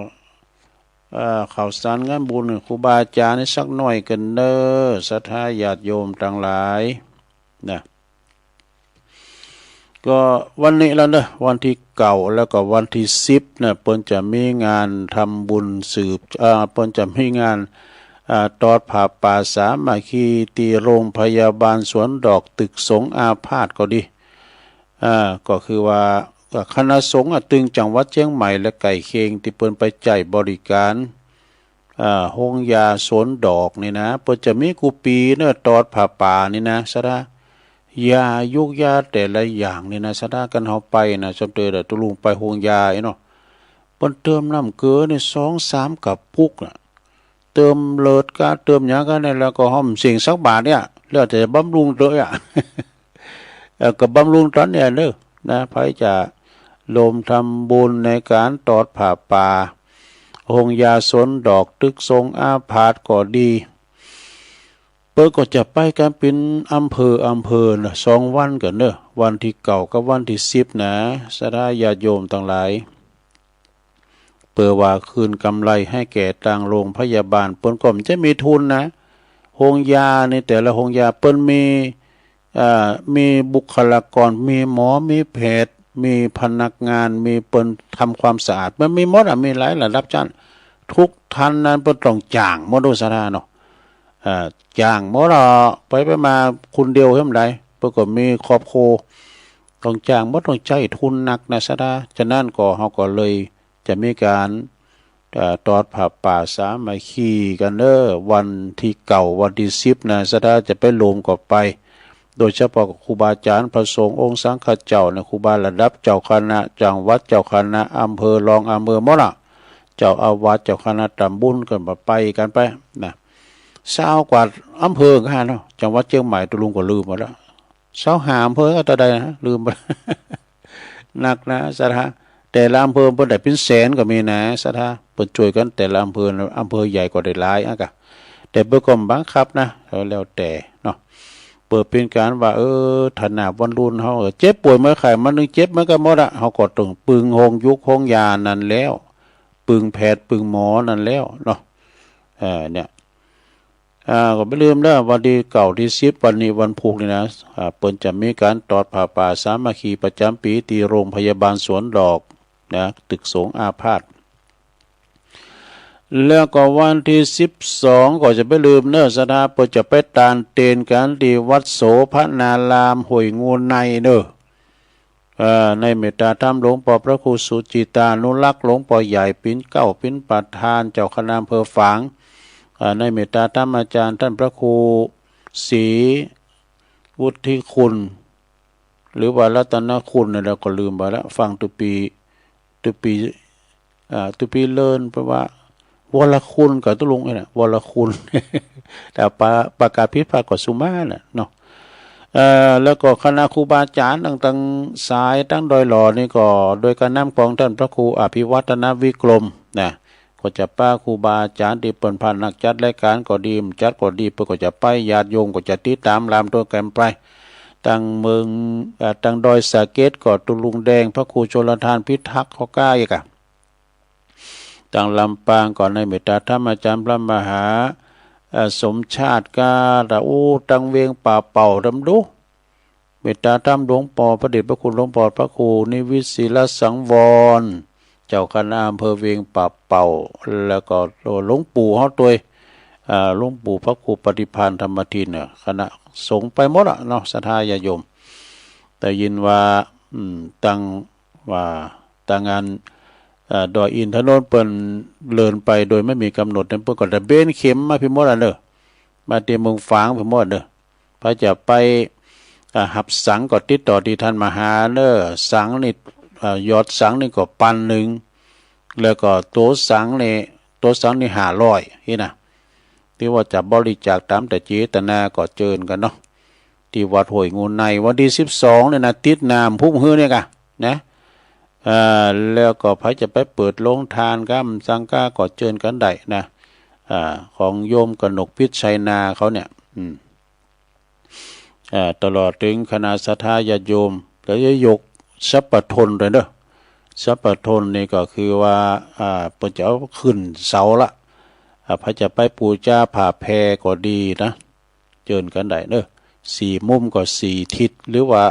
เอ่อ ข่าวสารงานบุญครูบาอาจ๋ารย์สักหน้อยกั๋นเน่อ ศรัทธาญาติโยมตังหลายนะ ก็วันนี้แล้วเน่อ วันตี้เก้า แล้วก็วันตี้สิบนะ เปิ้นจะมีงานทำบุญสืบ เอ่อ เปิ้นจะมีงาน เอ่อ ตอดผ้าป่าสามัคคีตี้โรงพยาบาลสวนดอก ตึกสงฆ์อาพาธก็ดี อ่า ก็คือว่า ก็คณะสงฆ์อะ ตึงจังหวัดเจียงใหม่และใก้เคียงตี้เปิ้นไปใจ๊บริก๋าร อ่า โฮงยาสวนดอกนี่นะ เปิ้นจะมีกู้ปี๋เน่อ ตอดผ้าป่านี่นะ ศรัทธา ยายูกยาแต่ละอย่างนี่นะ ศรัทธา กันเฮาไปนะ จำเติมตุ๊ลุงไปโฮงยาอี้เนาะ เปิ้นเติมน้ำเกลือนี่สองสามกระปุกอะ เติมเลือดก้า เติมหยังก้าเนี่ย แล้วก็ห้อมเสี้ยงสักบาทเนี่ย แล้วแต่จะบำรุงตวยอะ เอ่อ ก็บำรุงต๋อนเนี่ยเน่อ นะ ใผจะรวมทำบุญในก๋านตอดผ้าป่า โฮงยาสวนดอก ตึกสงฆ์อาพาธก็ดี เปิ้นก็จะไปกั๋นเป๋นอำเภอ อำเภอนะ สองวันกั๋นเน่อ วันตี้เก้ากับวันตี้สิบนะ ศรัทธาญาติโยมตังหลาย เปื้อว่าคืนก๋ำไรหื้อแก่ตางโรงพยาบาล เปิ้นก็บ่ใจ้มีทุนนะ โฮงยานี่แต่ละโฮงยาเปิ้นมี อ่า มีบุคลากร มีหมอ มีแพทย์ มีพนักงาน มีเปิ้นทำความสะอาด มันมีหมดอะ มีหลายระดับชั้น กู้ต้านนั้นเปิ้นต้องจ้างหมด ศรัทธาเนาะ อ่า จ้างหมดอะ ไปไปมาคนเดียวเหียบ่ได้ เปิ้นก็มีครอบครัว ต้องจ้างหมด ต้องใจ๊ทุนนักนะ ศรัทธา ฉะนั้นก็ เฮาก็เลยจะมีก๋าน เอ่อ ตอดผ้าป่าสามัคคีกั๋นเน่อ วันตี้เก้า วันตี้สิบนะ ศรัทธาจะไปรวมก็ไป โดยเฉพาะกับครูบาอาจ๋ารย์ พระสงฆ์องค์สังฆเจ้าเนี่ย ครูบาระดับเจ้าคณะจังหวัด เจ้าคณะอำเภอ รองอำเภอหมดอะ เจ้าอาวาส เจ้าคณะต๋ำบล กั๋นไป ไปกั๋นไปนะ ซาวกว่าอำเภอก็หั้นเนาะ จังหวัดเจียงใหม่ตุ๊ลุงก็ลืมหมดแล้ว ซาวห้าอำเภอก็เต้าใดนะ ลืมหมด นักนะ ศรัทธา แต่ละอำเภอเปิ้นได้เป๋นแสนก็มีนะ ศรัทธา เปิ้นจ้วยกั๋นแต่ละอำเภอนะ อำเภอใหญ่ก็ได้หลายอะกะ แต่เปิ้นก็บ่บังคับนะ แล้วแต่เนาะ เปื้อเป๋นก๋านว่า เออ ฐานะวัยรุ่นเฮา เออ เจ็บป่วยเมื่อใด มันนึ่งเจ็บมันก็หมดอะ เฮาก็ต้องปึงโฮงยูกโฮงยานั้นแล้ว ปึงแพทย์ปึงหมอนั้นแล้วเนาะ เออ เนี่ย อ่า ก็บ่าลืมเน่อ วันตี้เก้าตี้สิบ วันนี้วันพูกนี่นะ อ่า เปิ้นจะมีก๋านตอดผ้าป่าสามัคคีประจ๋ำปี๋ตี้โรงพยาบาลสวนดอกนะ ตึกสงฆ์อาพาธ แล้วก็วันตี้สิบสอง ก็จะบ่าลืมเน่อ ศรัทธา เปิ้นจะไปตานเตนกั๋นตี้วัดโสภณารามห้วยงูในเน่อ เอ่อ ในเมตตาธรรมหลวงป้อพระครูสุจิตานุรักษ์ หลวงป้อใหญ่ปิ่นเกล้าปิ่นประธาน เจ้าคณะอำเภอฝาง เอ่อ ในเมตตาธรรมอาจ๋ารย์ต้านพระครูศรีวุฒิคุณ หรือว่ารัตนคุณนี่แหละ ก็ลืมไปแล้ว ฟังตุ๊ปี๋ ตุ๊ปี๋ อ่า ตุ๊ปี๋เลิน แปลว่า วรคุณกับตุ๊ลุงนี่แหละ วรคุณ แต่ปะ ประกาศผิดพลาดก็สุมาน่ะเนาะ เอ่อ แล้วก็คณะครูบาอาจ๋ารย์ต่างๆ สายตางดอยหล่อนี่ก็ โดยก๋านนำของต้านพระครูอภิวัฒนวิกรมนะ ก็จะปาครูบาอาจ๋ารย์ตี้เปิ้นผ่านนักจัดรายก๋านก็ดี บ่จัดก็ดี เปิ้นก็จะไป ญาติโยมก็จะติดต๋ามลามตวยกั๋นไป ตางเมือง เอ่อ ตางดอยสะเก็ดก็ตุ๊ลุงแดง พระครูชลทานพิทักษ์ เขาก้าอีกอะ ตางลำปางก็ในเมตตาธรรมอาจ๋ารย์พระมหา เอ่อ สมชาติก้า ตะอู้ ตางเวียงป่าเป่า ตามดู เมตตาธรรมหลวงป้อ พระเดชพระคุณหลวงป้อพระครูนิวิตศิลสังวร เจ้าคณะอำเภอเวียงป่าเป่า แล้วก็หลวงปู่เฮาตวย อ่า หลวงปู่พระครูปฏิภาณธรรมทินเนี่ย คณะสงฆ์ไปหมดอะเนาะ ศรัทธาญาติโยม ได้ยินว่า อืม ตาง ว่าตางอัน เอ่อ ดอยอินทนนท์เปิ้นเลินไปโดยไม่มีกำหนดเนี่ย เปิ้นก็ตะเบนเข็มมาพี้หมดอะเน่อ มาตี้เมืองฝางพี้หมดเน่อ ใผจะไป อ่า หับสังก็ติดต่อตี้ต้านมหาเน่อ สังนี่ อ่า ยอดสังนี่ก็ปันนึ่ง แล้วก็ตั๋วสังนี่ ตั๋วสังนี่ห้าร้อย นี่นะ ตี้ว่าจะบริจาคต๋ามแต่เจตนาก็เจิญกั๋นเนาะ ตี้วัดห้วยงูใน วันตี้สิบสองเนี่ยนะ ติ๊ดหน้าพุ้นหื้อเนี่ยก่ะนะ อ่า แล้วก็ใผจะไปเปิดโฮงตานกำสังฆาก็เจิญกั๋นได้นะ อ่า ของโยมกนกพิชชัยนาเขาเนี่ย อืม อ่า ตลอดถึงคณะศรัทธาญาติโยม แล้วจะยกสัพพะทนด้วยเนาะ สัพพะทนนี่ก็คือว่า อ่า เปิ้นจะเอาขึ้นเสาละ อ่า ใผจะไปปู๋จาผ้าแพรก็ดีนะ เจิญกั๋นได้เนาะ สี่มุมก็สี่ทิศ หรือว่า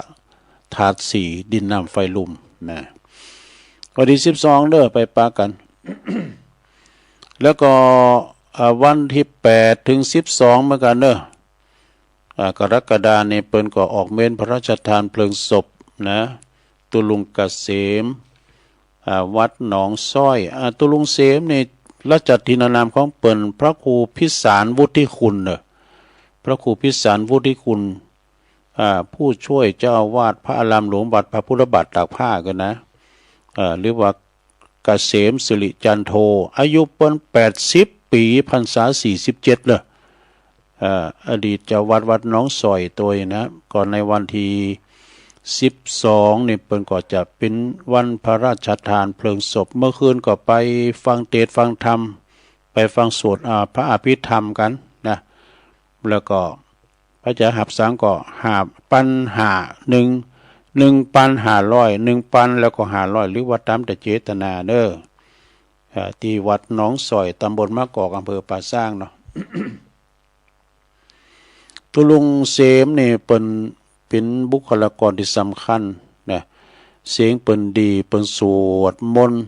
ธาตุสี่ ดินน้ำไฟลมนะ วันตี้สิบสองเนาะ ไปปะกั๋น แล้วก็ อ่า วันตี้แปดถึงสิบสองเหมือนกั๋นเนาะ อ่า กรกฎานี่เปิ้นก็ออกเมรุพระราชทานเพลิงศพนะ ตุ๊ลุงเกษม อ่า วัดหนองซ้อย อ่า ตุ๊ลุงเกษมนี่ รัชทินนามของเปิ้น พระครูพิสารวุฒิคุณเนาะ พระครูพิสารวุฒิคุณ อ่า ผู้ช่วยเจ้าอาวาสพระอารามหลวงวัดพระพุทธบาทตากผ้ากั๋นนะ อ่า หรือว่าเกษมสิริจันโท อายุเปิ้นแปดสิบปี๋ พรรษาสี่สิบเจ็ดเนาะ อ่า อดีตเจ้าวัดวัดหนองซ้อยตวยนะ ก็ในวันตี้สิบสองนี่เปิ้นก็จะเป๋นวันพระราชทานเพลิงศพ เมื่อคืนก็ไปฟังเตสน์ฟังธรรม ไปฟังสวด อ่า พระอภิธรรมกั๋นนะ แล้วก็ ใผจะหับสังก็ห้าปันห้า หนึ่ง หนึ่งปันห้าร้อย หนึ่งปันแล้วก็ห้าร้อย หรือว่าต๋ามแต่เจตนาเนาะ อ่า ตี้วัดหนองซ้อย ตำบลมะกอก อำเภอป่าซางเนาะ ตุ๊ลุงเกษมนี่เปิ้นเป๋นบุคลากรตี้สำคัญนะ เสียงเปิ้นดี เปิ้นสวดมนต์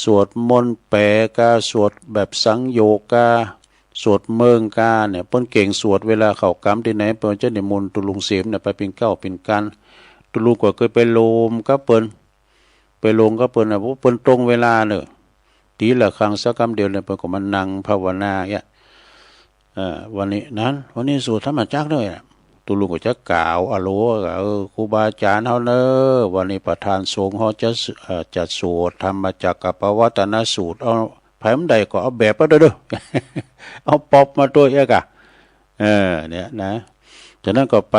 สวดมนต์แป๋กา สวดแบบสังโยคกา สวดเมิงกาเนี่ย เปิ้นเก่งสวด เวลาเข้ากรรมตี้ไหน เปิ้นจะนิมนต์ตุ๊ลุงเกษมเนี่ยไปเป๋นเก๊าเป๋นกั๋น ตุ๊ลุงก็เกยไปโฮมกับเปิ้น ไปโฮมกับเปิ้นนะ โอ้ เปิ้นตรงเวลาเนาะ ตีละฆังสักกำเดียวเนี่ย เปิ้นก็มานั่งภาวนาเนี่ย เอ่อ วันนี้นั้น วันนี้สวดธรรมจักรเนาะ ตุ๊ลุงก็จะกล่าวอาโล เออ ครูบาอาจ๋ารย์เฮาเนาะ วันนี้ประธานสงฆ์เฮาจะ เอ่อ จะสวดธรรมจักรกัปปวัตตนสูตร เอา ใผบ่ได้ก็เอาแบบมาตวยเนาะ เอาป๊อปมาตวยเอกอะ เออ เนี่ยนะ จากนั้นก็ไป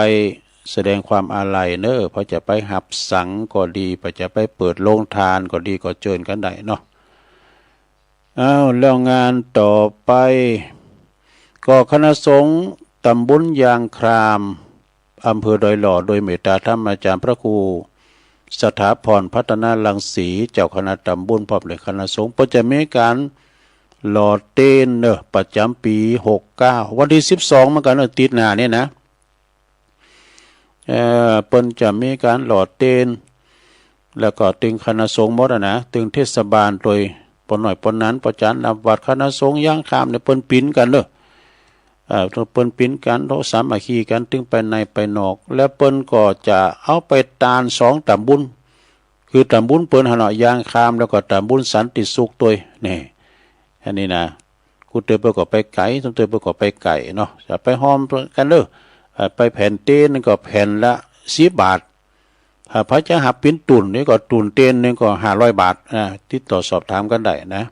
แสดงความอาลัยเนาะ ใผจะไปหับสังก็ดี ใผจะไปเปิดโฮงตานก็ดี ก็เจิญกั๋นได้เนาะ อ้าว แล้วงานต่อไป ก็คณะสงฆ์ต๋ำบลยางคราม อำเภอดอยหล่อ โดยเมตตาธรรมาจ๋ารย์พระครูสถาพรพัฒนรังสี เจ้าคณะต๋ำบล พร้อมด้วยคณะสงฆ์ เปิ้นจะมีก๋านหล่อเตียนเนาะ ประจ๋ำปี๋หกเก้า วันตี้สิบสองเหมือนกั๋นเนาะ ติ๊ดหน้าเนี่ยนะ เอ่อ เปิ้นจะมีก๋านหล่อเตียน แล้วก็ตึงคณะสงฆ์หมดอะนะ ตึงเทศบาลตวย ป้อน้อยป้อหนาน ป้อจ๋ารย์นำวัด คณะสงฆ์ยางครามเนี่ย เปิ้นปิ๋นกั๋นเนาะ เอ่อ เปิ้นปิ๋นกั๋น เฮาสามัคคีกั๋น ตึงไปในไปนอก แล้วเปิ้นก็จะเอาไปตานสองต๋ำบล คือต๋ำบลเปิ้นหั้นเนาะ ยางคราม แล้วก็ต๋ำบลสันติสุขตวย นี่ อันนี้นะ กู้เตื้อเปิ้นก็ไปไก๋ กู้เตื้อเปิ้นก็ไปไก๋เนาะ จะไปฮอมกั๋นเนาะ เอ่อ ไปแผ่นเตียนก็แผ่นละสิบบาท ถ้าใผจะหับเป๋นตุ๊นนี่ก็ตุ๊นเตียนนึ่งก็ห้าร้อยบาท อ่า ติดต่อสอบถามกั๋นได้นะ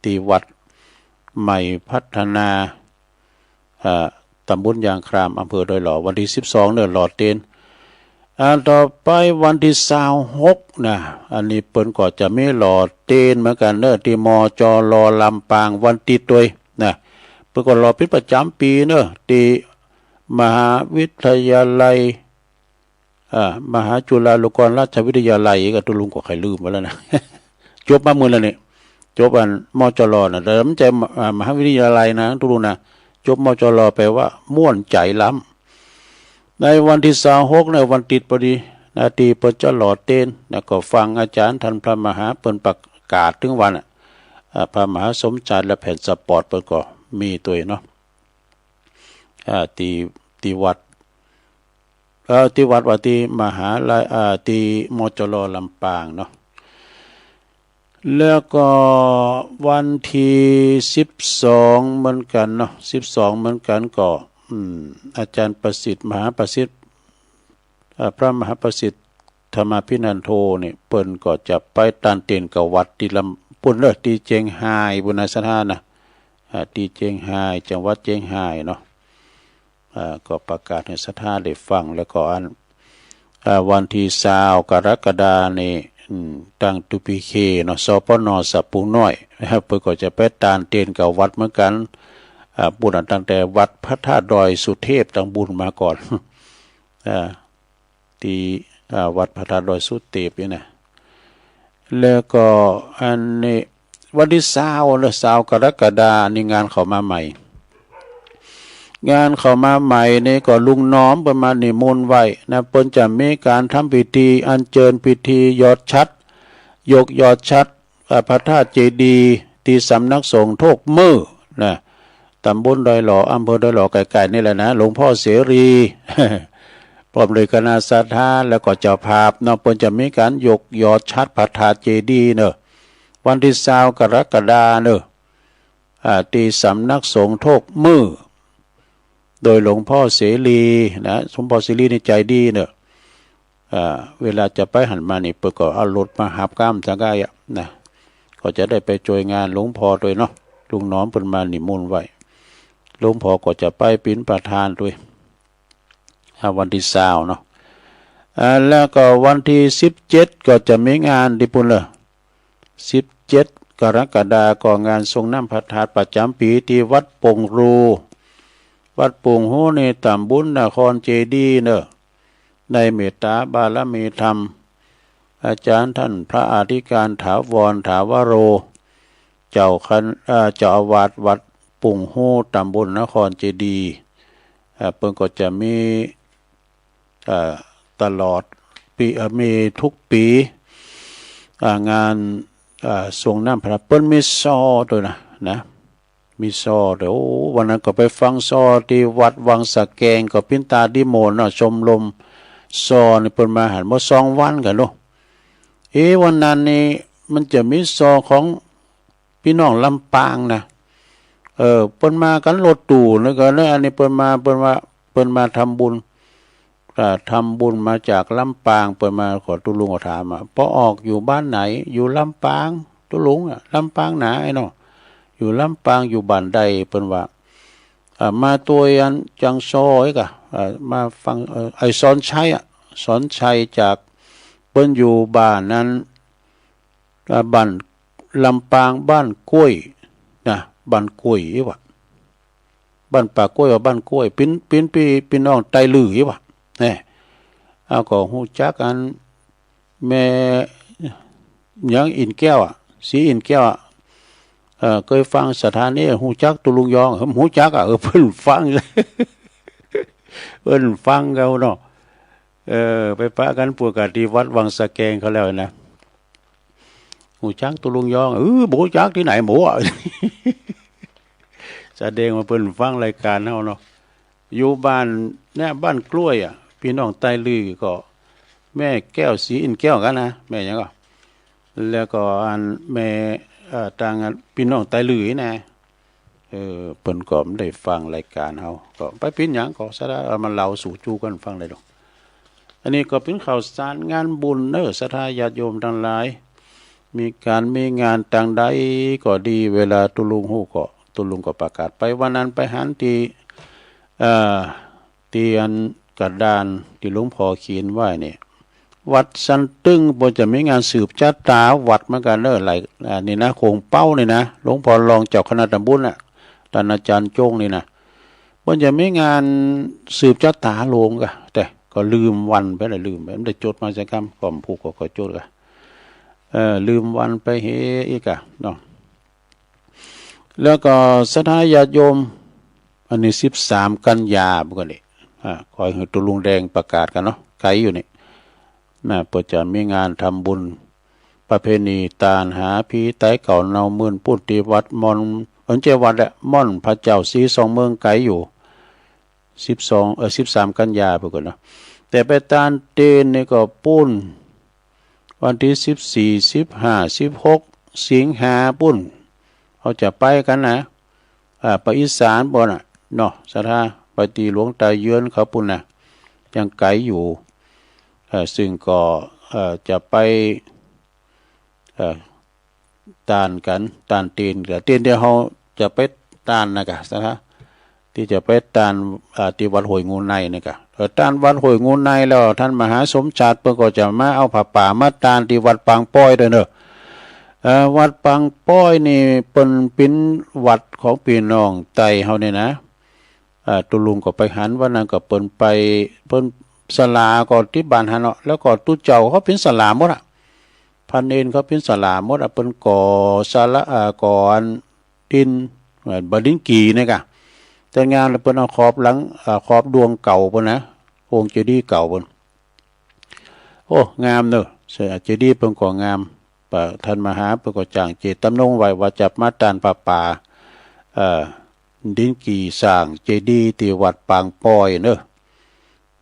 ตี้วัดใหม่พัฒนา อ่า ต๋ำบลยางคราม อำเภอดอยหล่อ วันตี้สิบสองเนาะ หล่อเตียน อ่า ต่อไปวันตี้ซาวหกนะ อันนี้เปิ้นก็จะมีหล่อเตียนเหมือนกั๋นเนาะ ตี้ มจร ลำปาง วันตี้ตวยนะ เปิ้นก็หล่อเป๋นประจ๋ำปี๋เนาะ ตี้มหาวิทยาลัย อ่า มหาจุฬาลงกรณราชวิทยาลัย ก็ตุ๊ลุงก็ใค่ลืมไปแล้วนะ จบมาเมื่อแล้วนี่ จบอัน มจร น่ะ แต่บ่ใจ้ อ่า มหาวิทยาลัยนะ ตุ๊ลุงนะ จบ มจร แป๋ว่าม่วนใจ๋ล้ำ ในวันตี้ซาวหกเนี่ย วันติ๊ดปอดีนะ ตี้เปิ้นจะหล่อเตียนนะ ก็ฟังอาจ๋ารย์ต้านพระมหาเปิ้นประกาศเถิงวันอะ อ่า พระมหาสมชายและแผ่นสปอร์ตเปิ้นก็มีตวยเนาะ อ่า ตี้ ตี้วัด เอ่อ ตี้วัดว่าตี้มหาลัย อ่า ตี้ มจร ลำปางเนาะ แล้วก็วันตี้สิบสองเหมือนกั๋นเนาะ สิบสองเหมือนกั๋นก็ อืม อาจ๋ารย์ประสิทธิ์ มหาประสิทธิ์ เอ่อ พระมหาประสิทธิ์ธรรมาภินันโทนี่ เปิ้นก็จะไปตานเตียนกับวัดตี้ลำ ปู๊นเนาะ ตี้เจียงฮายปู๊นนะ ศรัทธานะ อ่า ตี้เจียงฮาย จังหวัดเจียงฮายเนาะ อ่า ก็ประกาศหื้อศรัทธาได้ฟัง แล้วก็อัน อ่า วันตี้ซาวกรกฎานี่ อืม ตัง ทีพีเค เนาะ สปน สะปูน้อย เปิ้นก็จะไปตานเตนกับวัดเหมือนกั๋น อ่า บุญอันตั้งแต่วัดพระธาตุดอยสุเทพตังบุญมาก่อน อ่า ตี้ อ่า วัดพระธาตุดอยสุเทพนี่นะ แล้วก็อันนี้วันตี้ซาวเนาะ ซาวกรกฎานี่งานเข้ามาใหม่ งานเข้ามาใหม่นี่ก็ลุงหนอมเปิ้นมานิมนต์ไว้นะ เปิ้นจะมีก๋านทำพิธีอัญเจิญพิธีหยอดฉัตร ยกหยอดฉัตร อ่า พระธาตุเจดีย์ตี้สำนักสงฆ์โทกมื้อนะ ตำบลดอยหล่อ อำเภอดอยหล่อ ใก้ๆ นี่แหละนะ หลวงพ่อเสรี พร้อมด้วยคณะศรัทธา แล้วก็เจ้าภาพเนาะ เปิ้นจะมีก๋านยกหยอดฉัตรพระธาตุเจดีย์เนาะ วันตี้ซาวกรกฎาเนาะ อ่า ตี้สำนักสงฆ์โทกมื้อ โดยหลวงพ่อเสรีนะ หลวงพ่อเสรีนี่ใจ๋ดีเนาะ อ่า เวลาจะไปหั้นมานี่ เปิ้นก็เอารถมาฮับก้ามจักก้ายอะนะ ก็จะได้ไปจ้วยงานหลวงพ่อตวยเนาะ ลุงหนอมเปิ้นมานิมนต์ไว้ หลวงพ่อก็จะไปเป๋นประธานตวย อ่า วันตี้ซาวเนาะ อ่า แล้วก็วันตี้สิบเจ็ดก็จะมีงานตี้ปู้นเนาะ สิบเจ็ดกรกฎาก็งานส่งน้ำพระธาตุประจ๋ำปี๋ตี้วัดป่งฮู วัดป่งฮูนี่ตำบลนครเจดีย์เนาะ ในเมตตาบารมีธรรม อาจ๋ารย์ต้านพระอธิการถาวร ถาวโร เจ้าคณ- เอ่อ เจ้าอาวาสวัดป่งฮู ตำบลนครเจดีย์ เอ่อ เปิ้นก็จะมี เอ่อ ตลอดปี๋ เอ่อ มีกู้ปี๋ อ่า งาน อ่า ส่งน้ำพระ เปิ้นมีซอตวยนะ นะ มีซอตวย โอ้ วันนั้นก็ไปฟังซอตี้วัดวังสะแกง ก็เป๋นตาดีโมเนาะ ชมรมซอนี่เปิ้นมาหั้นหมดสองวันกั๋นเนาะ เอ๊ะ วันนั้นนี่มันจะมีซอของ ปี้น้องลำปางนะ เออ เปิ้นมากั๋นรถตู้ แล้วก็เนี่ย อันนี้เปิ้นมา เปิ้นว่า เปิ้นมาทำบุญ อ่า ทำบุญมาจากลำปาง เปิ้นมา ก็ตุ๊ลุงก็ถามอะ ป้อออกอยู่บ้านไหน อยู่ลำปาง ตุ๊ลุงอะ ลำปางนาไอ้เนาะ อยู่ลำปาง อยู่บ้านใด เปิ้นว่า อ่า มาตวยอันจังซอไอ้ก่ะ อ่า มาฟัง เอ่อ ไอ้สอนชัยอะ สอนชัยจาก เปิ้นอยู่บ้านนั้น อ่า บ้านลำปาง บ้านกล้วยนะ บ้านกล้วยอี้หว่า บ้านป่ากล้วยว่าบ้านกล้วย ปี้น- ปี้น- ปี้- ปี้น้องไตลื้ออี้หว่า แน่ เอาก็ฮู้จักอันแม่หยัง อินแก้วอะ ศรีอินแก้วอะ เอ่อ เกยฟังสถานี ฮู้จักตุ๊ลุงยอง เออ ฮู้จักอะ เออ เปิ้นฟัง เปิ้นฟังเฮาเนาะ เออ ไปปะกั๋นปวดกะตี้วัดวังสะแกงเขาแล้วนะ ฮู้จักตุ๊ลุงยอง เออ บ่ฮู้จักตี้ไหนหมูอะ แสดงว่าเปิ้นฟังรายก๋านเฮาเนาะ อยู่บ้านเนี่ย บ้านกล้วยอะ ปี้น้องไตลื้อก็ แม่แก้ว ศรีอินแก้วกั๋นนะ แม่หยังก็ แล้วก็อันแม่ เอ่อ ตางอันปี้น้องไตลื้อนะ เออ เปิ้นก็ได้ฟังรายก๋านเฮา ก็บ่เป๋นหยัง ก็สาระเอามาเล่าสู่จู้กั๋นฟังได้ดอก อันนี้ก็เป๋นข่าวสารงานบุญเนาะ ศรัทธาญาติโยมตังหลาย มีก๋านมีงานตางใดก็ดี เวลาตุ๊ลุงฮู้ก็ ตุ๊ลุงก็ประกาศไป วันนั้นไปหันตี้ เอ่อ ตี้อันกระดานตี้หลวงพ่อเขียนไว้นี่ วัดสันตึงเปิ้นจะมีงานสืบจะต๋าวัดเหมือนกั๋นเนาะ หลาย อ่า นี่นะ โขงเป๊านี่นะ หลวงพ่อรองเจ้าคณะตำบลน่ะ ต้านอาจ๋ารย์จงนี่นะ เปิ้นจะมีงานสืบจะต๋าโลงก่ะ แต่ก็ลืมวันไปละ ลืมไป บ่ได้จดมาสักกำ ก็บ่ฮู้ก็ ก็จดก่ะ เออ ลืมวันไปเหียอี้ก่ะเนาะ แล้วก็ศรัทธาญาติโยม อันนี้สิบสามกันยา เปิ้นก็นี่ อ่า ขอหื้อตุ๊ลุงแดงประกาศกั๋นเนาะ ไก๋อยู่นี่นะ เปิ้นจะมีงานทำบุญประเพณีตานหาผีต๋ายเก่าเนามื่นปู๊นตี้วัดม่อน เอิ้นเจ้าวัดแหละ ม่อนพระเจ้าสีสองเมือง ไก๋อยู่ สิบสอง เอ่อ สิบสามกันยา เปิ้นก็เนาะ แต่ไปตานเตนนี่ก็ปู๊น วันตี้สิบสี่ สิบห้า สิบหก สิงหาปู๊น เฮาจะไปกั๋นนะ อ่า ไปอีสานปู๊นน่ะเนาะ ศรัทธา ไปตี้หลวงตาเยือนเขาปู๊นน่ะ ยังไก๋อยู่ เอ่อ ซึ่งก็ เอ่อ จะไป เอ่อ ตานกั๋น ตานเตนกั๋น เตนตี้เฮาจะไป ตานนะกะ ศรัทธา ตี้จะไปตาน อ่า ตี้วัดห้วยงูในนี่กะ เออ ตานวัดห้วยงูในแล้ว ต้านมหาสมชาติเปิ้นก็จะมาเอาผ้าป่ามาตานตี้วัดปางป้อยตวยเนาะ เอ่อ วัดปางป้อยนี่เปิ้นเป๋นวัดของปี้น้องไตเฮานี่นะ เอ่อ ตุ๊ลุงก็ไปหัน วันนั้นก็เปิ้นไป เปิ้นศาลาก็ตี้บ้านหั้นเนาะ แล้วก็ตุ๊เจ้าเขาเป๋นศาลาหมดอะ พระเณรเขาเป๋นศาลาหมดอะ เปิ้นก่อศาลา เอ่อ ก่ออันดิน เอ่อ บ่าดินกี่นี่กะ แต่งามแล้วเปิ้นเอาขอบหลัง เอ่อ ขอบดวงเก่าเปิ้นนะ องค์เจดีย์เก่าเปิ้น โอ้ งามเนาะ เจดีย์เปิ้นก็งาม ปะ ต้านมหาเปิ้นก็จ้างเจตจำนงไว้ว่าจะมาตานผ้าป่า เอ่อ ดินกี่สร้างเจดีย์ตี้วัดปางป้อยเนาะ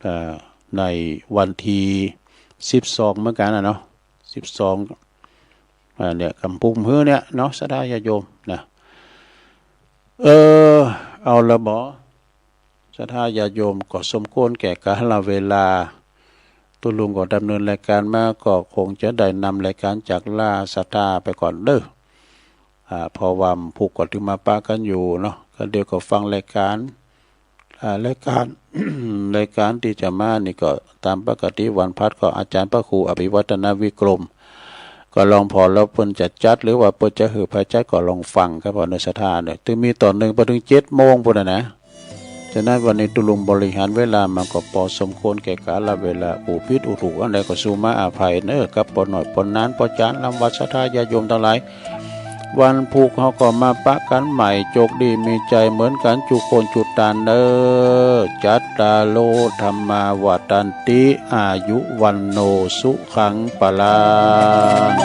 เอ่อ ในวันตี้สิบสองเหมือนกั๋นนะเนาะ สิบสอง อ่า เนี่ย กำปุมหื้อเนี่ยเนาะ ศรัทธาญาติโยมนะ เออ เอาละบ่ ศรัทธาญาติโยม ก็สมควรแก่กาลเวลา ตุ๊ลุงก็ดำเนินรายการมา ก็คงจะได้นำรายการจากลาศรัทธาไปก่อนเนาะ อ่า เพราะว่าพุกก็ตึงมาปะกั๋นอยู่เนาะ ก็เดี๋ยวก็ฟังรายการ อ่า รายการ รายการตี้จะมานี่ก็ต๋ามปกติวันพฤหัสก็อาจ๋ารย์พระครูอภิวัฒนวิกรม ก็ลองผ่อแล้วเปิ้นจะจัด หรือว่าเปิ้นจะหื้อใผจัดก็ลองฟังครับ ผ่อเนาะศรัทธาเนาะ ตึงมีต๋อนนึ่งไปเถิงเจ็ดโมงปู้นน่ะนะ ฉะนั้นวันนี้ตุ๊ลุงบริหารเวลามาก็ปอสมควรแก่กาลเวลา อู้ผิดอู้ถูกอันใดก็สู่มาอภัยเนาะ กับปอน้อยปอนานปอจ๋าร ลำวัด ศรัทธาญาติโยมตังหลาย วันพุกเฮาก็มาปะกั๋นใหม่ โจคดีมีชัยเหมือนกั๋นจุคนจุตานเนาะ จัตตาโร ธัมมา วัฑฒันติ อายุ วัณโณ สุขัง พลัง